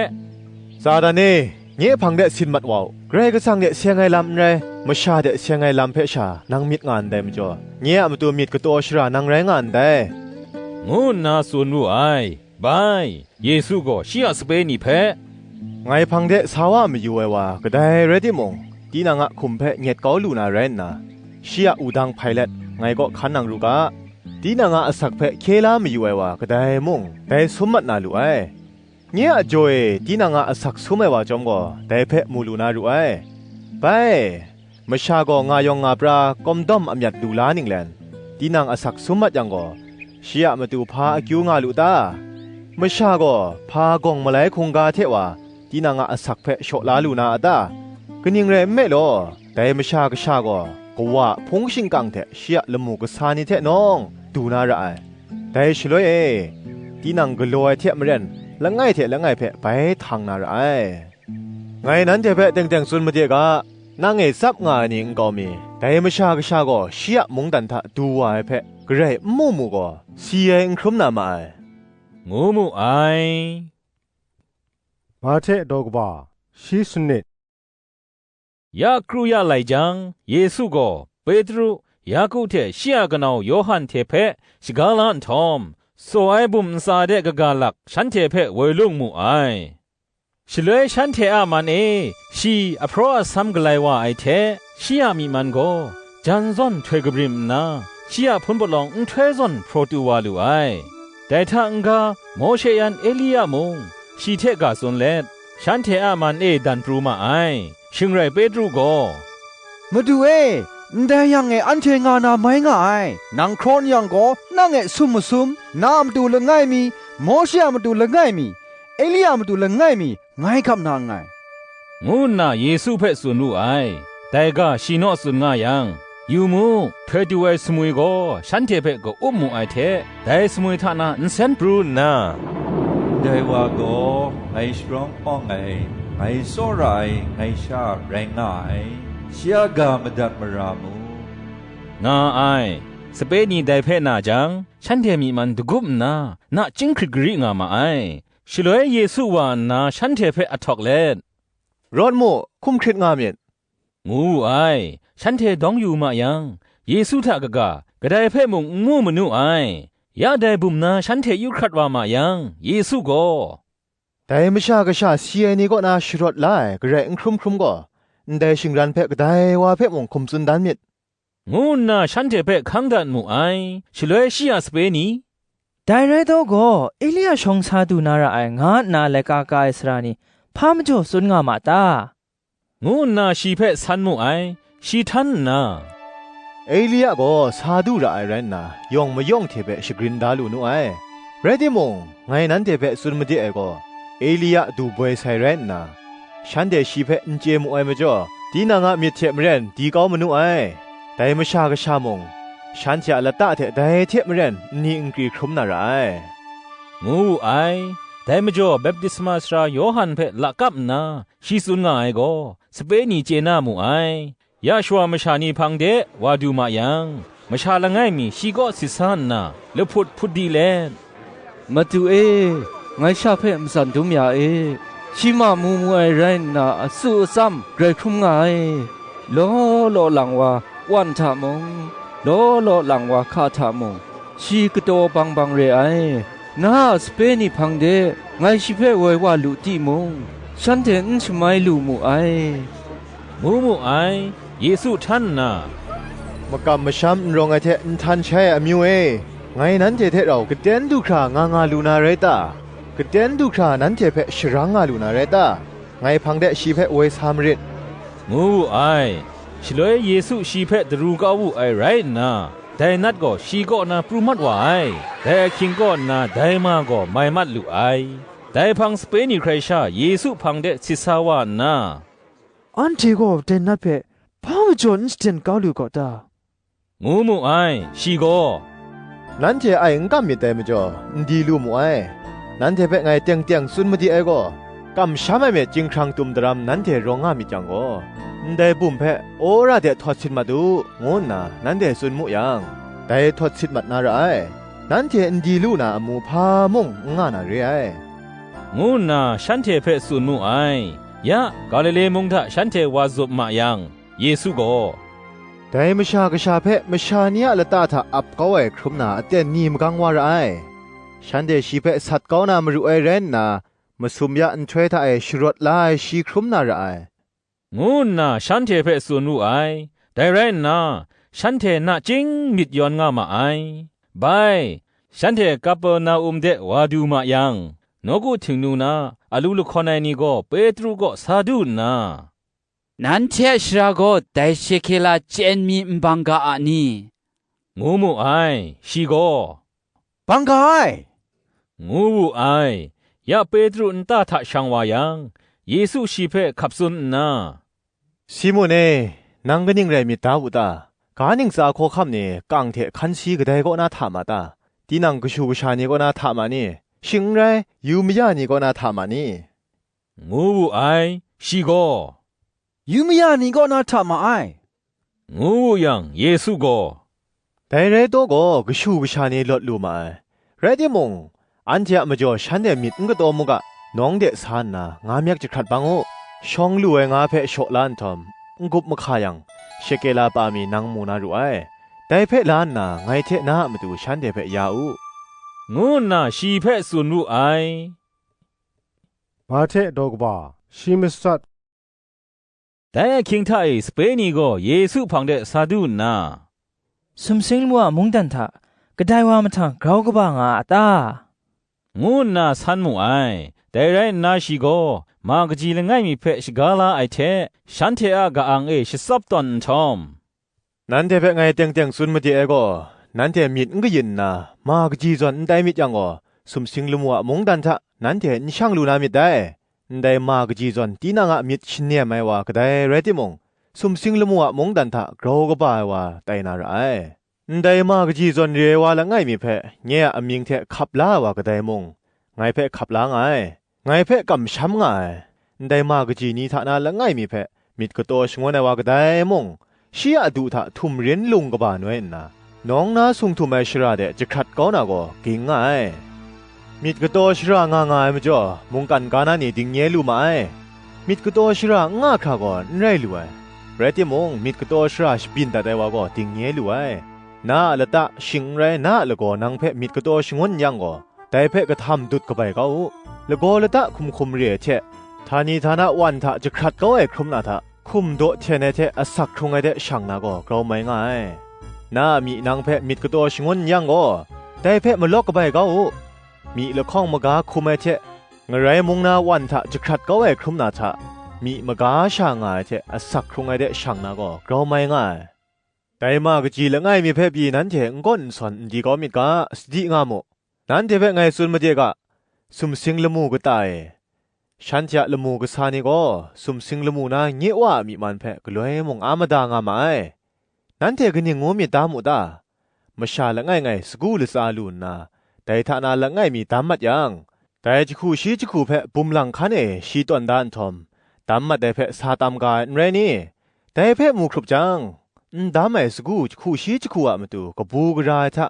"Satan e, nye hpang de sin mat wa u. Karai Kasang de seng ai lam n rai, masha de seng ai lam hpe sha nang myit nga ndai majaw, nye a matu myit kataw shara nang rai nga ndai," ngu nna tsun wu ai. Bai, Yesu gaw shi a sape ni hpe, "Ngai hpang de sa wa mayu ai wa kadai rai timung, tinang a hkum hpe nyet kau lu na rai nna, shi a wudang hpai let ngai kaw hkan nang ru ga, tinang a asak hpe hkye la mayu ai wa kadai mung dai sum mat na lu ai. Nye a jaw e tinang a asak sum ai wa chyawm gaw, dai hpe mu lu na ru ai. Bai, masha gaw nga yawng nga pra kawmdawm amyat lu la ninglen, tinang asak sum mat yang gaw, shi a matu hpa akyu nga lu ta? Masha gaw hpa gawng malai hkungga hte wa tinang a asak hpe shaw la lu na a ta? Kaning rai nme law, dai Masha Kasha gaw kawa a hpung shingkang hte shi a lamu kasa ni hte nawng du na ra ai. Dai shaloi e, tinang galaw ai hte maren, langai hte langai hpe bai htang na ra ai. Ngai nanhte hpe teng teng tsun made ga, nang e tsap nga ai ni nkau mi, dai Masha Kasha gaw shi a mungdan hta du wa ai hpe garai n mu mu gaw, si ai n hkrum na ma ai," ngu mu ai. Ba hte daw kaba, shi sanit. Ya kru ya lai jang, Yesu gaw Petru, Yaku hte shi a kanau Yawhan hte hpe shaga la nhtawm, tsaw ai bum ntsa de kaga lak shanhte hpe woi lung mu ai. Shaloi shanhte a man e shi ahpraw asam galai wa ai hte, shi a myi man gaw jan zawn htoi kabrim nna, shi a hpun palawng nhtoi zawn hpraw tu wa lu ai. Dai hta n-ga, Mawshe yan Elia mung shi hte ga tsun let, shanhte a man e dan pru ma ai. Shing rai Petru gaw, "Madu e, ndai yang e anhte nga na mai nga ai. Nang hkraw n yang gaw, nang e sum masum, na a matu langai mi, Mawshe a matu langai mi, Elia a matu langai mi, ngai gap na nngai," ngu nna Yesu hpe tsun wu ai. Dai ga shi naw tsun nga yang, yu mu, htoi tu ai sumwi gaw shanhte hpe ka-up mu ai hte, dai sumwi hta na nsen pru nna, "Ndai wa gaw ngai sharawng awng ai, ngai tsawra ai, ngai sha rai nga ai, shi a ga madat mara mu," nga ai. Sape ni dai hpe na jang, shanhte myi man dagup nna, nachying hkrit gari nga ma ai. Shaloi Yesu wa nna shanhte hpe ahtawk let, "Rawt mu, hkum hkrit nga myit," ngu wu ai. Shanhte dawng yu ma yang, Yesu hta kaga, kadai hpe mung n mu manu ai. Ya dai bum na shanhte yu hkrat wa ma yang, Yesu gaw, "Dai Masha Kasha si ai ni kaw na sharawt la ai garai n hkrum hkrum gaw, ndai shingran hpe kadai wa hpe mung hkum tsun dan myit," ngu nna shanhte hpe hkang dat mu ai. Shaloi shi a sape ni, "Dai rai taw gaw, Elia shawng sa du na ra ai, nga nna laika ka ai sara ni, hpa majaw tsun nga ma ta?" ngu nna shi hpe san mu ai. Shi htan nna, "Elia gaw sa du ra ai rai nna, yawng mayawng hte hpe shagrin da lu nu ai. Rai timung, ngai nanhte hpe tsun made ai gaw, Elia du boi sai rai nna, shanhte shi hpe n chye mu ai majaw, tinang a myit hte maren di kau manu ai. Dai Masha Kasha mung, shanhte a lata hte dai hte maren nni nkri hkrum na ra ai," ngu wu ai. Dai majaw baptisma sara Yawhan hpe lakap nna shi tsun nga ai gaw, sape ni chye na mu ai. Ya shawa masha ni hpang de wa du ma yang, masha langai mi shi kaw sit sa nna, lahput hput di let, "Madu e, ngai sha hpe matsan dum ya e. Shi ma mu mu ai rai nna, atsu atsam grai hkrum nga ai. Law law lang wa wan hta mung, law law lang wa hka hta mung, shi kataw bang bang re ai. Na a sape ni hpang de ngai shi hpe woi wa lu timung, shanhte n shamai lu mu ai," ngu mu ai. Yesu htan nna, "Makam masham n rawng ai hte n htan shai ai amyu e, ngai nanhte hte rau katen du hkra nga nga lu na rai ta? Katen du hkra nanhte hpe sharang nga lu na rai ta? Ngai hpang de shi hpe woi sa marit," ngu wu ai. Shaloi Yesu shi hpe daru kau wu ai rai nna, dai nat gaw shi kaw na pru mat wa ai. Dai ahkying kaw nna dai ma gaw mai mat lu ai. Dai hpang sape ni hkrai sha Yesu hpang de sit sa wa nna, "Anhte gaw dai nat hpe hpa majaw n shaden kau lu gaw ta?" ngu mu ai. Shi gaw, "Nanhte ai n kam myit dai majaw, n di lu mu ai. Nanhte hpe ngai teng teng tsun made ai gaw, kamsham ai myit chyinghkrang tum daram nanhte rawng nga myit yang gaw, ndai bum hpe, 'Wora de htawt sit mat u,' ngu nna nanhte tsun mu yang, dai htawt sit mat na ra ai. Nanhte n di lu na amu hpa mung n nga na re ai," ngu nna shanhte hpe tsun mu ai. Ya, Galile mung hta shanhte wa zup ma yang, Yesu gaw, "Dai Masha Kasha hpe masha ni a lata hta ap kau ai hkrum na aten ni magang wa ra ai. Shanhte shi hpe sat kau na maru ai rai nna, masum ya nhtoi hta e sharawt la ai shi hkrum na ra ai," ngu nna shanhte hpe tsun wu ai. Dai rai nna, shanhte nachying myit yawn nga ma ai. Bai, shanhte Kaperna-um de wa du ma yang, nawku htingnu na alu lahkawn ai ni gaw Petru kaw sa du nna, "Nanhte a sara gaw dai shekela chyen mi n bang ga a ni?" ngu mu ai. Shi gaw, "Bang ga ai," ngu wu ai. Ya Petru nta hta shang wa yang, Yesu shi hpe hkap tsun nna, "Simun e, nang kaning rai myit da wu ta? Ga ntsa hkawhkam ni kang hte hkan si kadai kaw na hta ma ta? Tinang kashu kasha ni kaw na hta ma ni? Shing n rai, yu maya ni kaw na hta ma ni?" ngu wu ai. Shi gaw, "Yu maya ni kaw na hta ma ai," ngu wu yang, Yesu gaw, "Dai rai taw gaw, kashu kasha ni lawt lu ma ai. Rai timung, anhte a majaw shanhte myit n kataw mu ga, nawng de sa nna, nga myak jahkrat bang u. Shawng lu ai nga hpe shaw la nhtawm, n-gup mahka yang, shekela pa mi nang mu na ru ai. Dai hpe la nna, ngai hte na a matu shanhte hpe ya u," ngu nna shi hpe tsun wu ai. Ba hte daw kaba, shi matsat. Dai ahkying hta e sape ni gaw Yesu hpang de sa du nna, "Sumsing lamu a mungdan hta kadai wa mahtang grau kaba nga a ta?" ngu nna san mu ai. Dai rai nna shi gaw, ma kaji langai mi hpe shaga la ai hte, shanhte a ka-ang e shatsap tawn nhtawm, "Nanhte hpe ngai teng teng tsun made ai gaw, nanhte myit n kayin nna, ma kaji zawn n tai myit yang gaw, sumsing lamu a mungdan hta nanhte n shang lu na myit dai. Ndai ma kaji zawn tinang a myit shanem ai wa kadai rai timung, sumsing lamu a mungdan hta grau kaba ai wa tai na ra ai. Ndai ma kaji zawn re ai wa langai mi hpe, nye a amying hte hkap la ai wa kadai mung, ngai hpe hkap la nga ai. Ngai hpe kamsham nga ai, ndai ma kaji ni hta na langai mi hpe myit kataw shangun ai wa kadai mung, shi a du hta htumrin lung kaba noi nna, nawng na sung htum ai shara de jahkrat kau na gaw ging nga ai. Myit kataw shara nga nga ai majaw, mungkan ga na ni dingnye lu ma ai. Myit kataw shara n nga hkra gaw n rai lu ai. Rai timung, myit kataw shara shabyin dat ai wa gaw dingnye lu ai. Na a lata, shing n rai na a lagaw nang hpe myit kataw shangun n yang gaw, dai hpe kahtam dut kabai kau u. Lagaw lata hkum hkum re ai hte, htani htana wan hta jahkrat kau ai hkrum na hta, hkum daw hten ai hte asak hkrung ai de shang na gaw grau mai nga ai. Na a myi nang hpe myit kataw shangun n yang gaw, dai hpe malawk kabai kau u. Myi lahkawng maga hkum ai hte, ngarai mung na wan hta jahkrat kau ai hkrum na hta, myi maga sha nga ai hte asak hkrung ai de shang na gaw grau mai nga ai. Dai ma kaji langai mi hpe pyi nanhte n gawn n sawn n di kau myit ga, sadi nga mu. Nanhte hpe ngai tsun made ga, sumsing lamu kata e, shanhte a lamu kasa ni gaw, sumsing lamu na nye Wa a myi man hpe galoi mung a mada nga ma ai. Nanhte kaning ngu myit da mu ta? Masha langai ngai sagu latsa lu nna, dai hta na langai mi dam mat yang, dai jahku shi jahku hpe bum lang hkan e shi tawn da nhtawm, dam mat ai hpe sa tam ga ai n rai ni? Dai hpe mu hkrup jang, n dam ai sagu jahku shi jahku a matu kabu gara ai hta,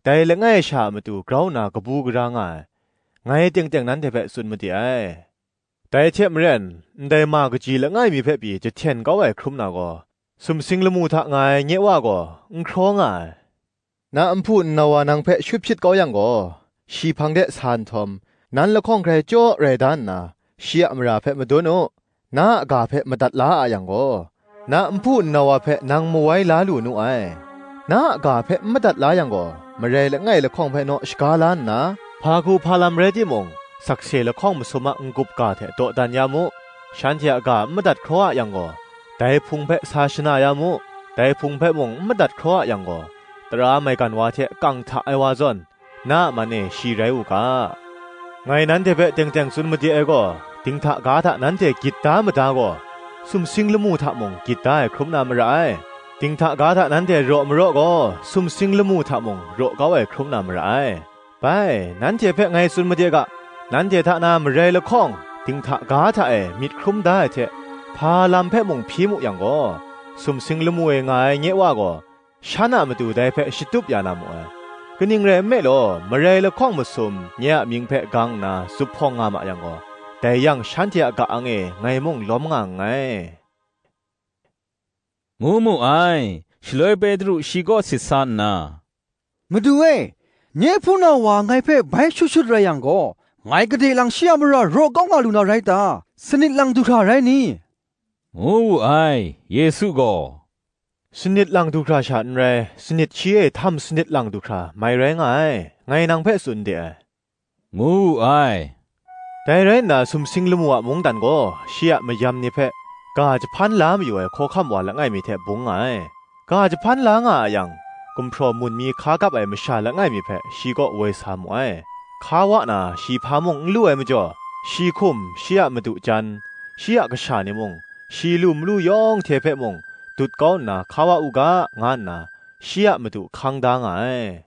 dai langai sha a matu grau nna kabu gara nga ai, ngai teng teng nanhte hpe tsun made ai. Dai hte maren, ndai ma kaji langai mi hpe pyi jahten kau ai hkrum na gaw, sumsing lamu hta nga ai nye Wa gaw n hkraw nga ai. Na nhpu nna wa nang hpe shut hpyit kau yang gaw, shi hpang de sa nhtawm, nan lahkawng hkrai chyaw rai da nna, shi a mara hpe madun u. Na a ga hpe madat la a yang gaw, na nhpu nna wa hpe nang mawai la lu nu ai. Na a ga hpe n madat la yang gaw, marai langai lahkawng hpe naw shaga la nna, hpa hku hpa lam rai timung, sakse lahkawng masum a n-gup ga hte dawdan ya mu. Shanhte a ga n madat hkraw a yang gaw, dai hpung hpe sa shana ya mu. Dai hpung hpe mung n madat hkraw a yang gaw, tara maigan wa hte kang hta ai wa zawn, na a man e shi rai u ga. Ngai nanhte hpe teng teng tsun made ai gaw, dinghta ga hta nanhte gyit da mada gaw, sumsing lamu hta mung gyit da ai hkrum na mara ai. Dinghta ga hta nanhte raw maraw gaw, sumsing lamu hta mung raw kau ai hkrum na mara ai. Bai, nanhte hpe ngai tsun made ga, nanhte hta na marai lahkawng, dinghta ga hta e myit hkrum da ai hte, hpa lam hpe mung hpyi mu yang gaw, sumsing lamu e nga ai nye Wa gaw, shan a matu dai hpe shatup ya na mu ai. Kaning rai nme law, marai lahkawng masum nye a mying hpe gang nna zuphpawng nga ma yang gaw, dai yang shanhte a ga-ang e ngai mung lawm nga nngai, ngu mu ai. Shaloi Petru shi kaw sit sa nna, "Madu e, nye hpunau wa ngai hpe bai shut shut rai yang gaw, ngai gade lang shi a mara raw kau nga lu na rai ta? Sanit lang du hkra rai ni?" ngu wu ai. Yesu gaw, "Sanit lang du hkra sha n rai, sanit shi e htam sanit lang du hkra mai rai nga ai, ngai nang hpe tsun de ai," ngu wu ai. Dai rai nna, sumsing lamu a mungdan gaw shi a mayam ni hpe ga jahpan la mayu ai hkawhkam wa langai mi hte bung nga ai. Ga jahpan la nga a yang, gumhpraw mun mi hka kap ai masha langai mi hpe shi kaw woi sa mu ai. Hka wa na, shi hpa mung n lu ai majaw, shi hkum, shi a madu jan, shi a kasha ni mung, shi lu malu yawng hte hpe mung dut kau nna hka wa u ga, nga nna shi a madu hkang da nga ai.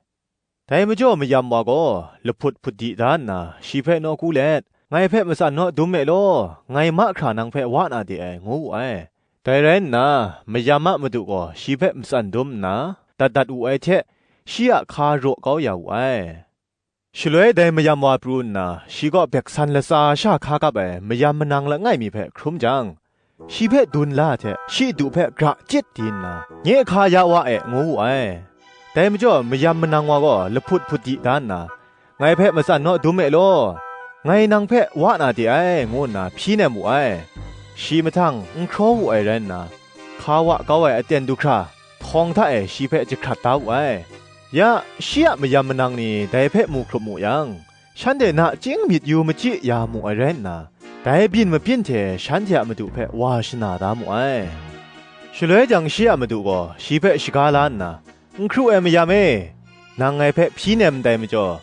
Dai majaw mayam wa gaw lahput hput di da nna, shi hpe nawku let, "Ngai hpe matsan naw dum e law, ngai mahkra nang hpe wa na de ai," ngu wu ai. Dai rai nna, mayam a madu gaw shi hpe matsan dum nna, dat dat wu ai hte, shi a hka raw kau ya wu ai. Shaloi dai mayam wa pru nna, shi kaw beksan latsa sha hka kap ai mayam manang langai mi hpe hkrum jang, shi hpe dun la hte, shi du hpe gra chyit di nna, "Nye hka ya wa e," ngu wu ai. Dai majaw mayam manang wa gaw lahput hput di da nna, "Ngai hpe matsan naw dum e law, ngai nang hpe wa na de ai," ngu nna hpyi nem wu ai. Shi mahtang n hkraw wu ai rai nna, hka wa kau ai aten du hkra, htawng hta e shi hpe jahkrat da wu ai. Ya, shi a mayam manang ni dai hpe mu hkrup mu yang, shanhte nachying myit yu machyi ya mu ai rai nna, dai byin mabyin hte shanhte a madu hpe wa shana da mu ai. Shaloi jang shi a madu gaw shi hpe shaga la nna, "N hkru ai mayam e, nang ngai hpe hpyi nem ndai majaw,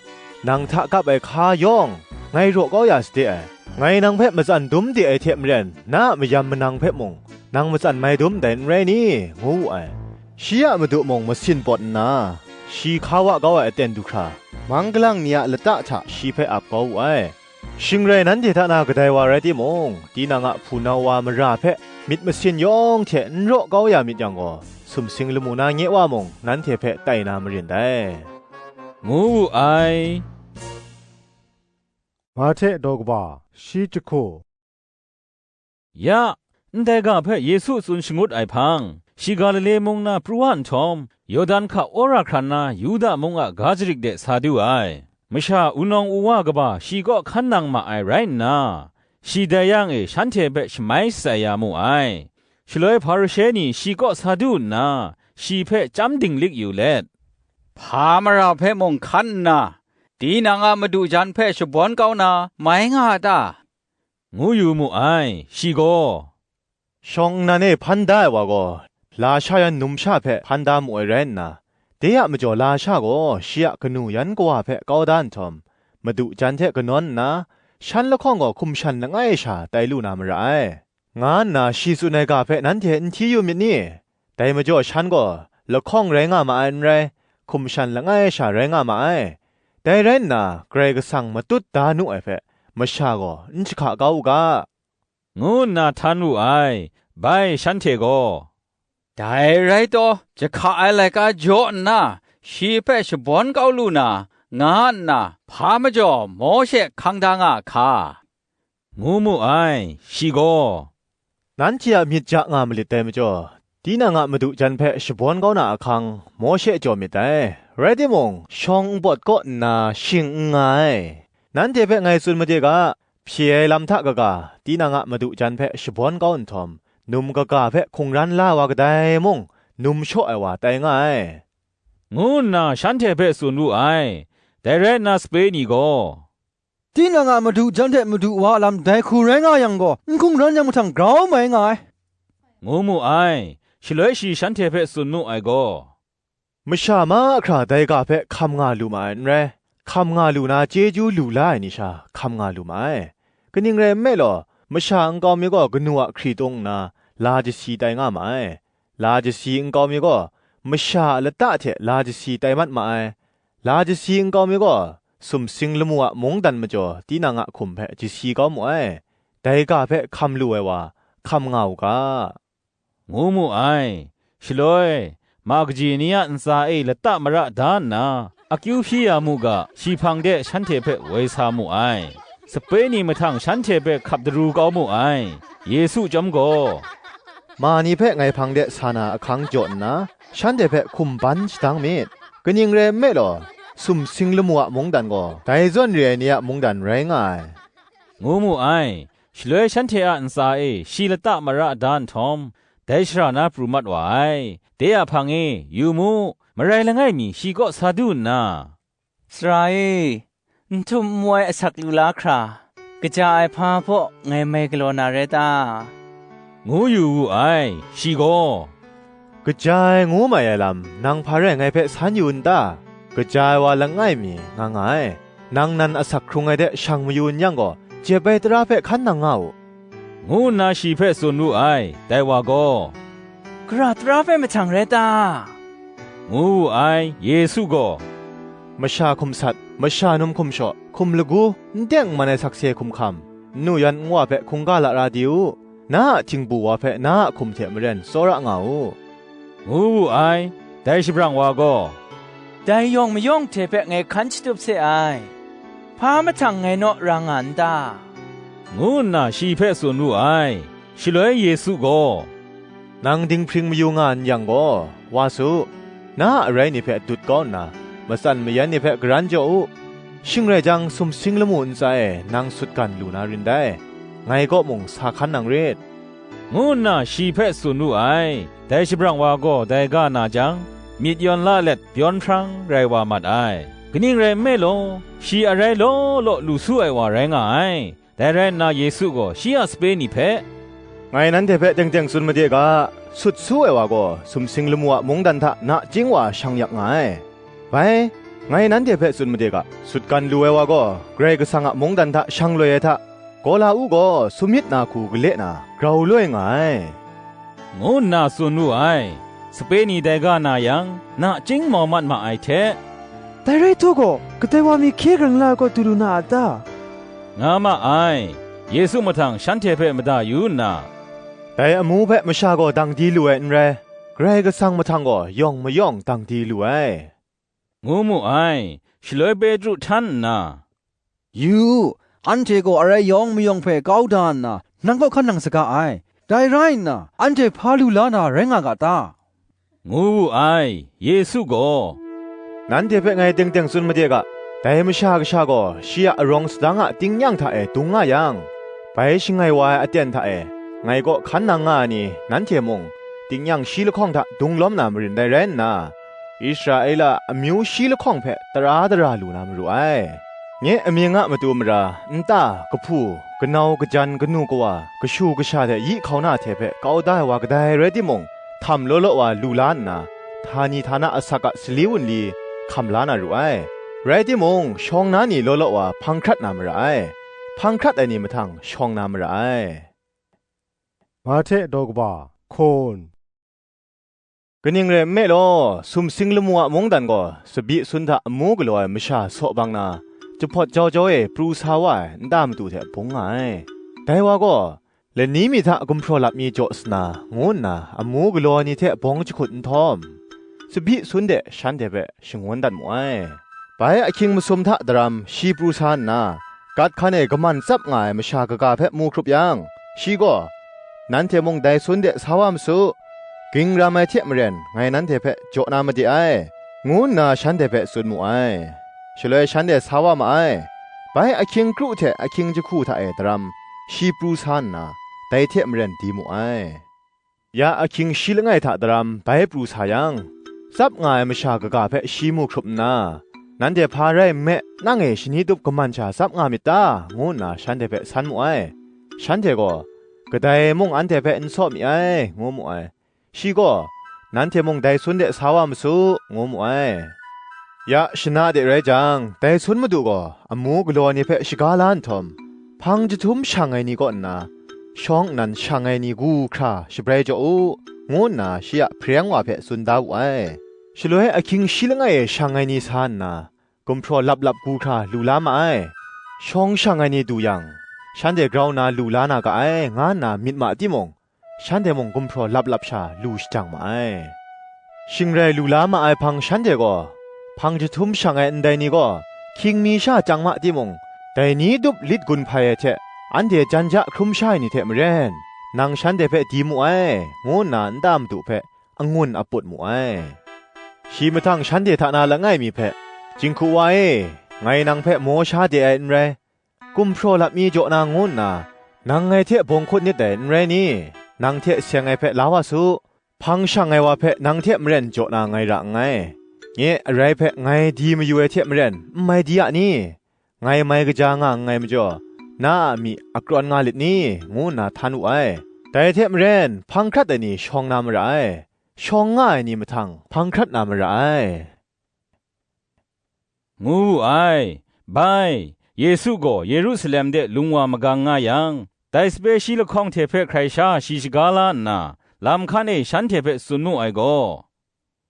nang hta kap ai hka yawng ngai raw kau ya sade ai. Ngai nang hpe matsan dum de ai hte maren, na a mayam manang hpe mung nang matsan mai dum ndai n rai ni?" ngu wu ai. Shi a madu mung masin pawt nna, shi hka wa kau ai aten du hkra, mang galang ni a lata hta shi hpe ap kau wu ai. Shing rai nanhte hta na kadai wa rai timung, tinang a hpunau wa mara hpe myit masin yawng hte n raw kau ya myit yang gaw, sumsing lamu na nye wa mung nanhte hpe tai na marin dai, ngu wu ai. Mahte daw kaba, shi jahku. Ya, ndai ga hpe Yesu tsun shangut ai hpang, shi Galile mung na pru wa nhtawm, Yawdan hka wora hkran na Yuda mung a ga jarik de sa du ai. Masha wunawng wuwa kaba shi kaw hkan nang ma ai rai nna, shi dai yang e shanhte hpe shamai shatsai ya mu ai. Shaloi Hparishe ni shi kaw sa du nna, shi hpe chyam dinglik yu let, "Hpa mara hpe mung hkan nna, tinang a madu jan hpe shabawn kau na mai nga a ta?" ngu yu mu ai. Shi gaw, "Shawng nnan e hpan da ai wa gaw, lasha yan numsha hpe hpan da mu ai rai nna, de a majaw lasha gaw shi a kanu yan kawa hpe kau da nhtawm, madu jan hte kanawn nna, shan lahkawng gaw hkum shan langai sha tai lu na mara ai, nga nna shi tsun ai ga hpe nanhte n hti yu myit ni? Dai majaw shan gaw lahkawng rai nga ma ai n rai, hkum shan langai sha rai nga ma ai. Dai rai nna, Karai Kasang matut da nu ai hpe masha gaw n jahka kau u ga," ngu nna htan wu ai. Bai shanhte gaw, "Dai rai taw, jahka ai laika jaw nna, shi hpe shabawn kau lu na, nga nna, hpa majaw Mawshe hkang da nga a hka?" ngu mu ai. Shi gaw, "Nanhte a myit ja nga malit dai majaw, tinang a madu jan hpe shabawn kau na ahkang, Mawshe jaw myit dai. Rai timung, shawng npawt kaw nna shing n nga ai. Nanhte hpe ngai tsun made ga, hpye ai lam hta kaga, tinang a madu jan hpe shabawn kau nhtawm, num kaga hpe hkungran la wa kadai mung, num shaw ai wa tai nga ai," ngu nna shanhte hpe tsun wu ai. Dai rai nna, sape ni gaw, "Tinang a madu jan hte madu wa a lam dai hku rai nga yang gaw, n hkungran yang mahtang grau mai nga ai," ngu mu ai. Shaloi shi shanhte hpe tsun mu ai gaw, "Masha mahkra dai ga hpe hkam nga lu ma ai n rai, hkam nga lu na chyeju lu la ai ni sha hkam nga lu ma ai. Kaning rai nme law, masha nkau mi gaw kanu a hkritung nna la jasi tai nga ma ai. La jasi nkau mi gaw, masha a lata hte la jasi tai mat ma ai. La jasi nkau mi gaw, sumsing lamu a mungdan majaw tinang a hkum hpe jasi kau mu ai. Dai ga hpe hkam lu ai wa, hkam nga u ga," ngu mu ai. Shaloi, ma kaji ni a ntsa e lata mara da nna, akyu hpyi ya mu ga, shi hpang de shanhte hpe woi sa mu ai. Sape ni mahtang shanhte hpe hkap daru kau mu ai. Yesu chyawm gaw, "Ma ni hpe ngai hpang de sa na ahkang jaw nna, shanhte hpe hkum ban shadang myit. Kaning rai nme law, sumsing lamu a mungdan gaw dai zawn re ai ni a mungdan rai nga ai," ngu mu ai. Shaloi shanhte a ntsa e shi lata mara da nhtawm, dai shara na pru mat wa ai. De a hpang e, yu mu, marai langai mi shi kaw sa du nna, "Sara e, n htum n wai asak lu la hkra, kaja ai hpa hpaw ngai mai galaw na rai ta?" ngu yu wu ai. Shi gaw, "Kaja ai ngu mai ai lam, nang hpa rai ngai hpe san yu n ta? Kaja ai wa langai mi nga nga ai. Nang nan asak hkrung ai de shang mayu n yang gaw, jep ai tara hpe hkan nang nga u," ngu nna shi hpe tsun wu ai. Dai wa gaw, "Gara tara hpe mahtang rai ta?" ngu wu ai. Yesu gaw, "Masha hkum sat, masha num hkum shaw, hkum lagu, n teng n man ai sakse hkum hkam, nnu yan nwa hpe hkungga lara di u, na a htingbu wa hpe na a hkum hte maren tsawra nga u," ngu wu ai. Dai shabrang wa gaw, "Dai yawng mayawng hte hpe ngai hkan shatup se ai, hpa mahtang ngai naw ra nga n ta?" ngu nna shi hpe tsun wu ai. Shaloi Yesu gaw, "Nang dinghpring mayu nga n yang gaw, wa su, na a arai ni hpe dut kau nna, matsan mayan ni hpe garan jaw u. Shing rai jang, sumsing lamu ntsa e nang sutgan lu na rin dai, ngai kaw mung sa hkan nang rit," ngu nna shi hpe tsun wu ai. Dai shabrang wa gaw dai ga na jang, myit yawn la let byawn hprang rai wa mat ai. Kaning rai nme law, shi arai law law lu su ai wa rai nga ai. Dai rai nna, Yesu gaw shi a sape ni hpe, "Ngai nanhte hpe teng teng tsun made ga, sut su ai wa gaw sumsing lamu a mungdan hta nachying wa shang yak nga ai. Bai, ngai nanhte hpe tsun made ga, sutgan lu ai wa gaw Karai Kasang a mungdan hta shang loi ai hta, Kawla-u gaw sumyit na hku gale na grau loi nga ai," ngu nna tsun wu ai. Sape ni dai ga na yang, nachying mau mat ma ai hte, "Dai rai htaw gaw, kadai wa mi hkye hkrang la ai kaw du lu na a ta?" nga ma ai. Yesu mahtang shanhte hpe mada yu nna, "Dai amu hpe masha gaw dang di lu ai n rai, Karai Kasang mahtang gaw yawng mayawng dang di lu ai," ngu mu ai. Shaloi Petru htan nna, "Yu u, anhte gaw arai yawng mayawng hpe kau da nna, nang kaw hkan nang saga ai. Dai rai nna, anhte hpa lu la na rai nga ga ta?" ngu wu ai. Yesu gaw, "Nanhte hpe ngai teng teng tsun made ga, dai Masha Kasha gaw shi a arawng sadang a tingnyang hta e dung nga yang, bai shangai wa ai aten hta e ngai kaw hkan nang nga ai ni, nanhte mung tingnyang shi lahkawng hta dung lawm na marin dai rai nna, Israela a amyu shi lahkawng hpe tara dara lu na maru ai. Nye amying a matu mara, nta, kahpu, kanau, kajan, kanu kawa, kashu kasha hte yi hkauna hte hpe kau da ai wa kadai rai timung, htam law law wa lu la nna, htani htana asak a sali wunli hkam la na ru ai. Rai timung, shawng na ni law law wa hpang hkrat na mara ai. Hpang hkrat ai ni mahtang shawng na mara ai." Mahte daw kaba, hkawn. Kaning rai nme law, sumsing lamu a mungdan gaw tsabyi sun hta amu galaw ai masha saw bang na, jahpawt jau jau e pru sa wa ai nta matu hte bung nga ai. Dai wa gaw, lani mi hta gumhpraw lap mi jaw sana, ngu nna amu galaw ai ni hte bawng jahkut nhtawm, tsabyi sun de shanhte hpe shangun dat mu ai. Bai ahkying masum hta daram shi pru sa nna, gat hkan e kaman tsap nga ai masha kaga hpe mu hkrup yang, shi gaw, "Nanhte mung dai sun de sa wa ma su, ging ram ai hte maren ngai nanhte hpe jaw na made ai," ngu nna shanhte hpe tsun mu ai. Shaloi shanhte sa wa ma ai. Bai ahkying kru hte ahkying jahku hta e daram shi pru sa nna, dai hte maren di mu ai. Ya ahkying shi langai hta daram bai pru sa yang, tsap nga ai masha kaga hpe shi mu hkrup nna, "Nanhte hpa rai nme, nang e shani tup kaman sha tsap nga myit ta?" ngu nna shanhte hpe san mu ai. Shanhte gaw, "Kadai mung anhte hpe n saw mi ai," ngu mu ai. Shi gaw, "Nanhte mung dai sun de sa wa ma su," ngu mu ai. Ya shana de rai jang, dai sun madu gaw amu galaw ni hpe shaga la nhtawm, hpang jahtum shang ai ni kaw nna, shawng nnan shang ai ni gu hkra shabrai jaw u, ngu nna shi a hpareng wa hpe tsun da wu ai. Shaloi ahkying shi langai e shang ai ni sa nna, gumhpraw lap lap gu hkra lu la ma ai. Shawng shang ai ni du yang, shanhte grau na lu la na ga ai, nga nna myit ma timung, shanhte mung gumhpraw lap lap sha lu shajang ma ai. Shing rai lu la ma ai hpang shanhte gaw, hpang jahtum shang ai ndai ni gaw, hkying mi sha chyang ma timung, dai ni tup lit gun hpai ai hte, anhte jan ja hkrum sha ai ni hte maren, nang shanhte hpe di mu ai, ngu nna nta madu hpe angun aput mu ai. Shi mahtang shanhte hta na langai mi hpe, "Jinghku wa e, ngai nang hpe maw sha de ai n rai, gumhpraw lap mi jaw na ngu nna, nang ngai hte bawng hkut nit dai n rai ni? Nang hte seng ai hpe la wa su, hpang shang ai wa hpe nang hte maren jaw na ngai ra nngai. Nye arai hpe ngai di mayu ai hte maren n mai di a ni? Ngai mai kaja nga nngai majaw, na a myi akrawn nga lit ni?" ngu nna htan wu ai. Dai hte maren, hpang hkrat ai ni shawng na mara ai, shawng nga ai ni mahtang hpang hkrat na mara ai. Ngu wu ai. Bai, Yesu gaw Yerusalem de lung wa magang nga yang, dai sape shi lahkawng hte hpe hkrai sha shi shaga la nna, lam hkan e shanhte hpe tsun mu ai gaw,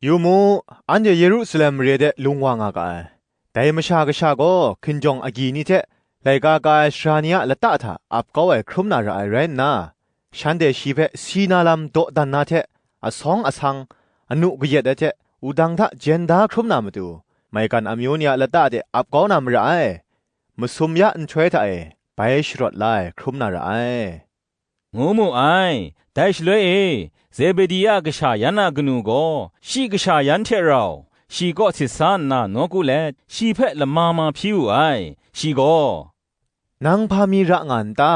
"Yu mu, anhte Yerusalem mare de lung wa nga ga ai. Dai Masha Kasha gaw hkinjawng agyi ni hte laika ka ai sara ni a lata hta ap kau ai hkrum na ra ai rai nna, shanhte shi hpe si na lam dawdan na hte, asawng asang, anu kayat ai hte, wudang hta jen da hkrum na matu, maigan amyu ni a lata de ap kau na mara ai. Masum ya nhtoi hta e bai sharawt la ai hkrum na ra ai," ngu mu ai. Dai shaloi e, Zebedi a kasha yan a kanu gaw, shi kasha yan hte rau, shi kaw sit sa nna nawku let, shi hpe lama ma hpyi wu ai. Shi gaw, "Nang hpa mi ra nga n ta?"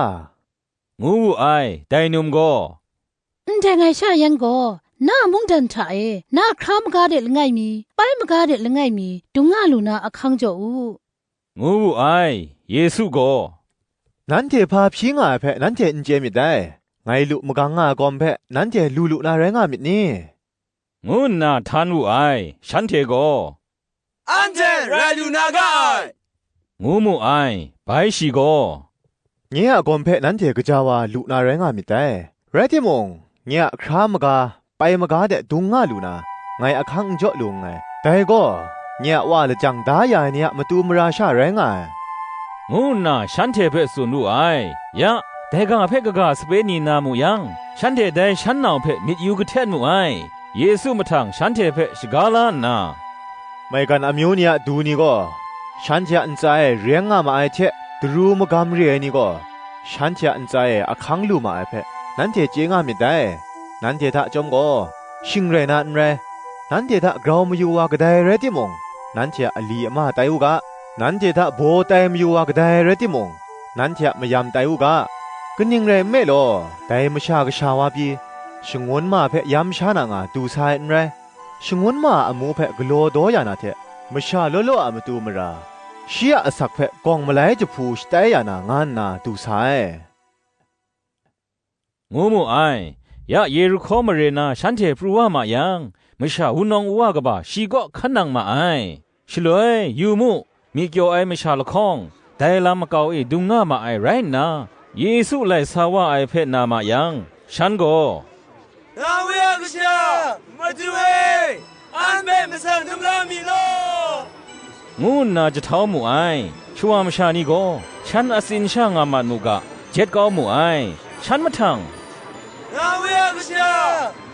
ngu wu ai. Dai num gaw, "Ndai ngai sha yan gaw, na a mungdan hta e, na a hkra maga de langai mi, pai maga de langai mi, dung nga lu na ahkang jaw u," ngu wu ai. Yesu gaw, "Nanhte hpa hpyi nga ai hpe nanhte n chye myit dai. Ngai lu magang nga ai gawm hpe nanhte lu lu na rai nga myit ni?" ngu nna htan wu ai. Shanhte gaw, "Anhte rai lu na ga ai," ngu mu ai. Bai shi gaw, "Nye a gawm hpe nanhte gaja wa lu na rai nga myit dai. Rai timung, nye a hkra maga, pai maga de dung nga lu na, ngai ahkang n jaw lu nngai. Dai gaw, nye a Wa lajang da ya ai ni a matu mara sha rai nga ai," ngu nna shanhte hpe tsun wu ai. Ya, dai ga hpe kaga sape ni na mu yang, shanhte dai shan nau hpe myit yu kahten mu ai. Yesu mahtang shanhte hpe shaga la nna, "Maigan amyu ni a du ni gaw, shanhte a ntsa e reng nga ma ai hte, daru magam re ai ni gaw, shanhte a ntsa e ahkang lu ma ai hpe, nanhte chye nga myit dai. Nanhte hta chyawm gaw, shing rai na n rai. Nanhte hta grau mayu wa kadai rai timung, nanhte a ali ama tai u ga. Nanhte hta baw tai mayu wa kadai rai timung, nanhte a mayam tai u ga. Kaning rai nme law, dai Masha Kasha wa pyi, shangun ma hpe yam sha na nga du sa ai n rai. Shangun ma a amu hpe galaw daw ya na hte, masha law law a matu mara, shi a asak hpe gawng malai jahpu shatai ya na nga nna du sa ai," ngu mu ai. Ya Yerihko mare na shanhte pru wa ma yang, masha wunawng wa kaba shi kaw hkan nang ma ai. Shaloi, yu mu, myi kyaw ai masha lahkawng, dai lam makau e dung nga ma ai rai nna, Yesu lai sa wa ai hpe na ma yang, shan gaw, "Dawi a kasha, Madu e, an hpe matsang dum la mi law?" ngu nna jahtau mu ai. Shawa masha ni gaw shan atsin sha nga mat mu ga, jet kau mu ai. Shan mahtang, "Dawi a kasha,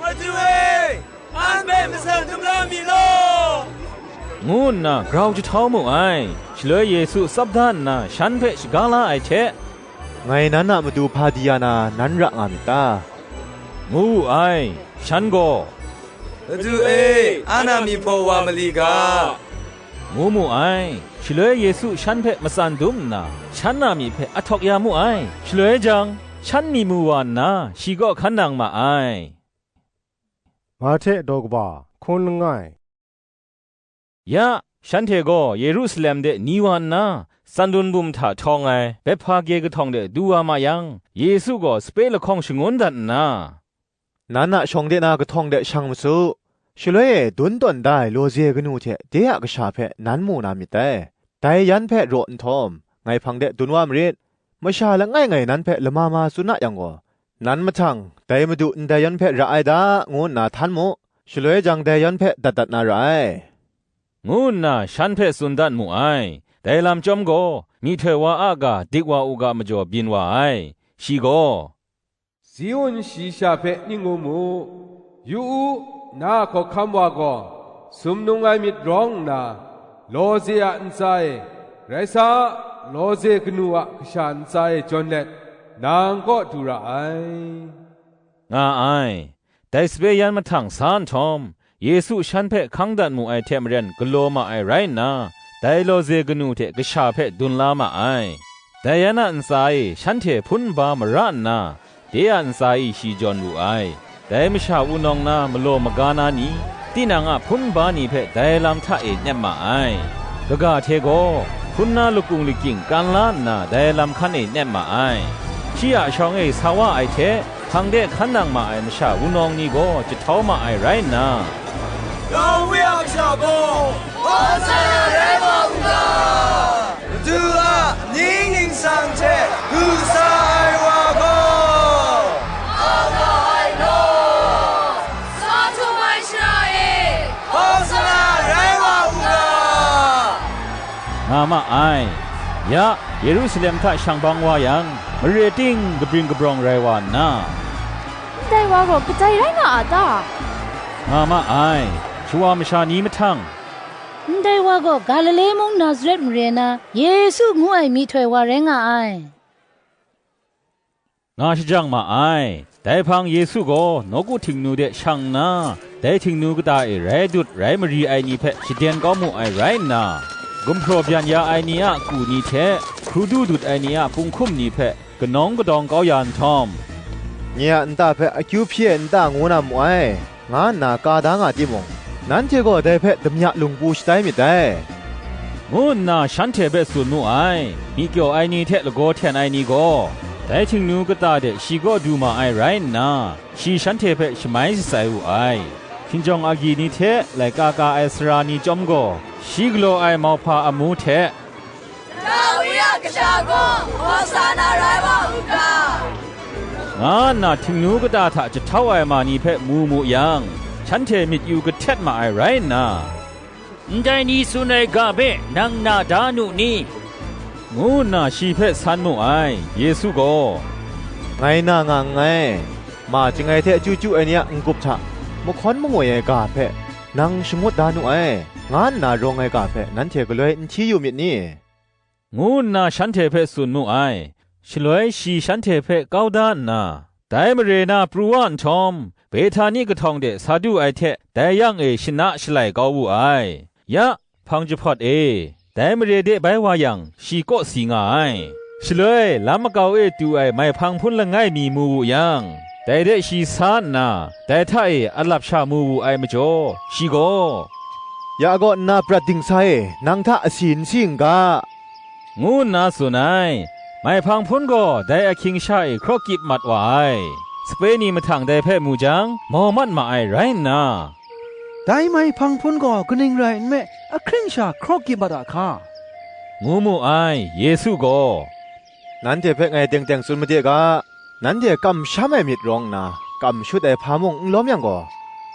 Madu e, An hpe masan dum la mi law, ngu nna grau jahtau mu ai. Shaloi Yesu tsap da nna shan hpe shaga la ai hte, "Ngai nan a matu hpa di ya na, nan ra nga myit ta?" ngu wu ai. Shan gaw, "Madu e, an a myi hpaw wa mali ga," ngu mu ai. Shaloi Yesu shan hpe matsan dum nna, shan a myi hpe ahtawk ya mu ai. Shaloi jang, shan myi mu wa nna, shi kaw hkan nang ma ai. Mahte daw kaba hkun langai. Ya, shanhte gaw Yerusalem de ni wa nna, Tsandun bum hta htawng ai Bethphage kahtawng de du wa ma yang, Yesu gaw sape lahkawng shangun dat nna, "Nan a shawng de na kahtawng de shang ma su. Shaloi e dun tawn da ai lawze kanu hte de a kasha hpe nan mu na myit dai. Dai yan hpe raw nhtawm, ngai hpang de dun wa marit. Masha langai ngai nan hpe lama ma tsun a yang gaw, nan mahtang, dai Madu ndai yan hpe ra ai da, ngu nna htan mu. Shaloi jang dai yan hpe dat dat na ra ai," ngu nna shan hpe tsun dat mu ai. Dai lam chyawm gaw, myihtoi wa a ga dik wa u ga majaw byin wa ai. Shi gaw, "Ziun shayi sha hpe ning ngu mu: yu u, na hkawhkam wa gaw, sumnung ai myit rawng nna, lawze a ntsa e, rai sa, lawze kanu a kasha ntsa e jawn let, nang kaw du ra ai," nga ai. Dai sape yan mahtang sa nhtawm, Yesu shan hpe hkang dat mu ai hte maren galaw ma ai rai nna, dai lawze kanu hte kasha hpe dun la ma ai. Dai yan a ntsa e shanhte hpun nba mara nna, de a ntsa e shi jawn wu ai. Dai masha wunawng na malaw maga na ni, tinang a hpun nba ni hpe dai lam hta e nem ma ai. Kaga hte gaw, hpun na lakung lakying kran la nna dai lam hkan e nem ma ai. Shi a shawng e sa wa ai hte, hpang de hkan nang ma ai masha wunawng ni gaw jahtau ma ai rai nna, "Dawi a kasha gaw, Hosana rai wa u ga? Madu a ning ningsang hte du sa ai wa gaw, Hosana rai wa u ga?" nga ma ai. Ya, Yerusalem hta shang bang wa yang, mare ting kabring kabrawng rai wa nna, "Ndai wa gaw kadai rai nga a ta?" nga ma ai. Shawa masha ni mahtang, "Ndai wa gaw Galile mung Nazaret mare na Yesu ngu ai myihtoi wa rai nga ai," nga shajang ma ai. Dai hpang Yesu gaw nawku Htingnu de shang nna, dai Htingnu kata e rai dut rai mari ai ni hpe shaden kau mu ai rai nna, gumhpraw byan ya ai ni a ku ni hte hkru du dut ai ni a punghkum ni hpe kanawng kadawng kau ya nhtawm, "Nye a nta hpe akyu hpyi ai nta ngu na mu ai," nga nna ka da nga timung, nanhte gaw dai hpe damya lungpu shatai myit dai, ngu nna shanhte hpe tsun mu ai. Myi kyaw ai ni hte lagaw hten ai ni gaw, dai Htingnu kata de shi kaw du ma ai rai nna, shi shanhte hpe shamai shatsai wu ai. Hkinjawng agyi ni hte laika ka ai sara ni chyawm gaw, shi galaw ai mauhpa amu hte, "Dawi a kasha gaw, Hosana rai wa u ga?" nga nna Htingnu kata hta jahtau ai ma ni hpe mu mu yang, shanhte myit yu kahtet ma ai rai nna, "Ndai ni tsun ai ga hpe nang na da nu ni?" ngu nna shi hpe san mu ai. Yesu gaw, "Ngai na nga nngai, ma chyangai hte chyu chyu ai ni a n-gup hta mahkawn mangwi ai ga hpe nang shangut da nu ai, nga nna rawng ai ga hpe nanhte galoi n hti yu myit ni?" ngu nna shanhte hpe tsun mu ai. Shaloi shi shanhte hpe kau da nna, dai mare na pru wa nhtawm, Behtani kahtawng de sa du ai hte dai yang e shana shalai kau wu ai. Ya, hpang jahpawt e, dai mare de bai wa yang, shi kaw si nga ai. Shaloi lam makau e tu ai maihpang hpun langai mi mu wu yang, dai de shi sa nna, dai hta e alap sha mu wu ai majaw, shi gaw, "Ya gaw nna prat dingsa e nang hta asi n si n ga," ngu nna tsun ai. Maihpang hpun gaw dai ahkying sha e hkraw kyip mat wa ai. Sape ni mahtang dai hpe mu jang, mau mat ma ai rai nna, "Dai maihpang hpun gaw kaning rai nme, ahkring sha hkraw kyip mat a hka?" ngu mu ai. Yesu gaw, "Nanhte hpe ngai teng teng tsun made ga, nanhte kamsham ai myit rawng nna, kam shut ai hpa mung n lawm yang gaw,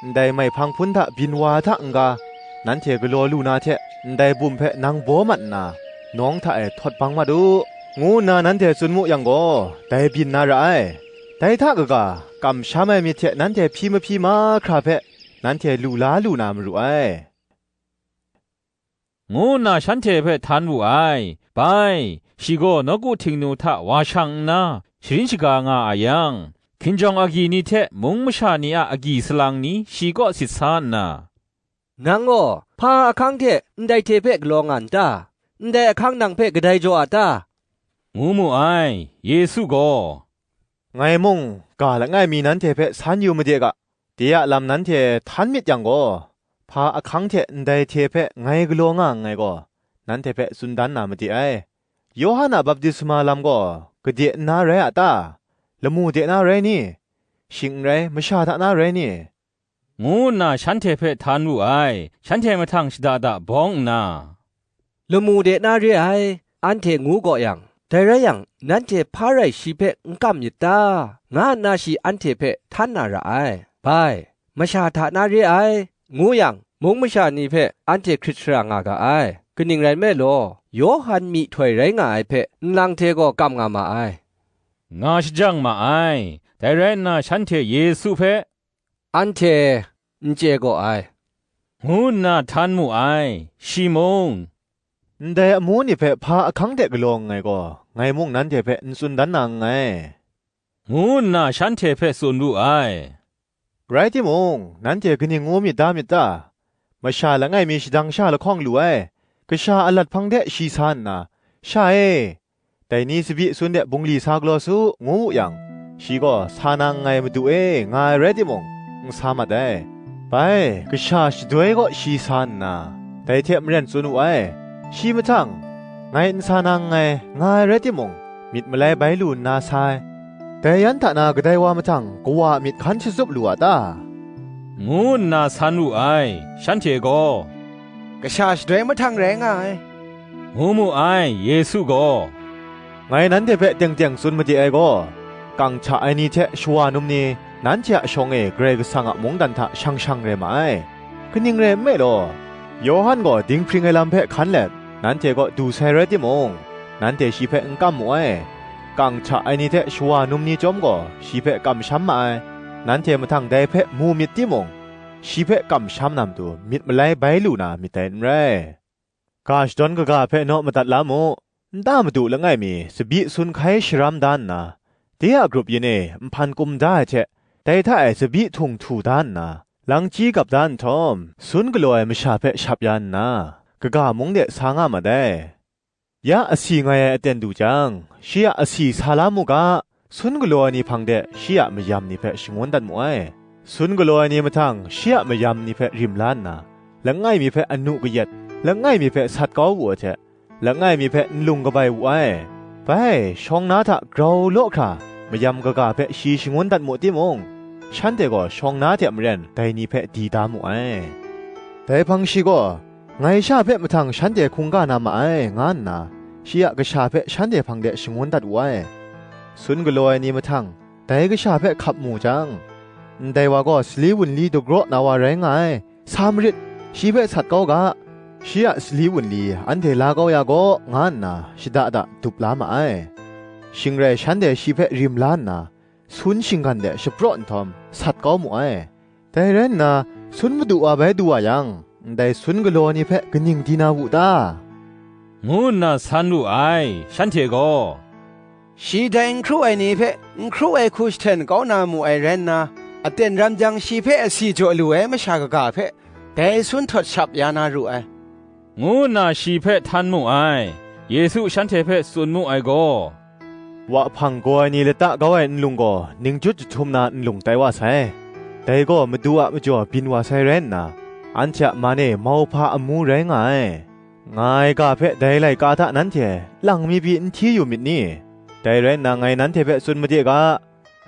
ndai maihpang hpun hta byin wa hta n-ga, nanhte galaw lu na hte ndai bum hpe nang baw mat nna, nawng hta e htawt bang mat u, ngu nna nanhte tsun mu yang gaw, dai byin na ra ai. Dai hta kaga, kamsham ai myit hte nanhte hpyi mahpyi mahkra hpe, nanhte lu la lu na maru ai," ngu nna shanhte hpe htan wu ai. Bai, shi gaw nawku Htingnu hta wa shang nna, sharin shaga nga a yang, hkinjawng agyi ni hte mung masha ni a agyi salang ni shi kaw sit sa nna, "Nang gaw hpa ahkang hte ndai hte hpe galaw nga n ta? Ndai ahkang nang hpe kadai jaw a ta?" ngu mu ai. Yesu gaw, "Ngai mung ga langai mi nanhte hpe san yu made ga, de a lam nanhte htan myit yang gaw, hpa ahkang hte ndai hte hpe ngai galaw nga nngai gaw, nanhte hpe tsun dan na made ai. Yawhan a baptisma lam gaw gade nna rai a ta? Lamu de na rai ni? Shing n rai, masha hta na rai ni?" ngu nna shanhte hpe htan wu ai. Shanhte mahtang shada da bawng nna, "Lamu de na re ai, anhte ngu gaw yang, dai rai yang, nanhte hpa rai shi hpe n kam myit ta?" nga nna shi anhte hpe htan na ra ai. Bai, "Masha hta na re ai," ngu yang, mung masha ni hpe anhte hkrit shara nga ga ai. Kaning rai nme law, Yawhan myihtoi rai nga ai hpe nlang hte gaw kam nga ma ai, nga shajang ma ai. Dai rai nna shanhte Yesu hpe, "Anhte n chye gaw ai," ngu nna htan mu ai. Shi mung, "Ndai amu ni hpe hpa ahkang hte galaw nngai gaw, ngai mung nanhte hpe n tsun dan na nngai," ngu nna shanhte hpe tsun wu ai. "Rai timung, nanhte kaning ngu myit da myit ta? Masha langai mi shadang sha lahkawng lu ai, kasha alat hpang de shi sa nna, 'Sha e, dai ni tsabyi sun de bungli sa galaw su,' ngu wu yang, shi gaw, 'Sa na nngai, Madu e,' nga ai rai timung, n sa mat ai. Bai, kasha shadoi kaw shi sa nna, dai hte maren tsun wu ai. Shi mahtang, 'Ngai n sa na nngai,' nga ai rai timung, myit malai bai lu nna sa ai. Dai yan hta na kadai wa mahtang kawa a myit hkan shatsup lu a ta?" ngu nna san wu ai. Shanhte gaw, "Kasha shadoi mahtang rai nga ai," ngu mu ai. Yesu gaw, "Ngai nanhte hpe teng teng tsun made ai gaw, kang hta ai ni hte shawa num ni, nanhte a shawng e Karai Kasang a mungdan hta shang shang rai ma ai. Kaning rai nme law, Yawhan gaw dinghpring ai lam hpe hkan let, nanhte kaw du sai rai timung, nanhte shi hpe n kam mu ai. Kang hta ai ni hte shawa num ni chyawm gaw, shi hpe kamsham ma ai. Nanhte mahtang dai hpe mu myit timung, shi hpe kamsham na matu myit malai bai lu na myit dai n rai. Ga shadawn kaga hpe naw madat la mu. Nta madu langai mi tsabyi sun hkai sharam da nna, de a grup yin e nhpan kum da ai hte, dai hta e tsabyi htung htu da nna, langchyi gap da nhtawm, sun galaw ai masha hpe shap ya nna, kaga mung de sa nga mat ai. Ya asi ngai ai aten du jang, shi a asi sa la mu ga, sun galaw ai ni hpang de shi a mayam ni hpe shangun dat mu ai. Sun galaw ai ni mahtang shi a mayam ni hpe rim la nna, langai mi hpe anu kayat, langai mi hpe sat kau wu ai hte, langai mi hpe nlung kabai wu ai. Bai, shawng na hta grau law hkra mayam kaga hpe shi shangun dat mu timung, shanhte gaw shawng na hte maren dai ni hpe di da mu ai. Dai hpang shi gaw, "Ngai sha hpe mahtang shanhte hkungga na ma ai," nga nna, shi a kasha hpe shanhte hpang de shangun dat wu ai. Sun galaw ai ni mahtang, dai kasha hpe hkap mu jang, ndai wa gaw sali wunli dagraw na wa rai nga ai, sa marit, shi hpe sat kau ga, shi a sali wunli anhte la kau ya gaw, nga nna shada da dup la ma ai. Shing rai shanhte shi hpe rim la nna, sun shinggan de shapraw nhtawm, sat kau mu ai. Dai rai nna, sun madu wa bai du wa yang, ndai sun galaw ni hpe kaning di na wu ta? ngu nna san wu ai. Shanhte gaw, "Shi dai n hkru ai ni hpe n hkru ai hku jahten kau na mu ai rai nna, aten ram jang shi hpe asi jaw lu ai masha kaga hpe, dai sun htawt shap ya na ru ai," ngu nna shi hpe htan mu ai. Yesu shanhte hpe tsun mu ai gaw, "Wa hpang gaw ai ni lata kau ai nlung gaw, ningchyut jahtum na nlung tai wa sai. Dai gaw madu a majaw byin wa sai rai nna, anhte a man e mauhpa amu rai nga ai. Nga ai ga hpe dai laika hta nanhte lang mi pyi n hti yu myit ni? Dai rai nna, ngai nanhte hpe tsun made ga,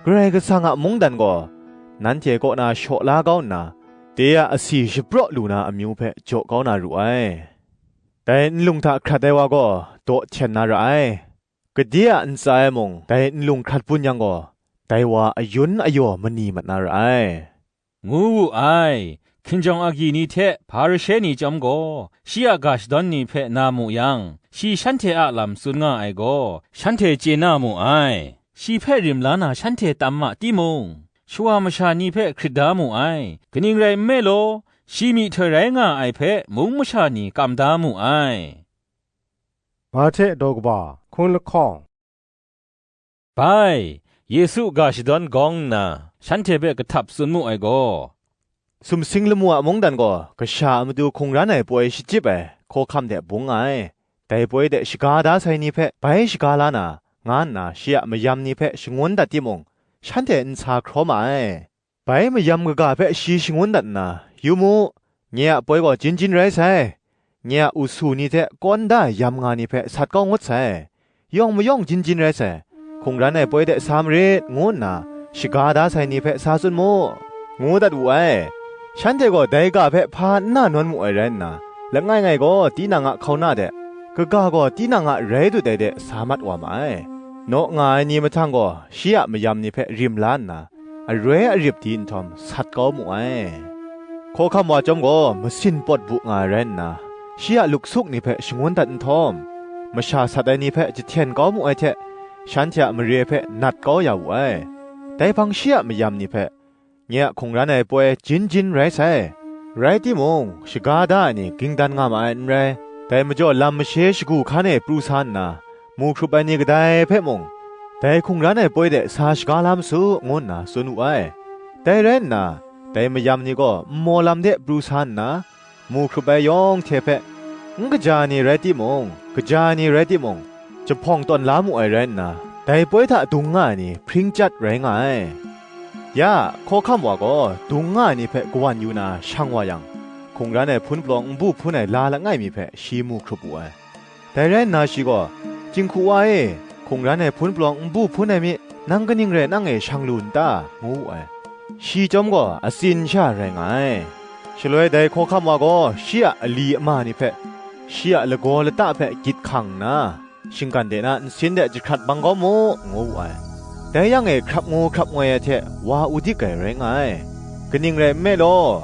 Karai Kasang a mungdan gaw nanhte kaw na shaw la kau nna, de a asi shapraw lu na amyu hpe jaw kau na ru ai. Dai nlung hta hkrat ai wa gaw daw hten na ra ai. Gade a ntsa e mung dai nlung hkrat bun yang gaw, dai wa ayun ayaw mani mat na ra ai," ngu wu ai. Hkinjawng agyi ni hte Hparishe ni chyawm gaw, shi a ga shadawn ni hpe na mu yang, shi shanhte a lam tsun nga ai gaw, shanhte chye na mu ai. Shi hpe rim la na shanhte tam ma timung, shawa masha ni hpe hkrit da mu ai; kaning rai nme law, shi myihtoi rai nga ai hpe mung masha ni kam da mu ai. Mahte daw kaba, hkun lahkawng. Bai, Yesu ga shadawn gawng nna, shanhte hpe kahtap tsun mu ai gaw, sumsing lamu a mungdan gaw kasha a matu hkungran ai poi shachyip ai hkawhkam de bung nga ai. Dai poi de shaga da sai ni hpe bai shaga la na, nga nna shi a mayam ni hpe shangun dat timung, shanhte n sa hkraw ma ai. Bai mayam kaga hpe shi shangun dat nna, "Yu mu, nye a poi gaw jin jin rai sai, nye a usu ni hte kawn da ai yam nga ni hpe sat kau ngut sai, yawng mayawng jin jin rai sai, hkungran ai poi de sa marit," ngu nna shaga da sai ni hpe sa tsun mu, ngu dat wu ai. Shanhte gaw dai ga hpe hpa n na nawn mu ai rai nna, langai ngai gaw tinang a hkauna de, kaga gaw tinang a rai dut ai de sa mat wa ma ai. Naw nga ai ni mahtang gaw shi a mayam ni hpe rim la nna, aroi arip di nhtawm sat kau mu ai. Hkawhkam wa chyawm gaw masin pawt bu nga ai rai nna, shi a luksuk ni hpe shangun dat nhtawm, masha sat ai ni hpe jahten kau mu ai hte, shanhte a mare hpe nat kau ya wu ai. Dai hpang shi a mayam ni hpe, "Nye a hkungran ai poi jin jin rai sai, rai timung, shaga da ai ni ging dan nga ma ai n rai, dai majaw lam mashe shagu hkan e pru sa nna, mu hkrup ai ni kadai hpe mung, dai hkungran ai poi de sa shaga la ma su," ngu nna tsun wu ai. Dai rai nna, dai mayam ni gaw nmaw lam de pru sa nna, mu hkrup ai yawng hte hpe, n kaja ai ni rai timung, kaja ai ni rai timung, jahpawng tawn la mu ai rai nna, dai poi hta dung nga ai ni hpring chyat rai nga ai. Ya, hkawhkam wa gaw dung nga ai ni hpe kawan yu na shang wa yang, hkungran ai hpun palawng nbu hpun ai la langai mi hpe shi mu hkrup wu ai. Dai rai nna shi gaw, "Jinghku wa e, hkungran ai hpun palawng nbu hpun ai mi, nang kaning rai nang e shang lu n ta?" ngu wu ai. Shi chyawm gaw atsin sha rai nga ai. Shaloi dai hkawhkam wa gaw shi a ali ama ni hpe, shi a lagaw lata hpe gyit hkang nna, "Shinggan de na nsin de jahkrat bang kau mu," ngu wu ai. Dai yang e hkrap ngu hkrap ngoi ai hte wa udik ai rai nga ai. Kaning rai nme law,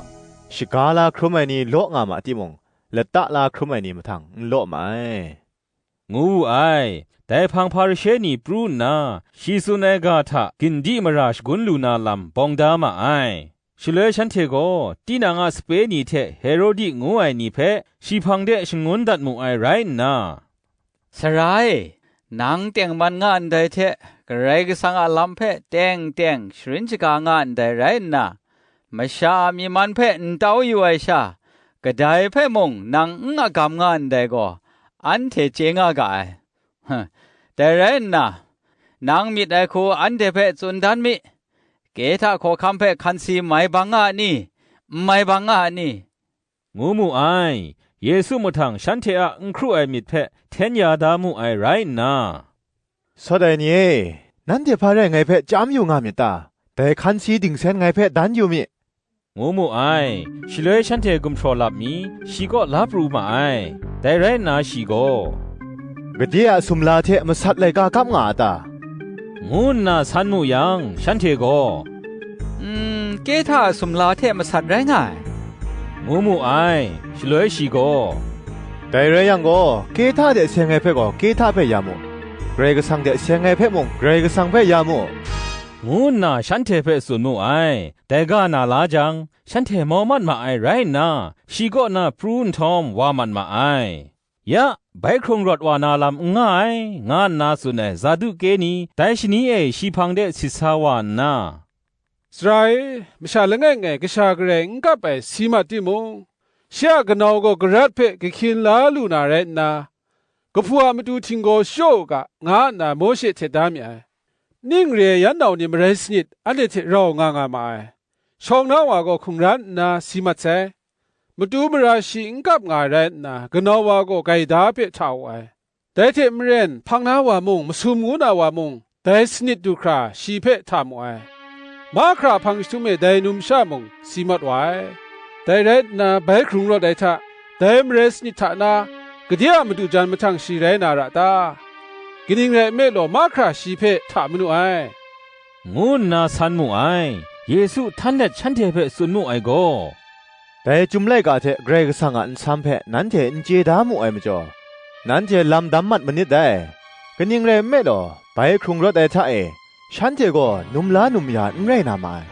shaga la hkrum ai ni law nga ma timung, lata la hkrum ai ni mahtang n law ma ai, ngu wu ai. Dai hpang Hparishe ni pru nna, shi tsun ai ga hta gindi mara shagun lu na lam bawng da ma ai. Shaloi shanhte gaw tinang a sape ni hte Herodi ngu ai ni hpe shi hpang de shangun dat mu ai rai nna, "Sara e, nang tengman nga ndai hte, Karai Kasang a lam hpe teng teng sharin shaga nga ndai rai nna, masha a myi man hpe n tau yu ai sha, kadai hpe mung nang n agam nga ndai gaw, anhte chye nga ga ai. Dai rai nna, nang myit ai hku anhte hpe tsun dan mi, Kehta hkawhkam hpe hkan si mai bang nga a ni? N mai bang nga a ni?" ngu mu ai. Yesu mahtang shanhte a n hkru ai myit hpe hten ya da mu ai rai nna, "Sawt ai ni e, nanhte hpa rai ngai hpe chyam yu nga myit ta? Dai hkan si dingsen ngai hpe dan yu mi," ngu mu ai. Shaloi shanhte gumhpraw lap mi, shi kaw la pru ma ai. Dai rai nna shi gaw, "Gade a sumla hte masat laika kap nga a ta?" ngu nna san mu yang, shanhte gaw, "N, Kehta a sumla hte masat rai nga ai," ngu mu ai. Shaloi shi gaw, "Dai rai yang gaw, Kehta de seng ai hpe gaw Kehta hpe ya mu, Karai Kasang de seng ai hpe mung Karai Kasang hpe ya mu," ngu nna shanhte hpe tsun mu ai. Dai ga na la jang, shanhte mau mat ma ai rai nna, shi kaw na pru nhtawm wa mat ma ai. Ya, bai hkrung rawt wa na lam n nga ai, nga nna tsun ai Saduke ni dai shani e shi hpang de sit sa wa nna, "Sara e, masha langai ngai kasha garai n kap ai si mat timung, shi a kanau gaw garat hpe kahkyin la lu na rai nna, kahpu a matu htinggaw shaw u ga, nga nna Mawshe htet da mi ai. Ning re ai yan nau ni marai sanit, anhte hte rau nga nga ma ai. Shawng na wa gaw hkungran nna si mat sai. Matu mara shi n kap nga ai rai nna, kanau wa gaw gaida hpe hta wu ai. Dai hte maren, hpang na wa mung, masum ngu na wa mung, dai sanit du hkra shi hpe hta mu ai. Mahkra hpang jahtum e dai numsha mung si mat wa ai. Dai rai nna, bai hkrung rawt ai hta, dai marai sanit hta na, gade a madu jan mahtang shi rai na ra ta? Kaning rai nme law, mahkra shi hpe hta manu ai," ngu nna san mu ai. Yesu htan let shanhte hpe tsun mu ai gaw, "Dai Chyum laika hte Karai Kasang a nsam hpe nanhte n chye da mu ai majaw, nanhte lam dam mat manit dai. Kaning rai nme law, bai hkrung rawt ai hta e, shanhte gaw num la num ya n rai na ma ai.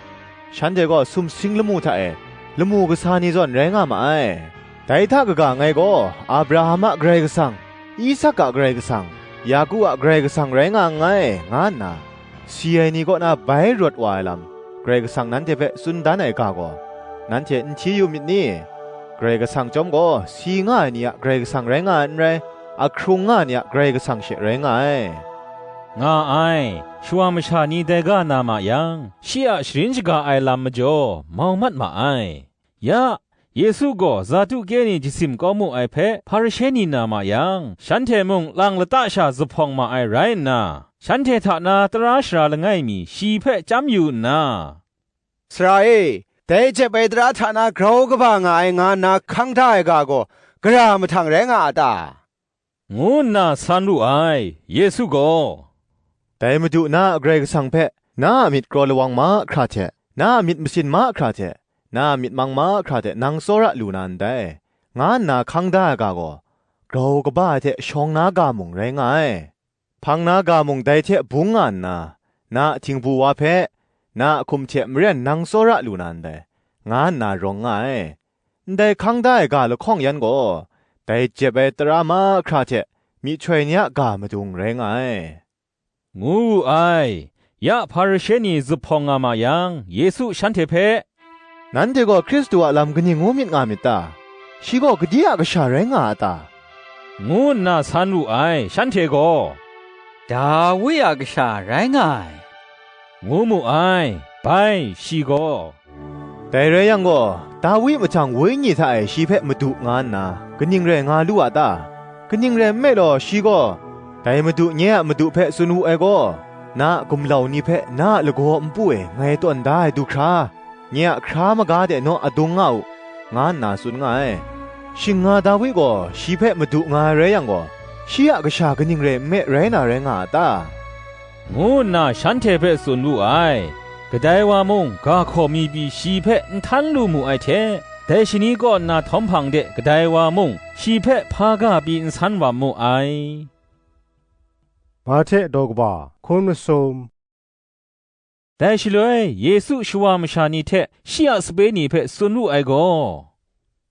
shanhte gaw sumsing lamu hta e lamu kasa ni zawn rai nga ma ai. Dai hta kaga ngai gaw Abraham a Karai Kasang, Isak a Karai Kasang, Yaku a Karai Kasang rai nga nngai, nga nna si ai ni kaw na bai rawt wa ai lam, Karai Kasang nanhte hpe tsun dan ai ga gaw, nanhte n hti yu myit ni? Karai Kasang chyawm gaw, si nga ai ni a Karai Kasang rai nga ai n rai, ahkrung nga ai ni a Karai Kasang she rai nga ai, nga ai. Shawa masha ni dai ga na ma yang, shi a sharin shaga ai lam majaw mau mat ma ai. Ya, Yesu gaw Zaduke ni jasim kau mu ai hpe Hparishe ni na ma yang, shanhte mung lang lata sha zuphpawng ma ai rai nna, shanhte hta na tara sara langai mi shi hpe chyam yu nna, "Sara e, dai jep ai tara hta na grau kaba nga ai nga nna hkang da ai ga gaw, gara mahtang rai nga a ta?" ngu nna san wu ai. Yesu gaw, "Dai Madu na a Karai Kasang hpe, na a myit kraw lawang mahkra hte, na a myit masin mahkra hte, na a myit mang mahkra hte nang tsawra lu na ndai, nga nna hkang da ai ga gaw, grau kaba ai hte shawng na ga mung rai nga ai. Hpang na ga mung dai hte bung nga nna, na a htingbu wa hpe, na a hkum hte maren nang tsawra lu na ndai, nga nna rawng nga ai. Ndai hkang da ai ga lahkawng yan gaw, dai jep ai tara mahkra hte myihtoi ni a ga madung rai nga ai," ngu wu ai. Ya Hparishe ni zuphpawng nga ma yang, Yesu shanhte hpe, "Nanhte gaw Hkristu a lam kaning ngu myit nga myit ta? Shi gaw gade a kasha rai nga a ta?" ngu nna san wu ai. Shanhte gaw, "Dawi a kasha rai nga ai," ngu mu ai. Bai, shi gaw, "Dai rai yang gaw, Dawi mahtang Wenyi hta e shi hpe Madu nga nna, kaning rai nga lu a ta? Kaning rai nme law, shi gaw, 'Dai Madu nye a Madu hpe tsun wu ai gaw, na a gumlau ni hpe na a lagaw npu e ngai tawn da ai du hkra, nye a hkra maga de naw adung nga u,' nga nna tsun nga ai. Shing nga Dawi gaw shi hpe Madu nga ai rai yang gaw, shi a kasha kaning rai nme rai na rai nga a ta?" ngu nna shanhte hpe tsun wu ai. Kadai wa mung ga hkaw mi pyi shi hpe n htan lu mu ai hte, dai shani kaw nna htawm hpang de kadai wa mung shi hpe hpa ga pyi n san wa mu ai. Mahte daw kaba hkun masum. Dai shaloi, Yesu shawa masha ni hte shi a sape ni hpe tsun wu ai gaw,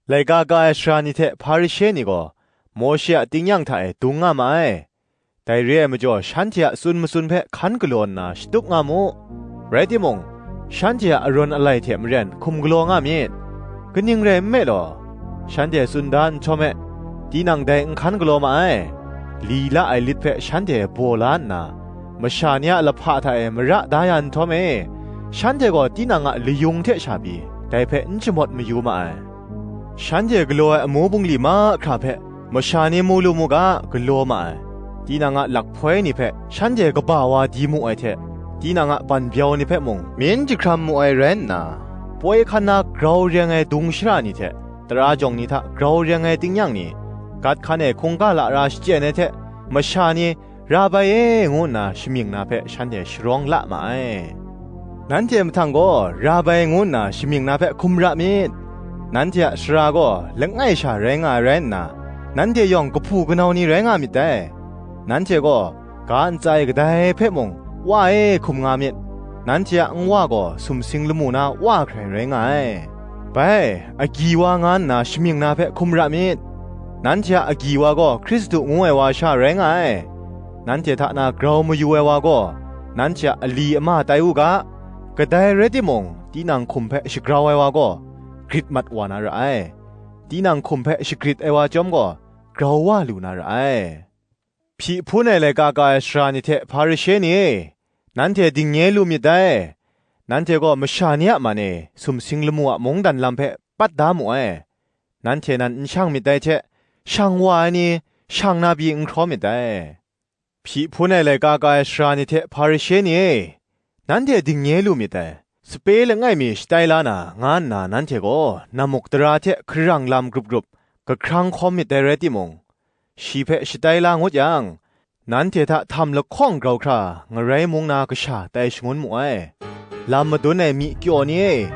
laika ka ai sara ni hte Hparishe ni gaw Mawshe a tingnyang hta e dung nga ma ai. Dai re ai majaw, shanhte a tsun matsun hpe hkan galaw nna shatup nga mu. Rai timung, shanhte a arawn alai hte maren hkum galaw nga myit. Kaning rai nme law, shanhte tsun da nhtawm e, tinang dai n hkan galaw ma ai. Li la ai lit hpe shanhte baw la nna, masha ni a lahpa hta e mara da ya nhtawm e, shanhte gaw tinang a layung hte sha pyi, dai hpe n shamawt mayu ma ai. Shanhte galaw ai amu bungli mahkra hpe masha ni mu lu mu ga, galaw ma ai. Tinang a lakhpoi ni hpe shanhte kaba wa di mu ai hte, tinang a banbyau ni hpe mung myin jahkram mu ai rai nna, poi hkan na grau reng ai dung shara ni hte, tara jawng ni hta grau reng ai tingnyang ni, gat hkan e hkungga lara shachyen ai hte, masha ni, "Rabai e," ngu nna shamying na hpe shanhte sharawng la ma ai. Nanhte mahtang gaw, "Rabai," ngu nna shamying na hpe hkum ra myit. Nanhte a sara gaw langai sha rai nga ai rai nna, nanhte yawng kahpu kanau ni rai nga myit dai. Nanhte gaw ga ntsa e kadai hpe mung, "Wa e," hkum nga myit. Nanhte a nwa gaw sumsing lamu na wa hkrai rai nga ai. Bai, "Agyi wa," nga nna shamying na hpe hkum ra myit. Nanhte a agyi wa gaw Hkristu ngu ai wa sha rai nga ai. Nanhte hta na grau mayu ai wa gaw, nanhte a ali ama tai u ga, kadai rai timung, tinang hkum hpe shagrau ai wa gaw, grit mat wa na ra ai. Tinang hkum hpe shagrit ai wa chyawm gaw, grau wa lu na ra ai. Hpyi hpun ai laika ka ai sara ni hte Hparishe ni e, nanhte dingnye lu myit dai. Nanhte gaw masha ni a man e sumsing lamu a mungdan lam hpe pat da mu ai. Nanhte nan n shang myit dai hte, shang wa ai ni, shang na pyi n hkraw myit dai. Hpyi hpun ai laika ka ai sara ni hte Hparishe ni e, nanhte dingnye lu myit dai. Sape langai mi shatai la na, nga nna nanhte gaw namuk dara hte hkarang lam grup grup kahkrang hkawm myit dai rai timung, shi hpe shatai la ngut yang, nanhte hta htam lahkawng grau hkra ngarai mung na kasha tai shangun mu ai. Lam madun ai myi kyaw ni e,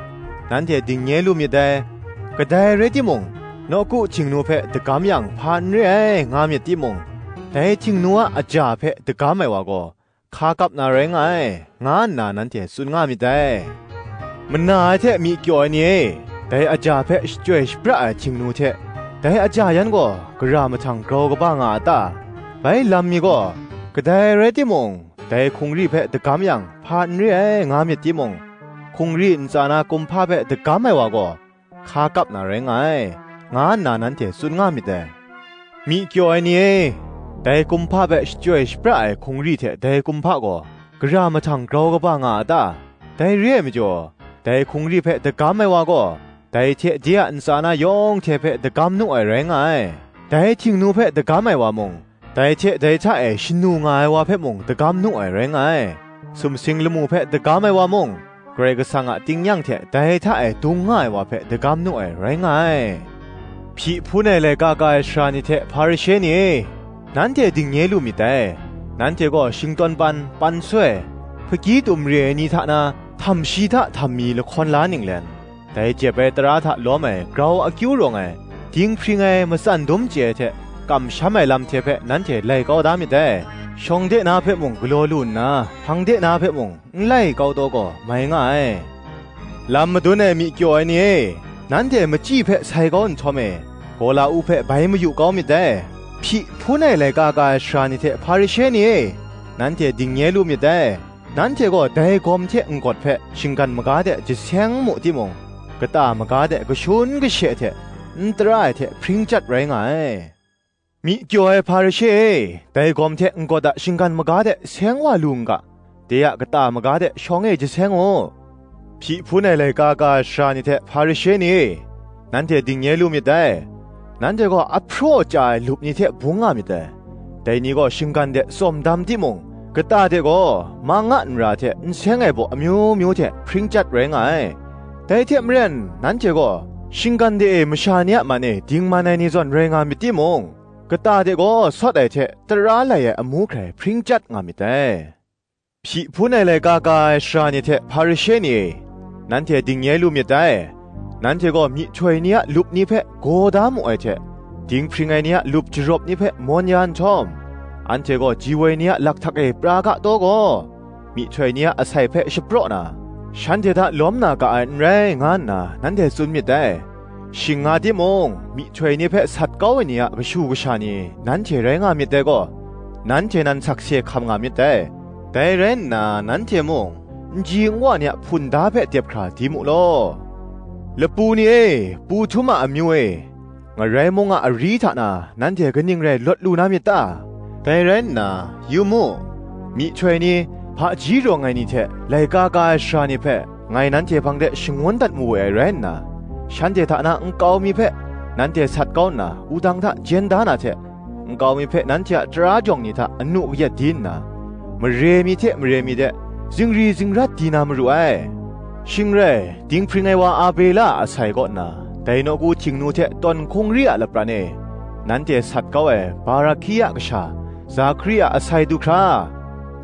nanhte dingnye lu myit dai. Kadai rai timung, nawku htingnu hpe dagam yang hpa n re ai, nga myit timung, dai htingnu a aja hpe dagam ai wa gaw, hka kap na rai nga ai, nga nna nanhte tsun nga myit dai. Mana ai hte myi kyaw ai ni e, dai aja hpe shachyoi shapra ai htingnu hte, dai aja yan gaw gara mahtang grau kaba nga a ta? Bai lam mi gaw, kadai rai timung, dai hkungri hpe dagam yang, hpa n re ai, nga myit timung, hkungri ntsa na kumhpa hpe dagam ai wa gaw, hka kap na rai nga ai, nga nna nanhte tsun nga myit dai. Myi kyaw ai ni e, dai kumhpa hpe shachyoi shapra ai hkungri hte dai kumhpa gaw, gara mahtang grau kaba nga a ta? Dai re ai majaw, dai hkungri hpe dagam ai wa gaw, dai hte de a ntsa na yawng hte hpe dagam nu ai rai nga ai. Dai htingnu hpe dagam ai wa mung, dai hte dai hta e shanu nga ai wa hpe mung dagam nu ai rai nga ai. Sumsing lamu hpe dagam ai wa mung, Karai Kasang a tingnyang hte dai hta e dung nga ai wa hpe dagam nu ai rai nga ai. Hpyi hpun ai laika ka ai sara ni hte Hparishe ni e, nanhte dingnye lu myit dai. Nanhte gaw shingtawn pan, pan soi, hpaki tum re ai ni hta na, htam shi hta htam mi lahkawn la ninglen, dai jep ai tara hta lawm ai grau akyu rawng ai, dinghpring ai matsan dum chye ai hte kamsham ai lam hte hpe nanhte lai kau da myit dai. Shawng de na hpe mung galaw lu nna, hpang de na hpe mung n lai kau taw gaw mai nga ai. Lam madun ai myi kyaw ai ni e, nanhte machyi hpe sai kau nhtawm e, gaw la u hpe bai mayu kau myit dai. Hpyi hpun ai laika ka ai sara ni hte Hparishe ni e, nanhte dingnye lu myit dai. Nanhte gaw dai gawm hte n-gawt hpe shinggan maga de jaseng mu timung, kata maga de kashun kashe hte n tara ai hte hpring chyat rai nga ai. Myi kyaw ai Hparishe e, dai gawm hte n-gawt a shinggan maga de seng wa lu n ga, de a kata maga de shawng e jaseng u. Hpyi hpun ai laika ka ai sara ni hte Hparishe ni e, nanhte dingnye lu myit dai. Nanhte gaw ahpraw chya ai lup ni hte bung nga myit dai. Dai ni gaw shinggan de tsawm dam timung, kata de gaw mang a nra hte n seng ai baw amyu myu hte hpring chyat rai nga ai. Dai hte maren, nanhte gaw shinggan de e masha ni a man e dingman ai ni zawn rai nga myit timung, kata de gaw sawt ai hte tara lai ai amu hkrai hpring chyat nga myit dai. Hpyi hpun ai laika ka ai sara ni hte Hparishe ni e, nanhte dingnye lu myit dai. Nanhte gaw myihtoi ni a lup ni hpe gaw da mu ai hte, dinghpring ai ni a lup jarawp ni hpe mawn ya nhtawm, anhte gaw ji woi ni a lakhtak e pra ga taw gaw, myihtoi ni a asai hpe shapraw na, shanhte hta lawm na ga ai n rai, nga nna nanhte tsun myit dai. Shing nga timung, myihtoi ni hpe sat kau ai ni a kashu kasha ni nanhte rai nga myit dai gaw, nanhte nan sakse hkam nga myit dai. Dai rai nna, nanhte mung n ji n wa ni a hpun da hpe dep hkra di mu law. Lapu ni e, pu htum a amyu e, ngarai mung a ari hta na nanhte kaning rai lawt lu na myit ta? Dai rai nna, yu mu, myihtoi ni, hpaji rawng ai ni hte laika ka ai sara ni hpe ngai nanhte hpang de shangun dat mawe ai rai nna, shanhte hta na nkau mi hpe nanhte sat kau nna, wudang hta jen da na hte, nkau mi hpe nanhte a tara jawng ni hta anu kayat di nna, mare mi hte mare mi de zingri zingrat di na maru ai. Shing rai, dinghpring ai wa Abela a asai kaw nna, dai nawku htingnu hte tawn hkungri a lapran e, nanhte sat kau ai Barahki a kasha, Zakari a asai du hkra,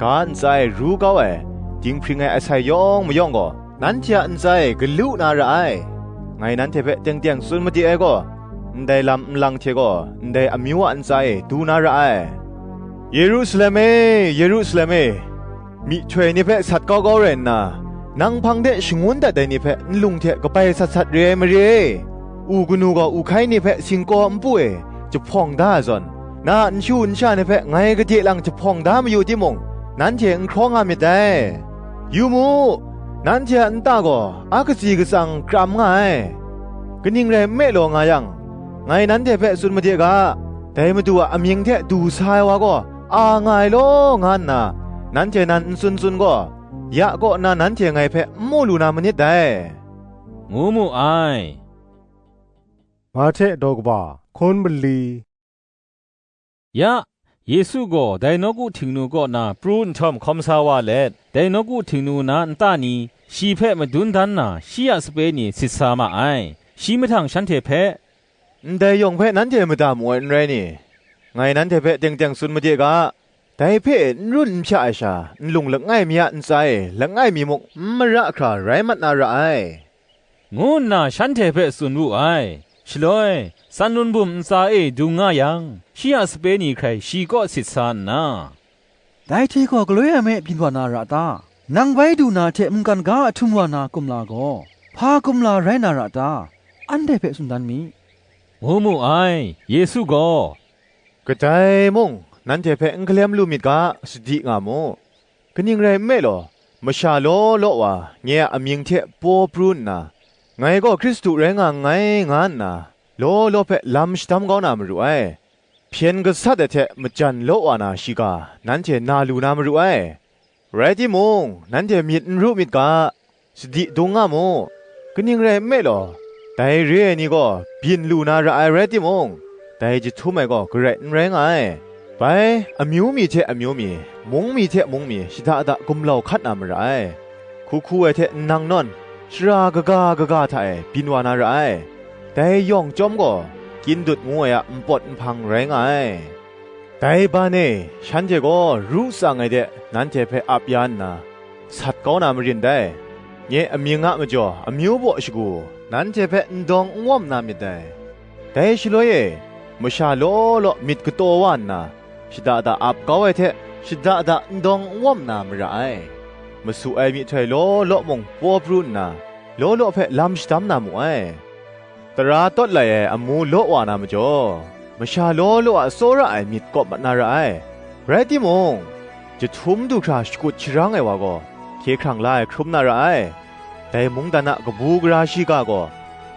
ga ntsa e ru kau ai, dinghpring ai asai yawng mayawng gaw, nanhte a ntsa e galu na ra ai. Ngai nanhte hpe teng teng tsun made ai gaw, ndai lam nlang hte gaw, ndai amyu a ntsa e du na ra ai. Yerusalem e, Yerusalem e, myihtoi ni hpe sat kau kau rai nna, nang hpang de shangun dat ai ni hpe nlung hte kabai sat sat re ai mare e, u kanu gaw u hkai ni hpe singkaw npu e jahpawng da ai zawn, na a nshu nsha ni hpe ngai gade lang jahpawng da mayu timung, nanhte n hkraw nga myit dai. Yu mu, nanhte a nta gaw a katsi katsang kram nga ai. Kaning rai nme law nga yang, ngai nanhte hpe tsun made ga, dai Madu a amying hte du sa ai wa gaw a nga ai law, nga nna nanhte nan n tsun tsun gaw, ya kaw nna nanhte ngai hpe n mu lu na manit dai, ngu mu ai. Mahte daw kaba, hkun mali. Ya, Yesu gaw dai nawku htingnu kaw na pru nhtawm hkawm sa wa let, dai nawku htingnu na nta ni shi hpe madun dan na shi a sape ni sit sa ma ai. Shi mahtang shanhte hpe, "Ndai yawng hpe nanhte mada mu ai n rai ni? Ngai nanhte hpe teng teng tsun made ga, dai hpe n run n hpya ai sha, nlung langai mi a ntsa e langai mi muk n mara hkra rai mat na ra ai," ngu nna shanhte hpe tsun wu ai. Shaloi, san lun bum ntsa e dung nga yang, shi a sape ni hkrai shi kaw sit sa nna, "Dai hte gaw galoi ai me byin wa na ra ta?" Nang bai du na hte mungkan ga a htum wa na kumla gaw, hpa kumla rai na ra ta? Anhte hpe tsun dan mi,” ngu mu ai. Yesu gaw, “Kadai mung nanhte hpe n galem lu myit ga, sadi nga mu. Kaning rai nme law, masha law law wa, nye a amying hte paw pru nna, ‘Ngai gaw Hkristu rai nga nngai,’ nga nna, law law hpe lam shadam kau na maru ai. Hpyen gasat ai hte majan law wa na shiga, nanhte na lu na maru ai. Rai timung, nanhte myit n ru myit ga, sadi dung nga mu. Kaning rai nme law, dai re ai ni gaw byin lu na ra ai rai timung, dai jahtum ai gaw garai n rai nga ai. Bai, amyu mi hte amyu mi, mung mi hte mung mi shada da gumlau hkat na mara ai. Hku hku ai hte nnang nawn, shara kaga kaga hta e byin wa na ra ai. Dai yawng chyawm gaw, kyindut ngu ai a npawt nhpang rai nga ai. Dai ban e, shanhte gaw ru tsang ai de nanhte hpe ap ya nna, sat kau na marin dai. Nye amying a majaw amyu baw shagu, nanhte hpe n dawng n wawm na myit dai. Dai shaloi e, masha law law myit kataw wa nna, shada da ap kau ai hte, shada da n dawng n wawm na mara ai. Masu ai myihtoi law law mung paw pru nna, law law hpe lam shadam na mu ai. Tara tawt lai ai amu law wa na majaw, masha law law a tsawra ai myit kawp mat na ra ai. Rai timung, jahtum du hkra shakut sharang ai wa gaw, hkye hkrang la ai hkrum na ra ai. Dai mungdan a kabu gara shiga gaw,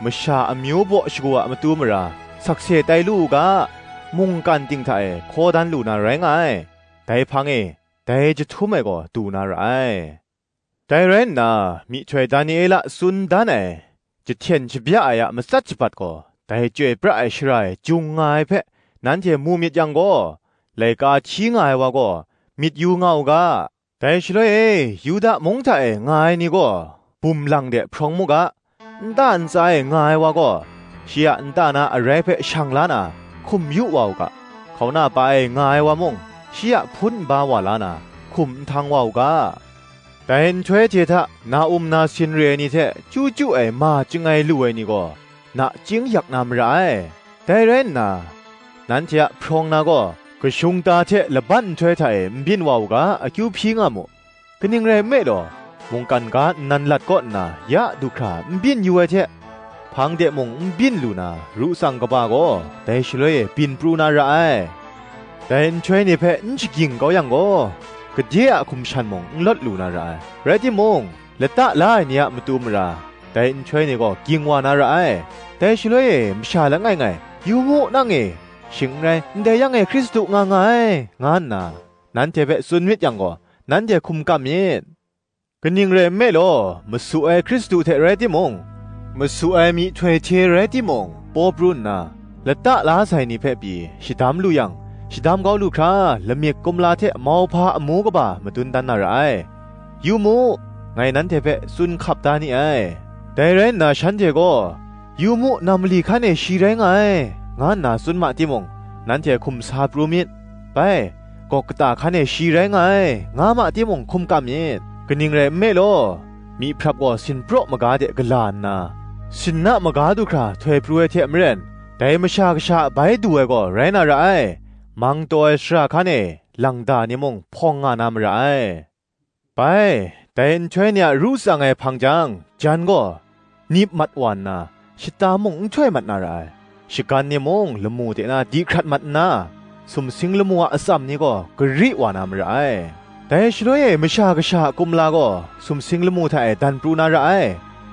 masha amyu baw shagu a matu mara sakse tai lu u ga, mungkan ting hta e hkaw dan lu na rai nga ai. Dai hpang e, dai jahtum ai gaw du na ra ai. Dai rai nna, myihtoi Daniela tsun dan ai, jahten shabya ai a matsat shabat gaw, dai Chyoi pra ai shara e jung nga ai hpe nanhte mu myit yang gaw, laika hti nga ai wa gaw myit yu nga u ga. Dai shaloi e, Yuda mung hta e nga ai ni gaw, bum lang de hprawng mu ga. Nta ntsa e nga ai wa gaw, shi a nta na arai hpe shang la na, hkum yu wa u ga. Hkauna pa e nga ai wa mung, shi a hpun nba wa la na, hkum nhtang wa u ga. Dai nhtoi hte hta na-um nasin re ai ni hte chyu chyu ai ma chyangai lu ai ni gaw, nachying yak na mara ai. Dai rai nna, nanhte a hprawng na gaw, kashung ta hte laban nhtoi hta e n byin wa u ga, akyu hpyi nga mu. Kaning rai nme law, mungkan ga nnan lat kaw nna ya du hkra n byin yu ai hte, hpang de mung n byin lu na, ru tsang kaba gaw dai shaloi e byin pru na ra ai. Dai nhtoi ni hpe n shagying kau yang gaw, gade a hkum shan mung n lawt lu na ra ai. Rai timung, lata la ai ni a matu mara, dai nhtoi ni gaw ging wa na ra ai. Dai shaloi e masha langai ngai, ‘Yu mu, nang e, shing n rai, ndai yang e Hkristu nga nga ai,’ nga nna, nanhte hpe tsun myit yang gaw, nanhte hkum kam myit. Kaning rai nme law, masu ai Hkristu hte rai timung, masu ai myihtoi hte rai timung, paw pru nna, lata la sai ni hpe pyi shadam lu yang, shadam kau lu hkra, lamik kumla hte mauhpa amu kaba madun dan na ra ai. Yu mu, ngai nanhte hpe tsun hkap da ni ai. Dai rai nna, shanhte gaw, ‘Yu mu, nam mali hkan e shi rai nga ai,’ nga nna tsun ma timung, nanhte hkum sa pru myit. Bai, ‘Gawk kata hkan e shi rai nga ai,’ nga ma timung, hkum kam myit. Kaning rai nme law, myi hprap gaw sinpraw maga de gala nna, sinna maga du hkra htoi pru ai hte maren, dai Masha Kasha a bai du ai gaw rai na ra ai. Mang taw ai shara hkan e langda ni mung hpawng nga na mara ai. Bai, dai nhtoi ni a ru tsang ai hpang jang, jan gaw nip mat wa nna, shata mung n htoi mat na ra ai. Shagan ni mung lamu de na di hkrat mat nna, sumsing lamu a atsam ni gaw gari wa na mara ai. Dai shaloi e Masha Kasha a kumla gaw sumsing lamu hta e dan pru na ra ai.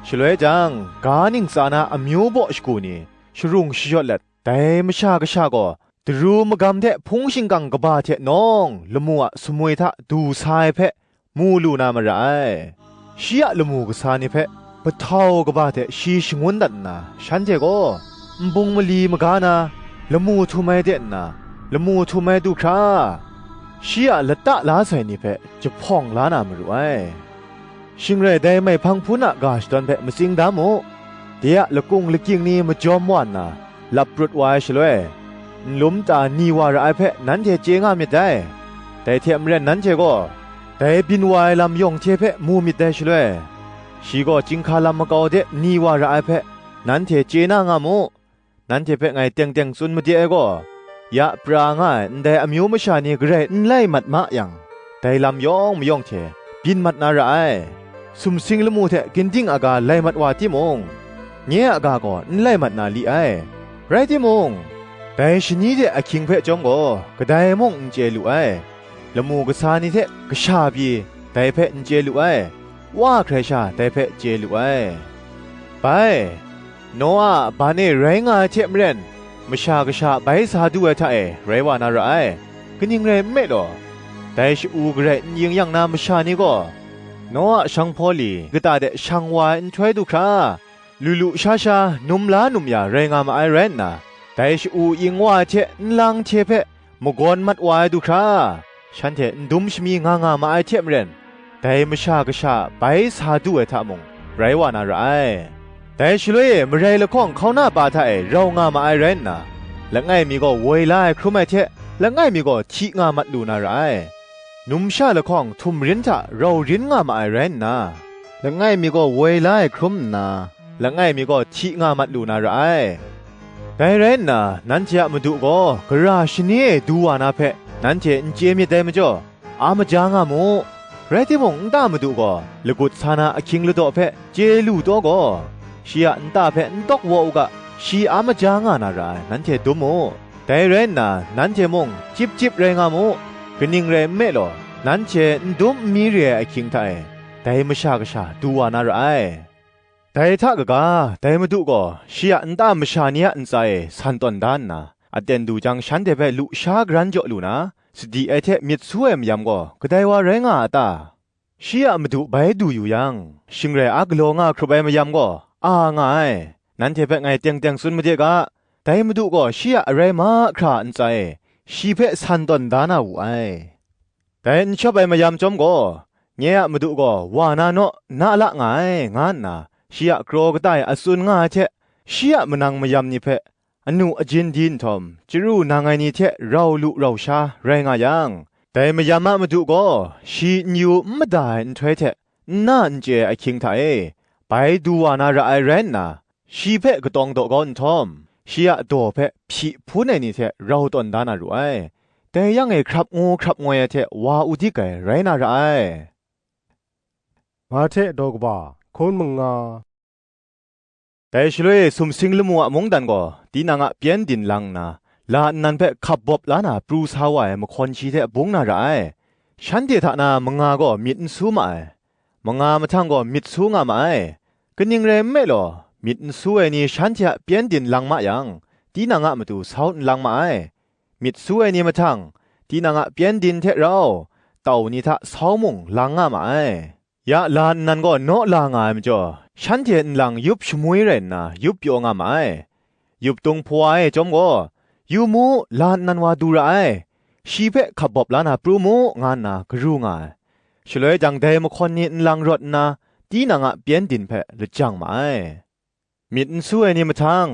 Shaloi jang, ga ntsa na amyu baw shagu ni, sharung shayawt let, dai Masha Kasha gaw daru magam hte hpung shingkang kaba hte nawng lamu a sumwi hta du sa ai hpe mu lu na mara ai. Shi a lamu kasa ni hpe, bahtau kaba hte shi shangun dat nna, shanhte gaw nbung mali maga na, lamu htum ai de nna, lamu htum ai du hkra, shi a lata la sai ni hpe jahpawng la na maru ai. Shing rai, dai maihpang hpun a ga shadawn hpe matsing da mu. De a lakung lakying ni majawm wa nna, lap prut wa ai shaloi, nlum ta ni wa ra ai hpe nanhte chye nga myit dai. Dai hte maren, nanhte gaw dai byin wa ai lam yawng hte hpe mu myit dai shaloi, shi gaw chyinghka lam makau de ni wa ra ai hpe nanhte chye na nga mu. Nanhte hpe ngai teng teng tsun made ai gaw, ya pra nga ai ndai amyu masha ni garai n lai mat ma yang, dai lam yawng mayawng hte byin mat na ra ai. Sumsing lamu hte ginding aga lai mat wa timung, nye a ga gaw n lai mat na li ai. Rai timung, dai shani de ahkying hpe chyawm gaw, kadai mung n chye lu ai. Lamu kasa ni hte kasha pyi, dai hpe n chye lu ai. Wa hkrai sha, dai hpe chye lu ai. Bai, Noa a ban e rai nga ai hte maren, Masha Kasha bai sa du ai hta e rai wa na ra ai. Kaning rai nme law, dai sha-u garai n yin yang na masha ni gaw, Noa a sanghpaw li kata de shang wa ai nhtoi du hkra, lu lu sha sha, num la num ya rai nga ma ai rai nna, dai sha-u yin wa ai hte nlang hte hpe magawn mat wa ai du hkra, shanhte n dum shami nga nga ma ai hte maren, dai Masha Kasha bai sa du ai hta mung, rai wa na ra ai. Dai shaloi e marai lahkawng hkauna pa hta e rau nga ma ai rai nna, langai mi gaw woi la ai hkrum ai hte, langai mi gaw hti nga mat lu na ra ai. Numsha lahkawng htumrin hta rau rin nga ma ai rai nna, langai mi gaw woi la ai hkrum nna, langai mi gaw hti nga mat lu na ra ai. Dai rai nna, nanhte a Madu gaw gara shani e du wa na hpe nanhte n chye myit dai majaw, a maja nga mu. Rai timung, nta madu gaw lagut sa na ahkying ladaw hpe chye lu taw gaw, shi a nta hpe n tawk waw u ga, shi a maja nga na ra ai, nanhte dum mu. Dai rai nna, nanhte mung chyip chyip rai nga mu. Kaning rai nme law, nanhte n dum n mi re ai ahkying hta e, dai Masha Kasha du wa na ra ai. Dai hta kaga, dai Madu gaw shi a nta masha ni a ntsa e san tawn da nna, aten du jang shanhte hpe lu sha garan jaw lu na, sadi ai hte myit su ai mayam gaw kadai wa rai nga a ta? Shi a Madu bai du yu yang, shingrai a galaw nga hkrup ai mayam gaw a nga ai. Nanhte hpe ngai teng teng tsun made ga, dai Madu gaw shi a arai mahkra a ntsa e, shi hpe san tawn da na wu ai. Dai n shawp ai mayam chyawm gaw, nye a Madu gaw wa na naw, na la nga ai, nga nna, shi a kraw kata e a tsun nga ai hte, shi a manang mayam ni hpe, anu ajin di nhtawm, chyaru nang ai ni hte rau lu rau sha rai nga yang, dai mayam a Madu gaw shi n yu n mada ai nhtoi hte, n na n chye ai ahkying hta e, bai du wa na ra ai rai nna, shi hpe katawng daw kau nhtawm, shi a daw hpe hpyi hpun ai ni hte rau tawn da na ru ai. Dai yang e hkrap ngu hkrap ngoi ai hte wa u dik ai rai na ra ai. Mahte daw kaba, hkun manga. Dai shaloi e sumsing lamu a mungdan gaw tinang a pyengdin lang nna, la nnan hpe hkap bawp la na pru sa wa ai mahkawn shi hte bung na ra ai. Shanhte hta na manga gaw myit n su ma ai. Manga mahtang gaw myit su nga ma ai. Kaning rai nme law, myit n su ai ni shanhte a pyengdin lang ma yang, tinang a matu sau n lang ma ai. Myit su ai ni mahtang, tinang a pyengdin hte rau, tau ni hta sau mung lang nga ma ai. Ya la nnan gaw naw la nga ai majaw, shanhte nlang yup shamwi rai nna, yup pyaw nga ma ai. Yup tung hpawa e chyawm gaw, "Yu mu, la nnan wa du ra ai, shi hpe hkap bawp la na pru mu," nga nna garu nga ai. Shaloi jang dai mahkawn ni nlang rawt nna, tinang a pyengdin hpe lajang ma ai. Myit n su ai ni mahtang,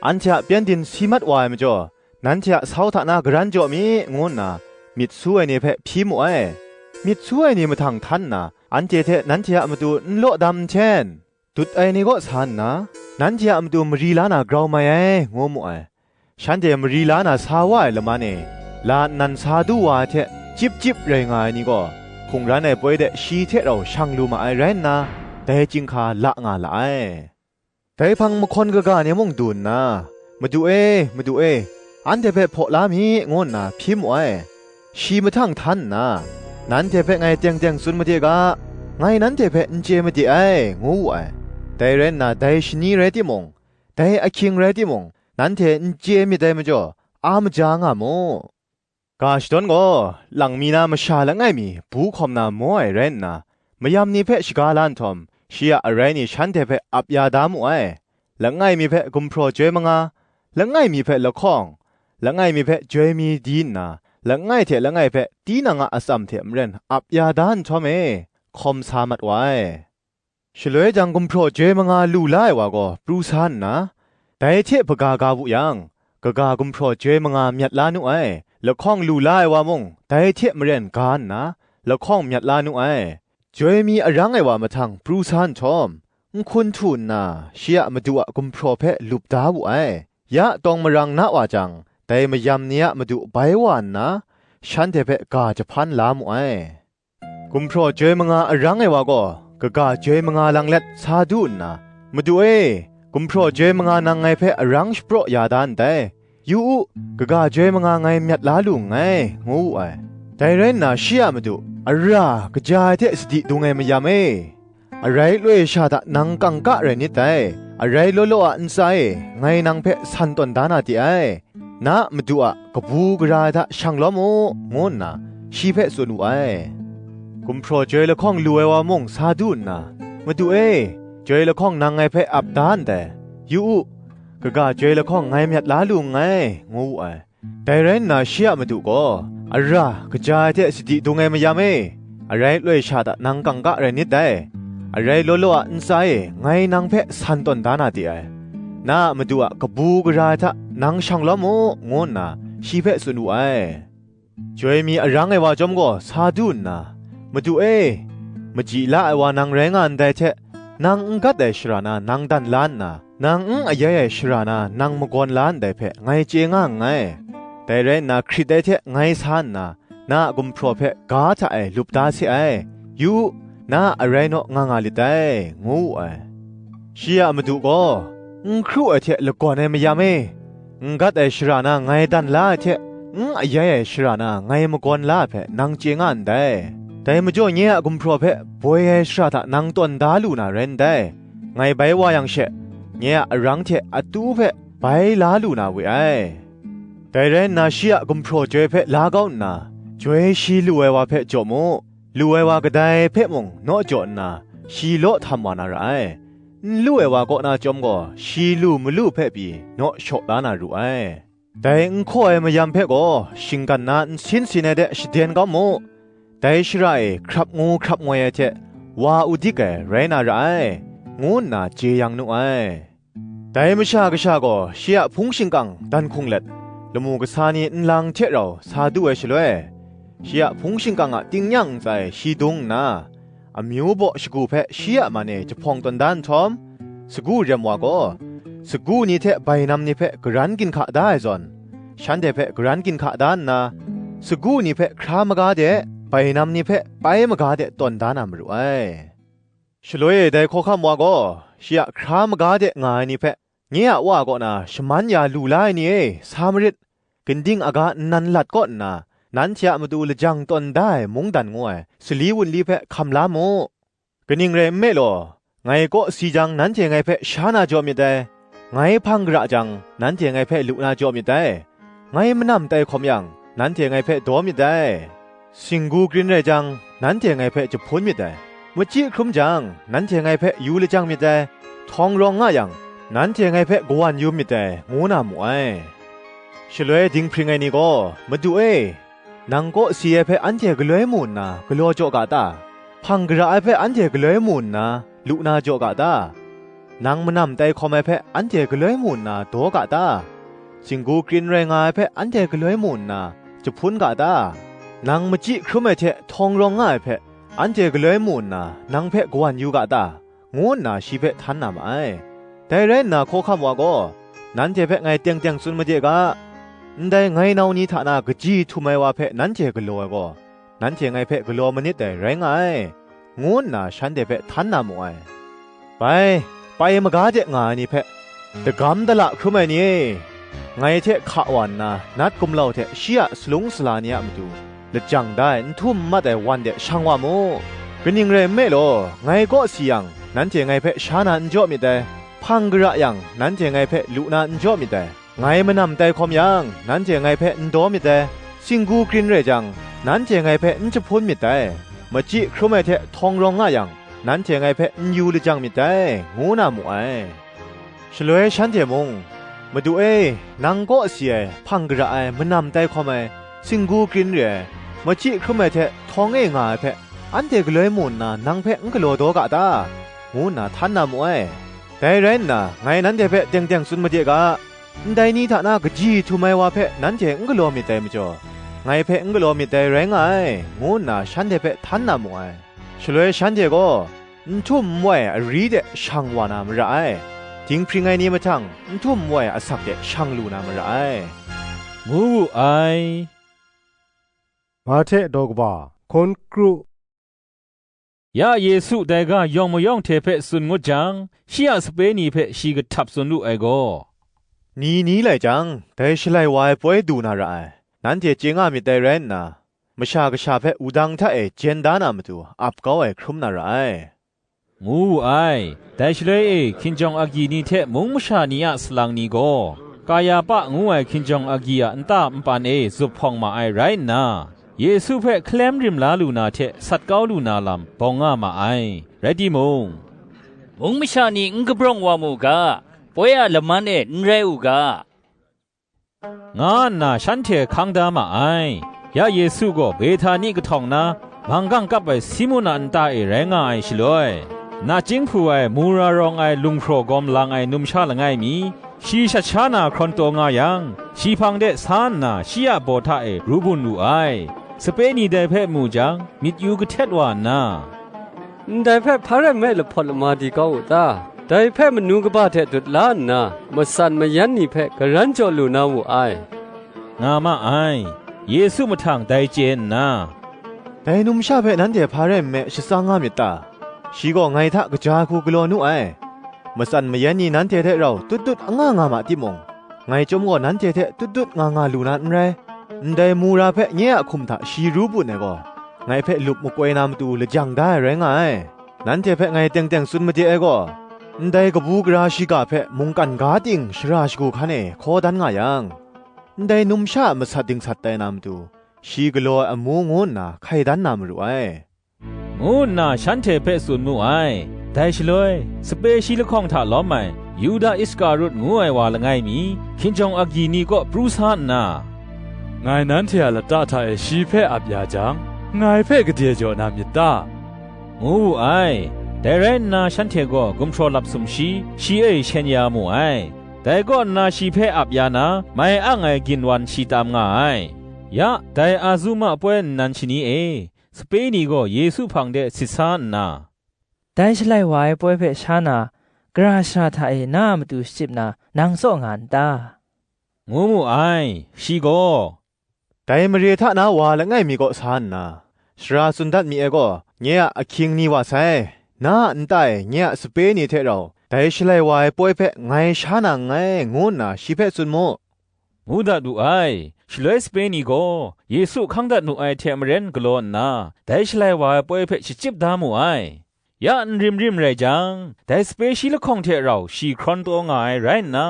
"Anhte a pyengdin si mat wa ai majaw, nanhte a sau hta na garan jaw mi," ngu nna myit su ai ni hpe hpyi mu ai. Myit su ai ni mahtang htan nna, "Anhte hte nanhte a matu n law dam n hten, dut ai ni kaw sa nna, nanhte a matu mari la na grau mai ai," ngu mu ai. Shanhte mari la na sa wa ai laman e, la nnan sa du wa ai hte chyip chyip rai nga ai ni gaw, hkungran ai poi de shi hte rau shang lu ma ai rai nna, dai chyinghka la nga la ai. Dai hpang mahkawn kaga ni mung du nna, "Madu e, Madu e, anhte hpe hpaw la mi," ngu nna hpyi mu ai. Shi mahtang htan nna, "Nanhte hpe ngai teng teng tsun made ga, ngai nanhte hpe n chye made ai," ngu wu ai. Dai rai nna, dai shani rai timung, dai ahkying rai timung, nanhte n chye myit dai majaw, a maja nga mu. Ga shadawn gaw, lang mi na masha langai mi bu hkawm na maw ai rai nna, mayam ni hpe shaga la nhtawm, shi a arai ni shanhte hpe ap ya da mu ai. Langai mi hpe gumhpraw joi manga, langai mi hpe lahkawng, langai mi hpe joi mi di nna, langai hte langai hpe tinang a atsam hte maren ap ya da nhtawm e, hkawm sa mat wa ai. Shaloi jang gumhpraw joi manga lu la ai wa gaw pru sa nna, dai hte hpaga ga wu yang, kaga gumhpraw joi manga myat la nu ai. Lahkawng lu la ai wa mung dai hte maren ga nna, lahkawng myat la nu ai. Joi mi arang ai wa mahtang pru sa nhtawm, n hkun htu nna, shi a madu a gumhpraw hpe lup da wu ai. Ya tawng marang na wa jang, dai mayam ni a madu bai wa nna, shanhte hpe ga jahpan la mu ai. Gumhpraw chyoi manga arang ai wa gaw, kaga chyoi manga lang let sa du nna, "Madu e, gumhpraw chyoi manga nang ngai hpe arang shapraw ya da ndai. Yu u, kaga chyoi manga ngai myat la lu nngai," ngu wu ai. Dai rai nna shi a madu, "Ara, kaja ai hte sadi dung ai mayam e, arai loi sha hta nang kangka rai nit dai, arai law law a ntsa e ngai nang hpe san tawn da na de ai, na a madu a kabu gara ai hta shang lawm u," ngu nna shi hpe tsun wu ai. Gumhpraw chyoi lahkawng lu ai wa mung sa du nna, "Madu e, chyoi lahkawng nang ngai hpe ap da ndai, yu u, kaga chyoi lahkawng ngai myat la lu nngai," ngu wu ai. Dai rai nna shi a madu gaw, "Ara, kaja ai hte sadi dung ai mayam e, arai loi sha hta nang kangka rai nit dai, arai law law a ntsa e ngai nang hpe san tawn da na de ai, na a madu a kabu gara ai hta nang shang lawm u," ngu nna shi hpe tsun wu ai. Chyoi mi arang ai wa chyawm gaw sa du nna, "Madu e, machyi la ai wa nang rai nga ndai hte, nang n gat ai shara na nang dan la nna, nang n ayai ai shara na nang magawn la ndai hpe ngai chye nga nngai. Dai rai nna, hkrit ai hte ngai sa nna, na a gumhpraw hpe ga hta e lup da se ai. Yu u, na a arai naw nga nga lit dai," ngu wu ai. Shi a madu gaw, "N hkru ai hte lagawn ai mayam e, n gat ai shara na ngai dan la ai hte, n ayai ai shara na ngai magawn la ai hpe nang chye nga ndai. Dai majaw nye a gumhpraw hpe boi ai shara hta nang tawn da lu na rai ndai. Ngai bai wa yang she, nye a arang hte atu hpe bai la lu na we ai." Dai rai nna, shi a gumhpraw chyoi hpe la kau nna, chyoi shi lu ai wa hpe jaw mu, lu ai wa kadai hpe mung naw jaw nna, shi law htam wa na ra ai. N lu ai wa kaw na chyawm gaw, shi lu malu hpe pyi naw shaw la na ru ai. Dai n hkaw ai mayam hpe gaw, shinggan na nsin sin ai de shaden kau mu. Dai shara e hkrap ngu hkrap ngoi ai hte, wa udik ai rai na ra ai, ngu nna jeyang nu ai. Dai Masha Kasha gaw shi a hpung shingkang dan hkung let, lamu kasa ni nlang hte rau sa du ai shaloi, shi a hpung shingkang a tingnyang ntsa e shi dung nna, amyu baw shagu hpe shi a man e jahpawng tawn da nhtawm, sagu rem wa gaw, sagu ni hte bainam ni hpe garan ginhka da ai zawn, shanhte hpe garan ginhka da nna, sagu ni hpe hkra maga de, bainam ni hpe pai maga de tawn da na maru ai. Shaloi e dai hkawhkam wa gaw, shi a hkra maga de nga ai ni hpe, "Nye a wa kaw na shaman ya lu la ai ni e, sa marit. Ginding aga nnan lat kaw nna, nanhte a matu lajang tawn da ai mungdan ngu ai sali wunli hpe hkam la mu. Kaning rai nme law, ngai kawsi jang nanhte ngai hpe sha na jaw myit dai, ngai hpang gara jang, nanhte ngai hpe lu na jaw myit dai. Ngai manam tai hkawm yang, nanhte ngai hpe daw myit dai. Singgu krin rai jang, nanhte ngai hpe jahpun myit dai. Machyi hkrum jang, nanhte ngai hpe yu lajang myit dai. Htawng rawng nga yang, nanhte ngai hpe kawan yu myit dai," ngu na mu ai. Shaloi dinghpring ai ni gaw, "Madu e, nang kawsi ai hpe anhte galoi mu nna galaw jaw ga ta? Hpang gara ai hpe anhte galoi mu nna lu na jaw ga ta? Nang manam tai hkawm ai hpe anhte galoi mu nna daw ga ta? Singgu krin rai nga ai hpe anhte galoi mu nna jahpun ga ta? Nang machyi hkrum ai hte htawng rawng nga ai hpe anhte galoi mu nna nang hpe kawan yu ga ta?" ngu nna shi hpe htan na ma ai. Dai rai nna, hkawhkam wa gaw, "Nanhte hpe ngai teng teng tsun made ga, ndai ngai nau ni hta na kaji htum ai wa hpe nanhte galaw ai gaw, nanhte ngai hpe galaw manit dai rai nga ai," ngu nna shanhte hpe htan na mu ai. Bai, pai maga de nga ai ni hpe, "Dagam dala hkrum ai ni e, ngai hte hka wa nna, nat gumlau hte shi a salung sala ni a matu lajang da ai n htum n mat ai wan de shang wa mu. Kaning rai nme law, ngai kawsi yang, nanhte ngai hpe sha na n jaw myit dai. Hpang gara yang, nanhte ngai hpe lu na n jaw myit dai. Ngai manam tai hkawm yang, nanhte ngai hpe n daw myit dai. Singgu krin rai jang, nanhte ngai hpe n jahpun myit dai. Machyi hkrum ai hte htawng rawng nga yang, nanhte ngai hpe n yu lajang myit dai," ngu na mu ai. Shaloi shanhte mung, "Madu e, nang kawsi ai, hpang gara ai, manam tai hkawm ai, singgu krin re ai, machyi hkrum ai hte htawng e nga ai hpe, anhte galoi mu nna nang hpe n galaw daw ga ta?" ngu nna htan na mu ai. Dai rai nna, ngai nanhte hpe teng teng tsun made ga, ndai ni hta na kaji htum ai wa hpe nanhte n galaw myit dai majaw, ngai hpe n galaw myit dai rai nga ai, ngu nna shanhte hpe htan na mu ai. Shaloi shanhte gaw, n htum n wai ai ari de shang wa na mara ai, dinghpring ai ni mahtang n htum n wai ai asak de shang lu na mara ai, ngu wu ai. Mahte daw kaba, hkun kru. Ya Yesu dai ga yawng mayawng hte hpe tsun ngut jang, shi a sape ni hpe shi kahtap tsun wu ai gaw, "Ni ni lai jang, dai Shalai wa ai poi du na ra ai. Nanhte chye nga myit dai rai nna, Masha Kasha hpe wudang hta e jen da na matu ap kau ai hkrum na ra ai," ngu wu ai. Dai shaloi e hkinjawng agyi ni hte mung masha ni a salang ni gaw, Kayahpa ngu ai hkinjawng agyi a nta npan e zup hpawng ma ai rai nna, Yesu hpe hkalem rim la lu na hte sat kau lu na lam bawng nga ma ai. Rai timung, "Mung masha ni n kabrawng wa mu ga, poi a laman e n rai u ga," nga nna shanhte hkang da ma ai. Ya Yesu gaw Behtani kahtawng na, manggang kap ai Simun a nta e rai nga ai shaloi, nachying hpu ai mura rawng ai lunghpraw gawm lang ai numsha langai mi, shi shat sha na hkrawn taw nga yang, shi hpang de sa nna shi a baw hta e ru bun wu ai. Sape ni dai hpe mu jang, myit yu kahtet wa nna, "Ndai hpe hpa rai nme lahpawt lama di kau u ta? Dai hpe manu kaba hte dut la nna, matsan mayan ni hpe garan jaw lu na wu ai," nga ma ai. Yesu mahtang dai chye nna, "Dai numsha hpe nanhte hpa rai nme shatsang nga myit ta? Shi gaw ngai hta kaja hku galaw nu ai. Matsan mayan ni nanhte hte rau tut tut anga nga ma timung, ngai chyawm gaw nanhte hte tut tut nga nga lu na n rai. Ndai mura hpe nye a hkum hta shi ru bun ai gaw, ngai hpe lup makoi na matu lajang da ai rai nga ai. Nanhte hpe ngai teng teng tsun made ai gaw, ndai kabu gara shiga hpe mungkan ga ting shara shagu hkan e hkaw dan nga yang, ndai numsha a masat dingsat tai na matu, shi galaw ai amu ngu nna hkai dan na maru ai," ngu nna shanhte hpe tsun mu ai. Dai shaloi, sape shi lahkawng hta lawm ai, Yuda Iskarut ngu ai wa langai mi, hkinjawng agyi ni kaw pru sa nna, "Ngai nanhte a lata hta e shi hpe ap ya jang, ngai hpe gade jaw na myit ta?" ngu wu ai. Dai rai nna shanhte gaw gumhpraw lap sumshi, shi e shen ya mu ai. Dai kaw nna shi hpe ap ya na, mai ang ai ginwan shi tam nga ai. Ya, dai Azuma poi nnan shani e, sape ni gaw Yesu hpang de sit sa nna, "Dai Shalai wa ai poi hpe sha na, gara shara hta e na a matu shachyip na, nang tsaw nga n ta?" ngu mu ai. Shi gaw, "Dai mare hta na wa langai mi kaw sa nna, shara tsun dat mi ai gaw, nye a ahkying ni wa sai. Na a nta e nye a sape ni hte rau dai Shalai wa ai poi hpe ngai sha na nngai, ngu nna shi hpe tsun mu," ngu dat wu ai. Shaloi sape ni gaw Yesu hkang dat nu ai hte maren galaw nna, dai Shalai wa ai poi hpe shachyip da mu ai. Ya nrim rim rai jang, dai sape shi lahkawng hte rau shi hkrawn taw nga ai rai nna,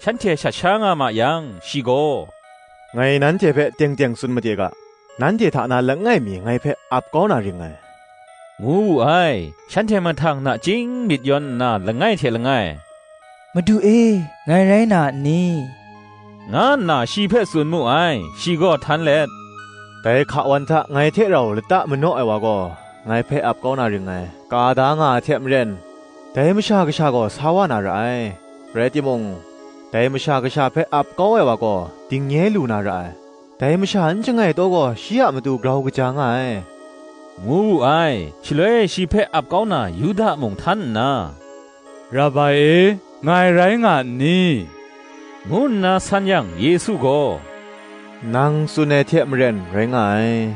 shanhte shat sha nga ma yang, shi gaw, "Ngai nanhte hpe teng teng tsun made ga, nanhte hta na langai mi ngai hpe ap kau na ring ngai," ngu wu ai. Shanhte mahtang nachying myit yawn nna langai hte langai, "Madu e, ngai rai na n ni?" nga nna shi hpe tsun mu ai. Shi gaw htan let, "Dai hka wan hta ngai hte rau lata manaw ai wa gaw, ngai hpe ap kau na ring ngai, ka da nga ai hte maren, dai Masha Kasha gaw sa wa na ra ai. Rai timung, dai Masha Kasha hpe ap kau ai wa gaw, dingnye lu na ra ai. Dai masha n shangai taw gaw, shi a matu grau kaja nga ai," ngu wu ai. Shaloi shi hpe ap kau na Yuda mung htan nna, "Rabai e, ngai rai nga n ni?" ngu nna san yang, Yesu gaw, "Nang tsun ai hte maren rai nga ai,"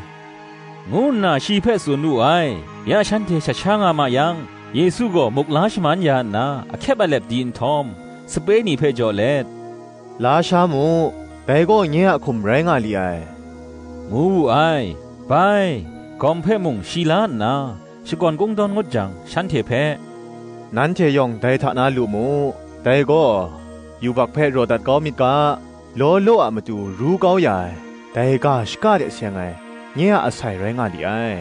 ngu nna shi hpe tsun wu ai. Ya shanhte shat sha nga ma yang, Yesu gaw muk la shaman ya nna, ahkyep alep di nhtawm, sape ni hpe jaw let, "La sha mu, dai gaw nye a hkum rai nga li ai," ngu wu ai. Bai, gawm hpe mung shi la nna, shakawn kungdawn ngut jang, shanhte hpe, "Nanhte yawng dai hta na lu mu, dai gaw, yubak hpe raw dat kau myit ga, law law a matu ru kau ya ai, dai ga shaka de seng ai, nye a asai rai nga li ai.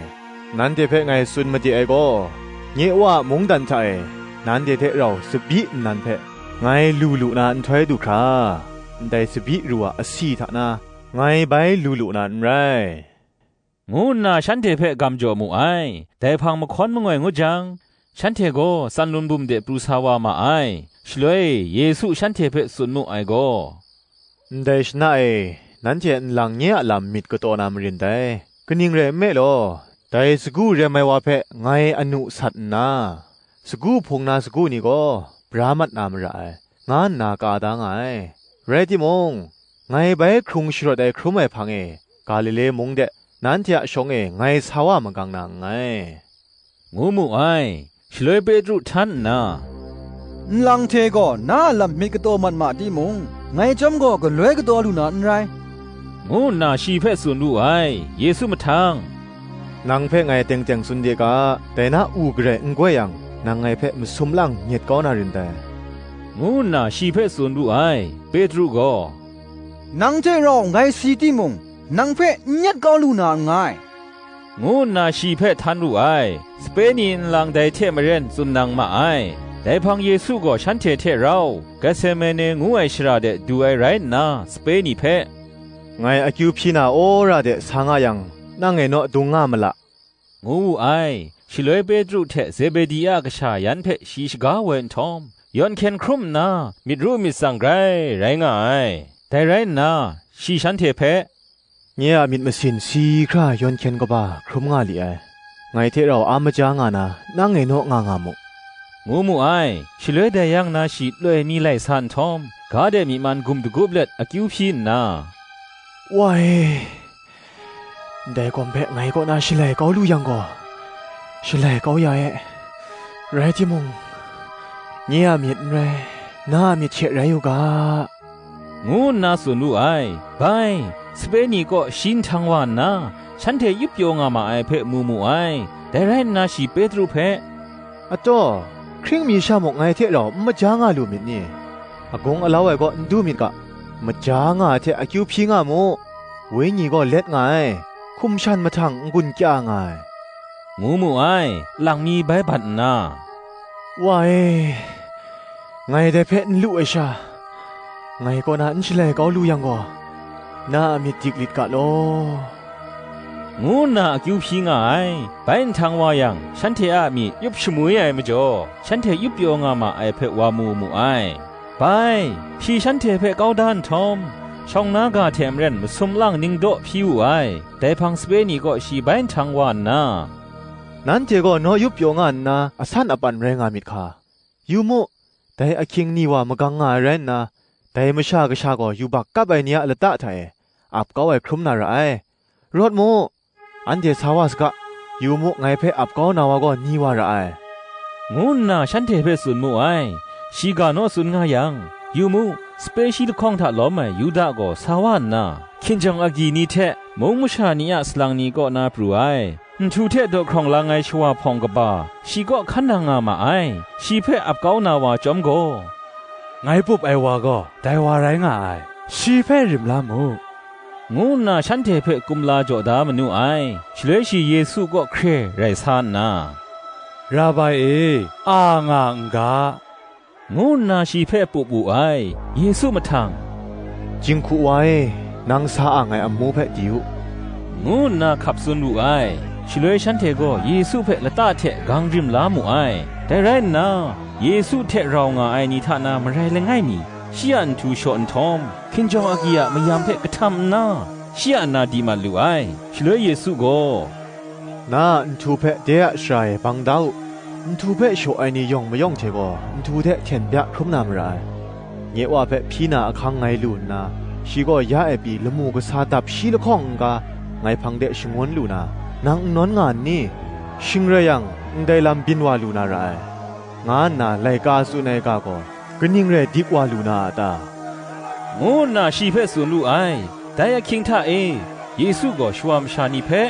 Nanhte hpe ngai tsun made ai gaw, nye Wa a mungdan hta e nanhte hte rau tsabyi nnan hpe ngai lu lu na nhtoi du hkra, ndai tsabyi ru a asi hta na ngai bai lu lu na n rai," ngu nna shanhte hpe gam jaw mu ai. Dai hpang mahkawn mangoi ngut jang, shanhte gaw tsan lun bum de pru sa wa ma ai. Shaloi Yesu shanhte hpe tsun mu ai gaw, "Ndai shana e, nanhte nlang nye a lam myit kataw na marin dai. Kaning rai nme law, dai sagu rem ai wa hpe ngai anu sat nna, sagu hpung na sagu ni gaw bra mat na mara ai, nga nna ka da nga ai. Rai timung, ngai bai hkrung sharawt ai hkrum ai hpang e, Galile mung de nanhte a shawng e ngai sa wa magang na nngai," ngu mu ai. Shaloi Petru htan nna, "Nlang hte gaw na a lam myit kataw mat ma timung, ngai chyawm gaw galoi kataw lu na n rai," ngu nna shi hpe tsun wu ai. Yesu mahtang, "Nang hpe ngai teng teng tsun de ga, dai na u garai n goi yang, nang ngai hpe masum lang nyet kau na rin dai," ngu nna shi hpe tsun wu ai. Petru gaw, "Nang hte rau ngai si timung, nang hpe n nyet kau lu na nngai," ngu nna shi hpe htan wu ai. Sape ni nlang dai hte maren tsun nang ma ai. Dai hpang Yesu gaw shanhte hte rau Getsemane ngu ai shara de du ai rai nna, sape ni hpe, "Ngai akyu hpyi na wora de sa nga yang, nang e naw dung nga ma la," ngu wu ai. Shaloi Petru hte Zebedi a kasha yan hpe shi shaga woi nhtawm, yawn hkyen hkrum nna, myit ru myit tsang grai rai nga ai. Dai rai nna, shi shanhte hpe, "Nye a myit masin si hkra yawn hkyen kaba hkrum nga li ai; ngai hte rau a maja nga na, nang e naw nga nga mu," ngu mu ai. Shaloi dai yang na shi loi mi lai sa nhtawm, ga de myi man gum dagup let akyu hpyi nna, "Wa e, ndai gawm hpe ngai kaw na shalai kau lu yang gaw, shalai kau ya e; rai timung, nye a myit n rai, na a myit she rai u ga," ngu nna tsun wu ai. Bai, sape ni kaw shi nhtang wa nna, shanhte yup pyaw nga ma ai hpe mu mu ai. Dai rai nna shi Petru hpe, "Ataw, hkring mi sha muk ngai hte rau n maja nga lu myit ni? Agung alau ai kaw n du myit ga, maja nga ai hte akyu hpyi nga mu, wenyi gaw let nga ai, hkum shan mahtang n-gun kya nga ai," ngu mu ai. Lang mi bai bat nna, "Wa e, ngai dai hpe n lu ai sha, ngai kaw na n shalai kau lu yang gaw, na a myit dik lit ga law," ngu nna akyu hpyi nga ai. Bai nhtang wa yang, shanhte a myi yup shamwi ai majaw, shanhte yup pyaw nga ma ai hpe wa mu mu ai. Bai, shi shanhte hpe kau da nhtawm, shawng na ga hte maren masum lang ning daw hpyi wu ai. Dai hpang sape ni kaw shi bai nhtang wa nna, "Nanhte gaw naw yup pyaw nga nna, asan apan rai nga myit hka? Yu mu, dai ahkying ni wa magang nga ai rai nna, dai Masha Kasha gaw yubak kap ai ni a lata hta e ap kau ai hkrum na ra ai. Rawt mu, anhte sa wa saga, yu mu, ngai hpe ap kau na wa gaw ni wa ra ai," ngu nna shanhte hpe tsun mu ai. Shi ga naw tsun nga yang, yu mu, sape shi lahkawng hta lawm ai Yuda gaw sa wa nna, hkinjawng agyi ni hte mung masha ni a salang ni kaw na pru ai. Nhtu hte daw hkrawng lang ai shawa hpawng kaba shi kaw hkan nang nga ma ai. Shi hpe ap kau na wa chyawm gaw, "Ngai pup ai wa gaw dai wa rai nga ai, shi hpe rim la mu," ngu nna shanhte hpe kumla jaw da manu ai. Shaloi shi Yesu kaw hkre rai sa nna, "Rabai e, a nga n ga," ngu nna shi hpe pup wu ai. Yesu mahtang, "Jinghku wa e, nang sa a ngai amu hpe di u," ngu nna hkap tsun wu ai. Shaloi shanhte gaw Yesu hpe lata hte gang rim la mu ai. Dai rai nna, Yesu hte rau nga ai ni hta na marai langai mi, shi a nhtu shaw nhtawm, hkinjawng agyi a mayam hpe kahtam nna, shi a na di mat lu ai. Shaloi Yesu gaw, "Na a nhtu hpe de a shara e bang da u. Nhtu hpe shaw ai ni yawng mayawng hte gaw, nhtu hte hten bya hkrum na mara ai. Nye Wa hpe hpyi na ahkang ngai lu nna, shi gaw ya e pyi lamu kasa dap shi lahkawng n-ga, ngai hpang de shangun lu na, nang n nawn nga n ni? Shing rai yang, ndai lam byin wa lu na ra ai, nga nna laika tsun ai ga gaw, kaning rai dik wa lu na a ta?" ngu nna shi hpe tsun wu ai. Dai ahkying hta e, Yesu gaw shawa masha ni hpe,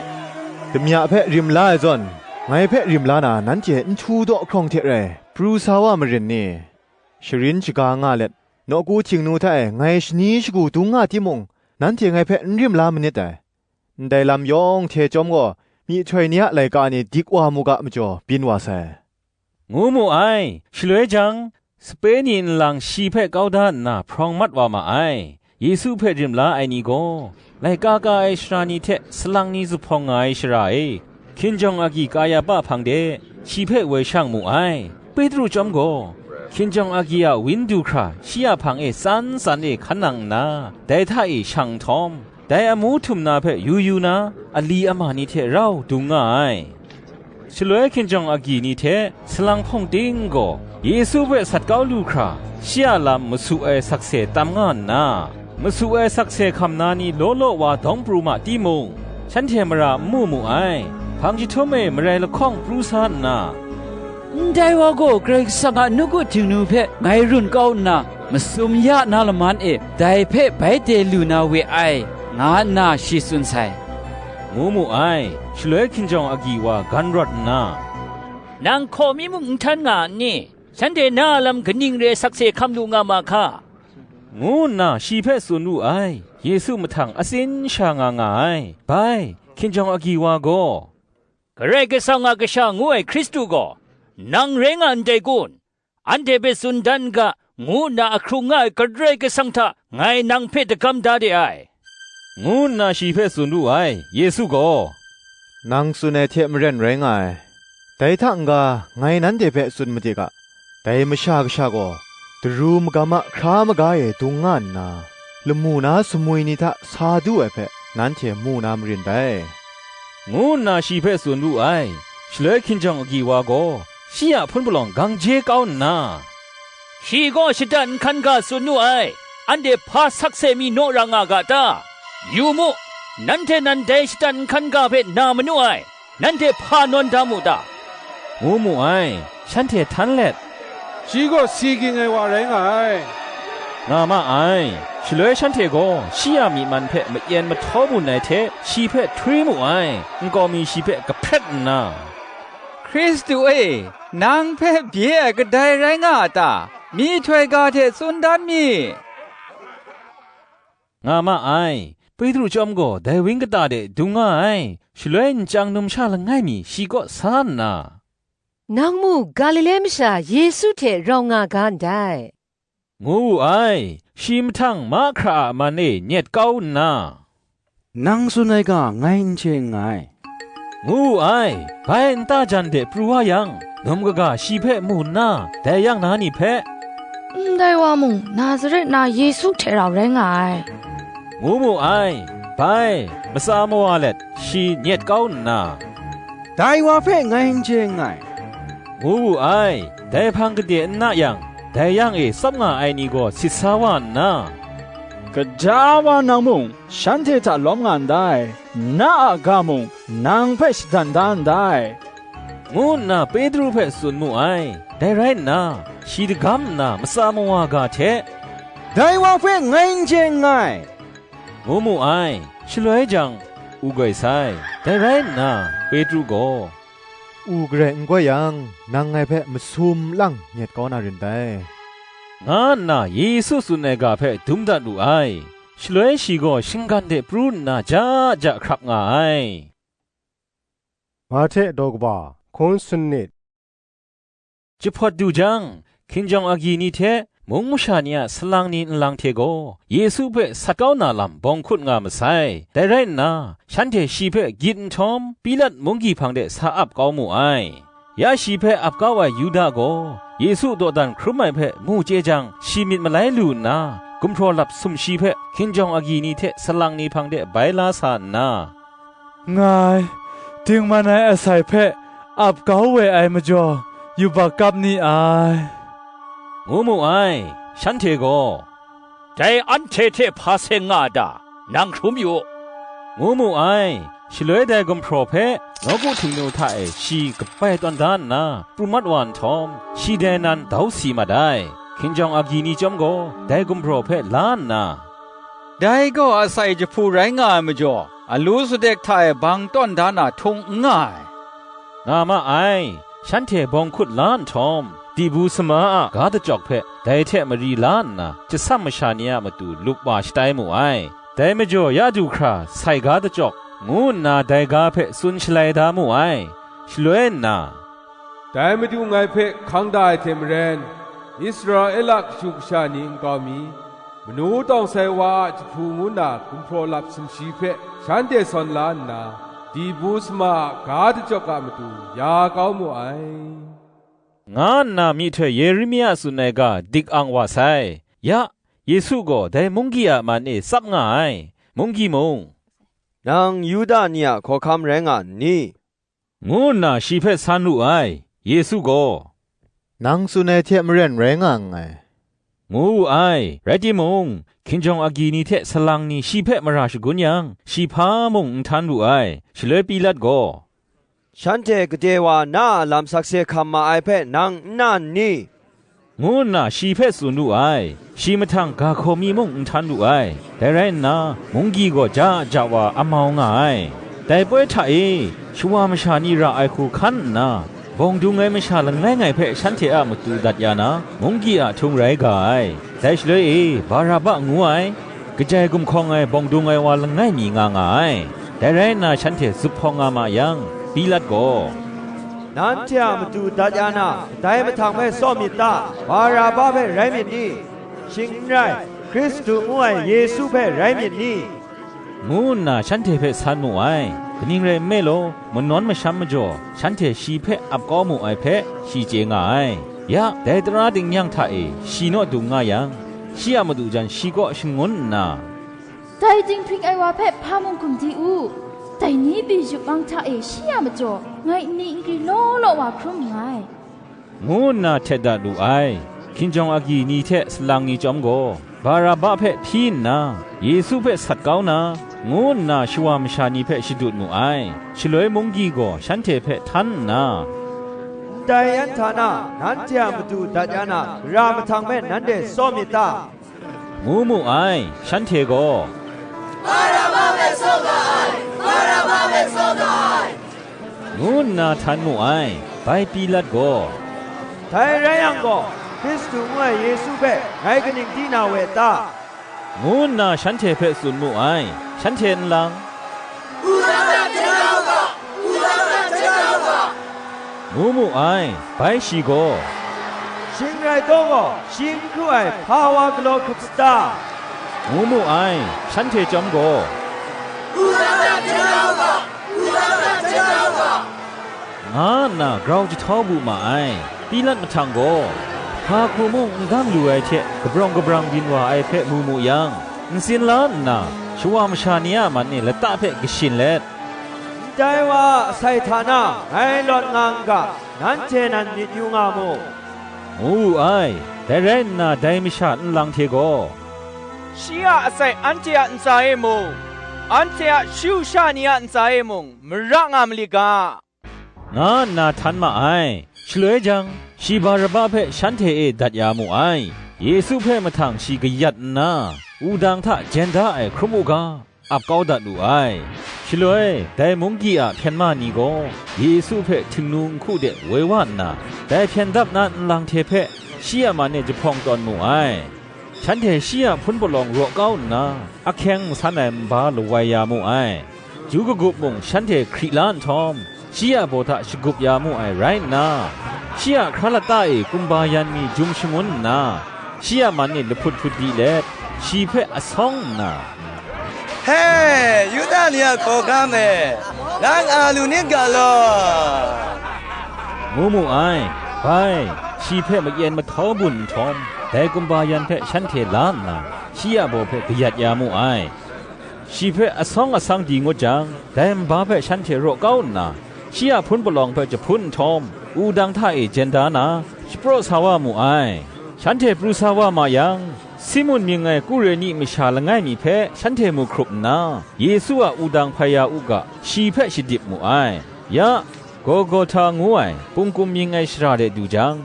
"Damya hpe rim la ai zawn, ngai hpe rim la na, nanhte nhtu daw hkrawng hte rai pru sa wa marin ni? Sharin shaga nga let, nawku htingnu hta e ngai shani shagu dung nga timung, nanhte ngai hpe n rim la manit dai. Ndai lam yawng hte chyawm gaw, myihtoi ni a laika ni dik wa mu ga majaw, byin wa sai," ngu mu ai. Shaloi jang, sape ni nlang shi hpe kau da nna hprawng mat wa ma ai. Yesu hpe rim la ai ni gaw, laika ka ai sara ni hte salang ni zuphpawng nga ai shara e, hkinjawng agyi Kayahpa hpang de shi hpe woi shang mu ai. Petru chyawm gaw, hkinjawng agyi a win du hkra shi a hpang e tsan tsan e hkan nang nna, dai hta e shang nhtawm, dai amu htum na hpe yu yu na, ali ama ni hte rau dung nga ai. Shaloi hkinjawng agyi ni hte salang hpawng ting gaw Yesu hpe sat kau lu hkra, shi a lam masu ai sakse tam nga nna, masu ai sakse hkam na ni law law wa dawng pru ma timung, shanhte mara n mu mu ai. hpang jahtum e marai lahkawng pru sa nna, "Ndai wa gaw Karai Kasang a nawku Htingnu hpe ngai run kau nna, masum ya na laman e dai hpe bai de lu na we ai," nga nna shi tsun sai, ngu mu ai. Shaloi hkinjawng agyi wa gan rawt nna, "Nang hkaw mi mung n htan nga n ni? Shanhte na a lam kaning re sakse hkam lu nga ma hka?" ngu nna shi hpe tsun wu ai. Yesu mahtang atsin sha nga nga ai. Bai, hkinjawng agyi wa gaw, "Karai Kasang a Kasha ngu ai Hkristu gaw, nang rai nga ndai kun? Anhte hpe tsun dan n ga," ngu nna ahkrung nga ai Karai Kasang hta ngai nang hpe dagam da de ai, ngu nna shi hpe tsun wu ai. Yesu gaw, "Nang tsun ai hte maren rai nga ai. Dai hta n-ga, ngai nanhte hpe tsun made ga, dai Masha Kasha gaw, daru magam a hkra maga e dung nga nna, lamu na sumwi ni hta sa du ai hpe, nanhte mu na marin dai," ngu nna shi hpe tsun wu ai. Shaloi hkinjawng agyi wa gaw, shi a hpun palawng gang je kau nna, "Shi gaw shatan nhkan ga tsun nu ai, anhte hpa sakse mi naw ra nga ga ta? Yu mu, nanhte nan dai shatan nhkan ga hpe na manu ai, nanhte hpa nawn da mu ta?" ngu mu ai. Shanhte htan let, "Shi gaw si ging ai wa rai nga ai," nga ma ai. Shaloi shanhte gaw shi a myi man hpe mayen mahtaw bun ai hte, shi hpe htwi mu ai. Nkau mi shi hpe kahpret nna, "Hkristu e, nang hpe bye ai kadai rai nga a ta? Myihtoi ga hte tsun dan mi," nga ma ai. Petru chyawm gaw dai wang kata de dung nga ai. Shaloi nchyang numsha langai mi shi kaw sa nna, "Nang mu Galile masha Yesu hte rau nga ga ndai," ngu wu ai. Shi mahtang mahkra a man e nyet kau nna, "Nang tsun ai ga ngai n chye nngai," ngu wu ai. Bai nta jan de pru wa yang, num kaga shi hpe mu nna, dai yang na ni hpe, "Ndai wa mung Nazaret na Yesu hte rau rai nga ai," ngu mu ai. Bai, matsa mawa let, shi nyet kau nna, "Dai wa hpe ngai n chye nngai," ngu wu ai. Dai hpang gade n na yang, dai yang e tsap nga ai ni gaw sit sa wa nna, "Gaja wa nang mung shanhte hta lawm nga ndai, na a ga mung nang hpe shadan da ndai," ngu nna Petru hpe tsun mu ai. Dai rai nna, shi dagam nna matsa mawa ga hte, "Dai wa hpe ngai n chye nngai," ngu mu ai. Shaloi jang, u goi sai. Dai rai nna, Petru gaw, "U garai n goi yang, nang ngai hpe masum lang nyet kau na rin dai," nga nna Yesu tsun ai ga hpe dum dat wu ai. Shaloi shi gaw shinggan de pru nna ja ja hkrap nga ai. Mahte daw kaba, hkun sanit. Jahpawt du jang, hkinjawng agyi ni hte mung masha ni a salang ni nlang hte gaw Yesu hpe sat kau na lam bawng hkut nga masai. Dai rai nna, shanhte shi hpe gyit nhtawm, Pilat munggyi hpang de sa ap kau mu ai. Ya shi hpe ap kau ai Yuda gaw, Yesu dawdan hkrum ai hpe mu chye jang, shi myit malai lu nna, gumhpraw lap sumshi hpe hkinjawng agyi ni hte salang ni hpang de bai la sa nna, "Ngai, dingman ai asai hpe ap kau we ai majaw, yubak kap ni ai," ngu mu ai. Shanhte gaw, "Dai anhte hte hpa seng nga a ta? Nang hkrum yu u," ngu mu ai. Shaloi dai gumhpraw hpe nawku htingnu hta e shi kabai tawn da nna pru mat wa nhtawm, shi dai nan dau si mat ai. Hkinjawng agyi ni chyawm gaw dai gumhpraw hpe la nna, "Dai gaw asai jahpu rai nga ai majaw, alu sadek hta e bang tawn da na htung n nga ai," nga ma ai. Shanhte bawng hkut la nhtawm, dibu sama a ga dachyawk hpe dai hte mari la nna, jasam masha ni a matu lup wa shatai mu ai. Dai majaw ya du hkra sai ga dachyawk, ngu nna dai ga hpe tsun shalai da mu ai. Shaloi nna, "Dai Madu ngai hpe hkang da ai hte maren, Israela kashu kasha ni nkau mi, manu tawng sai wa a jahpu ngu na gumhpraw lap sumshi hpe shanhte sawn la nna, dibu sama a ga dachyawk a matu ya kau mu ai," nga nna myihtoi Yeremia tsun ai ga dik ang wa sai. Ya, Yesu gaw dai munggyi a man e tsap nga ai. Munggyi mung, "Nang Yuda ni a hkawhkam rai nga n ni?" ngu nna shi hpe san wu ai. Yesu gaw, "Nang tsun ai hte maren rai nga nngai," ngu wu ai. Rai timung, hkinjawng agyi ni hte salang ni shi hpe mara shagun yang, shi hpa mung n htan wu ai. Shaloi Pilat gaw, shanhte gade wa na a lam sakse hkam ma ai hpe nang n na n ni?" ngu nna shi hpe tsun wu ai. Shi mahtang ga hkaw mi mung n htan lu ai. Dai rai nna, munggyi gaw ja ja wa amau nga ai. Dai poi hta e, shawa masha ni ra ai hku hkan nna, bawng dung ai masha langai ngai hpe shanhte a matu dat ya na, munggyi a htung rai ga ai. Dai shaloi e, Baraba ngu ai, kajai gumhkawng ai bawng dung ai wa langai mi nga nga ai. Dai rai nna, shanhte zuphpawng nga ma yang, Pilat gaw, "Nanhte a matu dat ya na, kadai mahtang hpe tsawm myit ta? Baraba hpe rai myit ni? Shing n rai, Hkristu ngu ai Yesu hpe rai myit ni?" ngu nna shanhte hpe san mu ai. Kaning rai nme law, manawn masham majaw, shanhte shi hpe ap kau mu ai hpe shi chye nga ai. Ya, dai tara dingyang hta e shi naw dung nga yang, shi a madu jan shi kaw shangun nna, "Dai dinghpring ai wa hpe hpa mung hkum di u, dai ni pyi yup mang hta e shi a majaw ngai nni nkri law law wa hkrum nngai," ngu nna htet dat wu ai. Hkinjawng agyi ni hte salang ni chyawm gaw, Baraba hpe hpyi nna, Yesu hpe sat kau na, ngu nna shawa masha ni hpe shadut mu ai. Shaloi munggyi gaw shanhte hpe htan nna, "Ndai yan hta na, nanhte a matu dat ya na, gara mahtang hpe nanhte tsawm myit ta?" ngu mu ai. Shanhte gaw, "Baraba hpe tsawm ga ai, Baraba hpe tsawm ga ai," ngu nna htan mu ai. Bai Pilat gaw, "Dai rai yang gaw, Hkristu ngu ai Yesu hpe ngai kaning di na we ta?" ngu nna shanhte hpe tsun mu ai. Shanhte nlang, "Wudang na hten da u ga, wudang na hten da u ga," ngu mu ai. Bai shi gaw, "Shing rai taw gaw, shi n hkru ai hpa wa galaw hkrup sata?" ngu mu ai. Shanhte chyawm gaw, "Wudang na hten da u ga, wudang na hten da u ga," nga nna grau jahtau bu ma ai. Pilat mahtang gaw, hpa hku mung n dam lu ai hte kabrawng kabrang byin wa ai hpe mu mu yang, ntsin la nna, shawa masha ni a man e lata hpe kashin let, "Ndai wa a asai hta na ngai lawt nga n ga, nanhte nan myit yu nga mu," ngu wu ai. Dai rai nna, dai masha nlang hte gaw, "Shi a asai anhte a ntsa e mung, anhte a shayu sha ni a ntsa e mung mara nga ma lit ga," nga nna htan ma ai. Shaloi jang, shi Baraba hpe shanhte e dat ya mu ai. Yesu hpe mahtang shi kayat nna, wudang hta jen da ai hkrum u ga, ap kau dat wu ai. Shaloi, dai munggyi a hpyen ma ni gaw Yesu hpe htingnu nhku de woi wa nna, dai hpyen dap na nlang hte hpe shi a man e jahpawng tawn mu ai. Shanhte shi a hpun palawng raw kau nna, ahkyeng san ai nba lawai ya mu ai. Ju kagup mung shanhte hkri la nhtawm, shi a baw hta shagup ya mu ai rai nna, shi a hkra lata e kumba yan mi jum shangun nna, shi a man e lahput hput di let, shi hpe asawng nna, "He, Yuda ni a hkawhkam e, nang a lu nit ga law?" ngu mu ai. Bai, shi hpe mayen mahtau bun nhtawm, dai kumba yan hpe shanhte la nna, shi a baw hpe kayat ya mu ai. Shi hpe asawng asang di ngut jang, dai nba hpe shanhte raw kau nna, shi a hpun palawng hpe jahpun nhtawm, wudang hta e jen da na, shapraw sa wa mu ai. Shanhte pru sa wa ma yang, Simun mying ai Kureni masha langai mi hpe shanhte mu hkrup nna, Yesu a wudang hpai ya u ga, shi hpe shadip mu ai. Ya, Golgota ngu ai pungkum mying ai shara de du jang,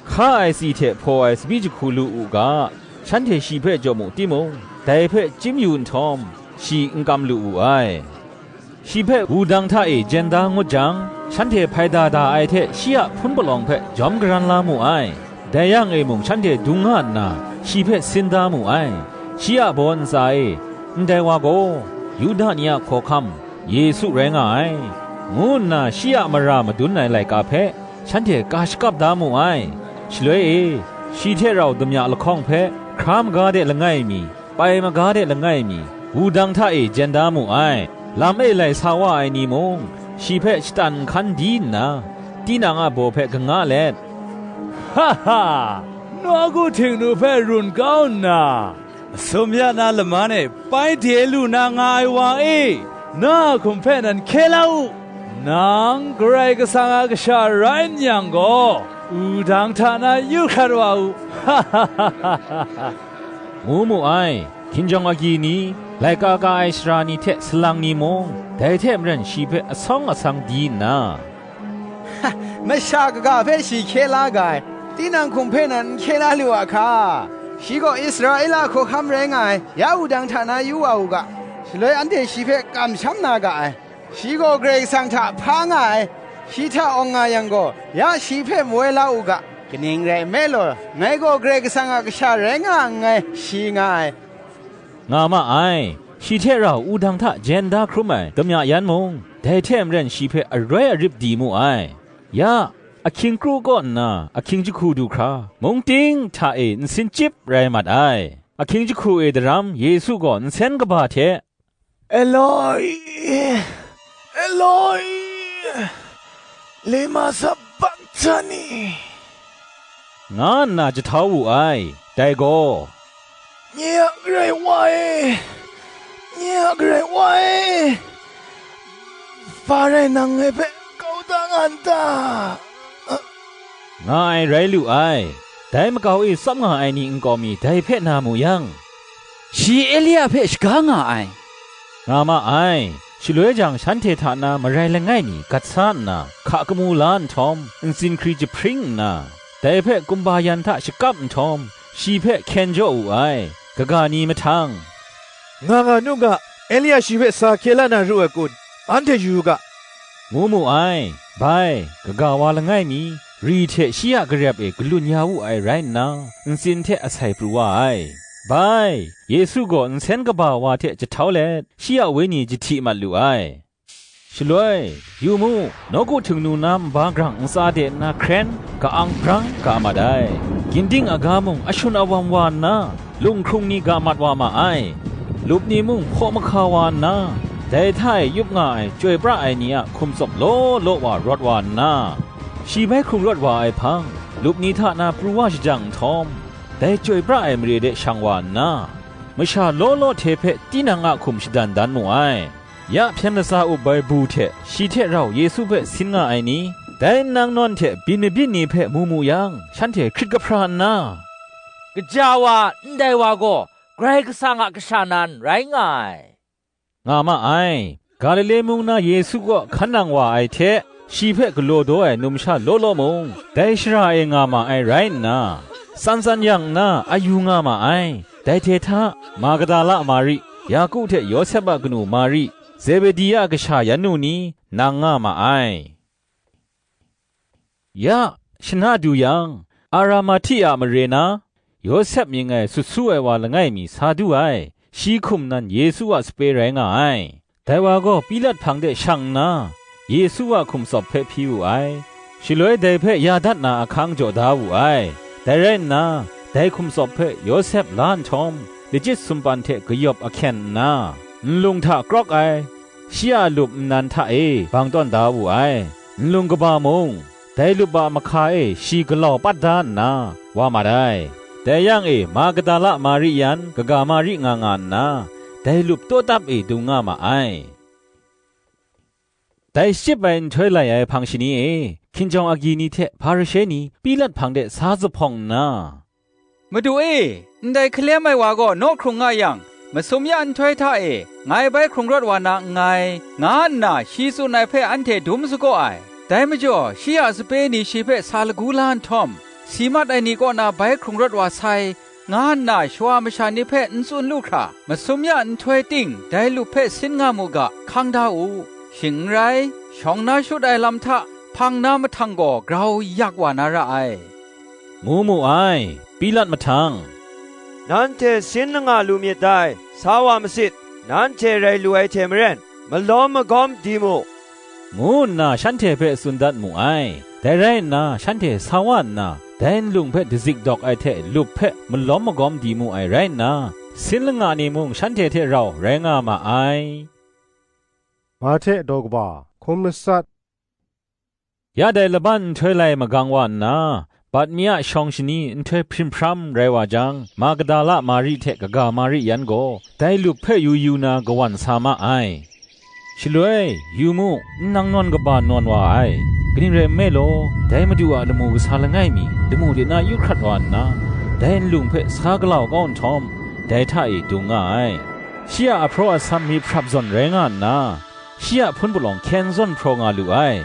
hka ai tsi hte hpaw ai tsabyi jahku lu u ga, shanhte shi hpe jaw mu timung, dai hpe chyim yu nhtawm, shi n kam lu wu ai. Shi hpe wudang hta e jen da ngut jang, shanhte hpai da da ai hte shi a hpun palawng hpe jawm garan la mu ai. Dai yang e mung shanhte dung nga nna, shi hpe sin da mu ai. Shi a baw ntsa e, "Ndai wa gaw, Yuda ni a hkawhkam, Yesu rai nga ai," ngu nna shi a mara madun ai laika hpe, shanhte ka shakap da mu ai. Shaloi e, shi hte rau damya lahkawng hpe, hkra maga de langai mi, pai maga de langai mi, wudang hta e jen da mu ai. Lam e lai sa wa ai ni mung, shi hpe shatan nhkan di nna, tinang a baw hpe kanga let, "Ha ha, nawku htingnu hpe run kau nna, masum ya na laman e pai de lu na nga ai wa e, na a hkum hpe nan hkye la u. Nang Karai Kasang a Kasha rai n yang gaw, wudang hta na yu hkrat wa u," ngu mu ai. Hkinjawng agyi ni, laika ka ai sara ni hte salang ni mung, dai hte maren shi hpe asawng asang di nna, Masha kaga hpe shi hkye la ga ai, tinang hkum hpe nan n hkye la lu a hka? Shi gaw Israela hkawhkam rai nga ai, ya wudang hta na yu wa u ga, shaloi anhte shi hpe kamsham na ga ai. Shi gaw Karai Kasang hta hpa nga ai, shi hta awng nga yang gaw, ya shi hpe mawai la u ga, kaning rai nme law, ngai gaw Karai Kasang a kasha rai nga nngai, shi nga ai, nga ma ai. Shi hte rau wudang hta jen da hkrum ai damya yan mung, dai hte maren shi hpe aroi arip di mu ai. Ya, ahkying kru kaw nna ahkying jahku du hkra, mung ting hta e nsin chyip rai mat ai. Ahkying jahku e daram Yesu gaw nsen kaba hte, "Eloi, Eloi, lema sabakhtani?" nga nna jahtau wu ai. Dai gaw, "Nye a Karai Wa e, nye a Karai Wa e, hpa rai nang ngai hpe kau da nga n ta?" nga ai rai lu ai. Dai makau e tsap nga ai ni nkau mi dai hpe na mu yang, "Shi Elia hpe shaga nga ai," nga ma ai. Shaloi jang, shanhte hta na marai langai mi gat sa nna, hka kamu la nhtawm, ntsin hkri jahpring nna, dai hpe kumba yan hta shakap nhtawm, shi hpe hkyen jaw wu ai. Kaga ni mahtang, "Nga nga nu ga, Elia shi hpe sa hkye la na ru ai kun? Anhte yu u ga," ngu mu ai. Bai, kaga wa langai mi, ri hte shi a garep e galun ya wu ai rai nna, ntsin hte asai pru wa ai. Bai, Yesu gaw nsen kaba wa hte jahtau let, shi a wenyi jahti mat lu ai. Shaloi, yu mu, nawku htingnu na nba grang ntsa de nna hkren, ka-ang brang ga mat ai. Ginding aga mung ashun awam wa nna, lunghkrung ni ga mat wa ma ai. Lup ni mung hpaw mahka wa nna, dai hta e yup nga ai chyoi pra ai ni a hkum tsawp law law wa rawt wa nna, shi bai hkrung rawt wa ai hpang, lup ni hta na pru wa shajang nhtawm, dai chyoi pra ai mare de shang wa nna, masha law law hte hpe tinang a hkum shadan dan mu ai. Ya hpyen latsa up ai bu hte shi hte rau Yesu hpe sin nga ai ni, dai nnang nawn hte byin mabyin ni hpe mu mu yang, shanhte hkrit kahpra nna, "Gaja wa, ndai wa gaw Karai Kasang a Kasha nan rai nga ai," nga ma ai. Galile mung na Yesu kaw hkan nang wa ai hte, shi hpe galaw daw ai numsha law law mung, dai shara e nga ma ai rai nna, tsan tsan yang nna a yu nga ma ai. Dai hte hta, Magdala Mari, Yaku hte Yawsep a kanu Mari, Zebedi a kasha yan nu ni, nang nga ma ai. Ya, shana du yang, Aramahti a mare na, Yawsep mying ai sut su ai wa langai mi sa du ai. Shi hkum nan Yesu a sape rai nga ai. Dai wa gaw Pilat hpang de shang nna, Yesu a hkum tsawp hpe hpyi wu ai. Shaloi dai hpe ya dat na ahkang jaw da wu ai. Dai rai nna, dai hkum tsawp hpe Yawsep la nhtawm, lachyit sumpan hte kayawp ahkyen nna, nlung hta krawk ai, shi a lup nnan hta e bang tawn da wu ai. Nlung kaba mung, dai lup a mahka e shi galau pat da nna, wa mat ai. Dai yang e Magdala Mari yan kaga Mari nga nga nna, dai lup tawtap e dung nga ma ai. Dai shachyip ai nhtoi lai ai hpang shani e, hkinjawng agyi ni hte Hparishe ni Pilat hpang de sa zuphpawng nna, "Madu e, ndai hkalem ai wa gaw naw hkrung nga yang, masum ya nhtoi hta e ngai bai hkrung rawt wa na nngai, nga nna shi tsun ai hpe anhte dum sagaw ai. Dai majaw, shi a sape ni shi hpe sa lagu la nhtawm, si mat ai ni kaw na bai hkrung rawt wa sai, nga nna shawa masha ni hpe n tsun lu hkra, masum ya nhtoi ting dai lup hpe sin nga mu ga, hkang da u. Shing n rai, shawng na shut ai lam hta hpang na mahtang gaw grau yak wa na ra ai," ngu mu ai. Pilat mahtang, "Nanhte sin langa lu myit dai, sa wa masit, nanhte rai lu ai hte maren, malawm magawm di mu," ngu nna shanhte hpe tsun dat mu ai. Dai rai nna, shanhte sa wa nna, dai nlung hpe dazik dawk ai hte lup hpe malawm magawm di mu ai rai nna, sin langa ni mung shanhte hte rau rai nga ma ai. Mahte daw kaba, hkum matsat. Ya dai laban nhtoi lai magang wa nna, bat mi a shawng shani nhtoi hprim hpram rai wa jang, Magdala Mari hte kaga Mari yan gaw dai lup hpe yu yu na kawan sa ma ai. Shaloi, yu mu, nnang nawn kaba nawn wa ai. Kaning rai nme law, dai Madu a lamu kasa langai mi, damu de na yu hkrat wa nna, dai nlung hpe sa galau kau nhtawm, dai hta e dung nga ai. Shi a ahpraw asam myit hprap zawn rai nga nna, shi a hpun palawng hkyen zawn hpraw nga lu ai.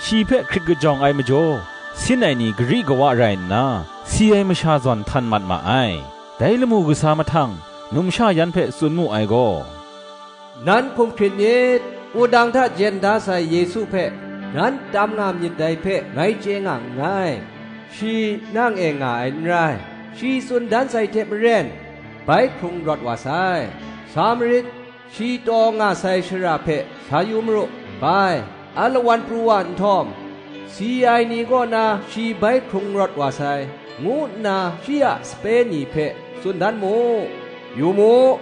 shi hpe hkrit kajawng ai majaw, sin ai ni gari kawa rai nna, si ai masha zawn htan mat ma ai. Dai lamu kasa mahtang, numsha yan hpe tsun mu ai gaw, "Nan hkum hkrit myit, wudang hta jen da sai Yesu hpe nan tam nga myit dai hpe ngai chye nga nngai. Shi nang e nga ai n rai, shi tsun dan sai hte maren, bai hkrung rawt wa sai. Sa marit, shi taw nga sai shara hpe sa yu maru, bai, alawan pru wa nhtawm, si ai ni kaw na shi bai hkrung rawt wa sai, ngu nna shi a sape ni hpe tsun dan mu. Yu mu,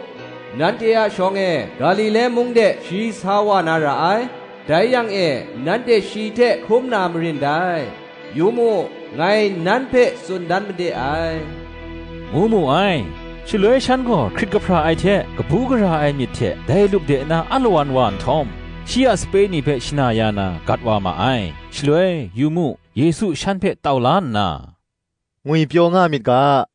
nanhte a shawng e Galile mung de shi sa wa na ra ai, dai yang e nanhte shi hte hkrum na marin dai. Yu mu, ngai nan hpe tsun dan made ai," ngu mu ai. Shaloi shan gaw hkrit kahpra ai hte kabu gara ai myit hte dai lup de na alawan wa nhtawm, shi a sape ni hpe shana ya na gat wa ma ai. Shaloi, yu mu, Yesu shan hpe tau la nna, "Ngwipyaw nga myit ga,"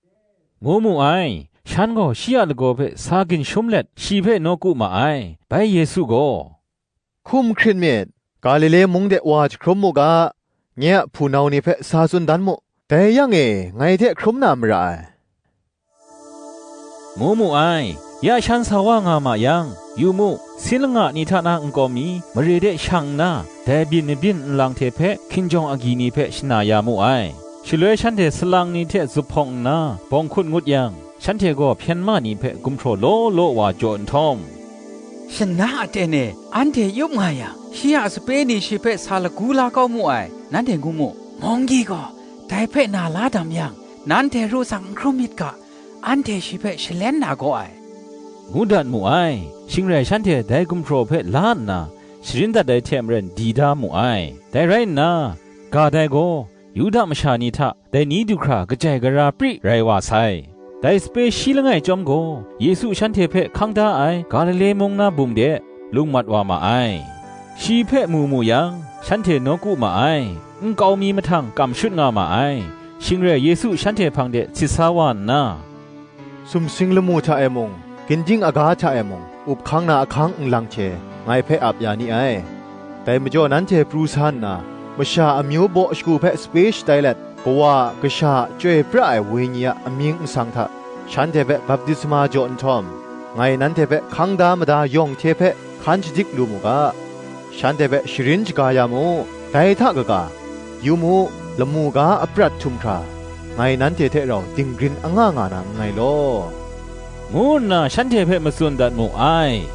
ngu mu ai. Shan gaw shi a lagaw hpe sa ginshum let, shi hpe nawku ma ai. Bai Yesu gaw, "Hkum hkrit myit, Galile mung de wa jahkrum mu ga, nye a hpunau ni hpe sa tsun dan mu, dai yang e ngai hte hkrum na mara ai," ngu mu ai. Ya shan sa wa nga ma yang, yu mu, sin langa ni hta na nkau mi mare de shang nna, dai byin mabyin nlang hte hpe hkinjawng agyi ni hpe shana ya mu ai. Shaloi shanhte salang ni hte zuphpawng nna bawng hkut ngut yang, shanhte gaw hpyen ma ni hpe gumhpraw law law wa jaw nhtawm, "Shana aten e anhte yup nga yang, shi a sape ni shi hpe sa lagu la kau mu ai, nanhte ngu mu, munggyi gaw dai hpe na la dam yang, nanhte ru tsang n hkrum myit ga, anhte shi hpe shalen na gaw ai," ngu dat mu ai. Shing rai shanhte dai gumhpraw hpe la nna, sharin dat ai hte maren di da mu ai. Dai rai nna, ga dai gaw, Yuda masha ni hta dai ni du hkra kajai gara pri rai wa sai. Dai sape shi langai chyawm gaw, Yesu shanhte hpe hkang da ai Galile mung na bum de lung mat wa ma ai. Shi hpe mu mu yang, shanhte nawku ma ai, nkau mi mahtang kam shut nga ma ai. Shing rai Yesu shanhte hpang de sit sa wa nna, "Sumsing lamu hta e mung, ginding aga hta e mung, up hkang na ahkang nlang hte ngai hpe ap ya ni ai. Dai majaw nanhte pru sa nna, masha amyu baw shagu hpe sape shatai let, Kawa a Kasha a Chyoi pra ai Wenyi a amying nsang hta, shanhte hpe baptisma jaw nhtawm, ngai nanhte hpe hkang da mada yawng hte hpe hkan shadik lu mu ga, shanhte hpe sharin shaga ya mu. Dai hta kaga, yu mu, lamu ga a prat htum hkra, ngai nanhte hte rau dinggrin anga nga na nngai law," ngu nna shanhte hpe matsun dat mu ai.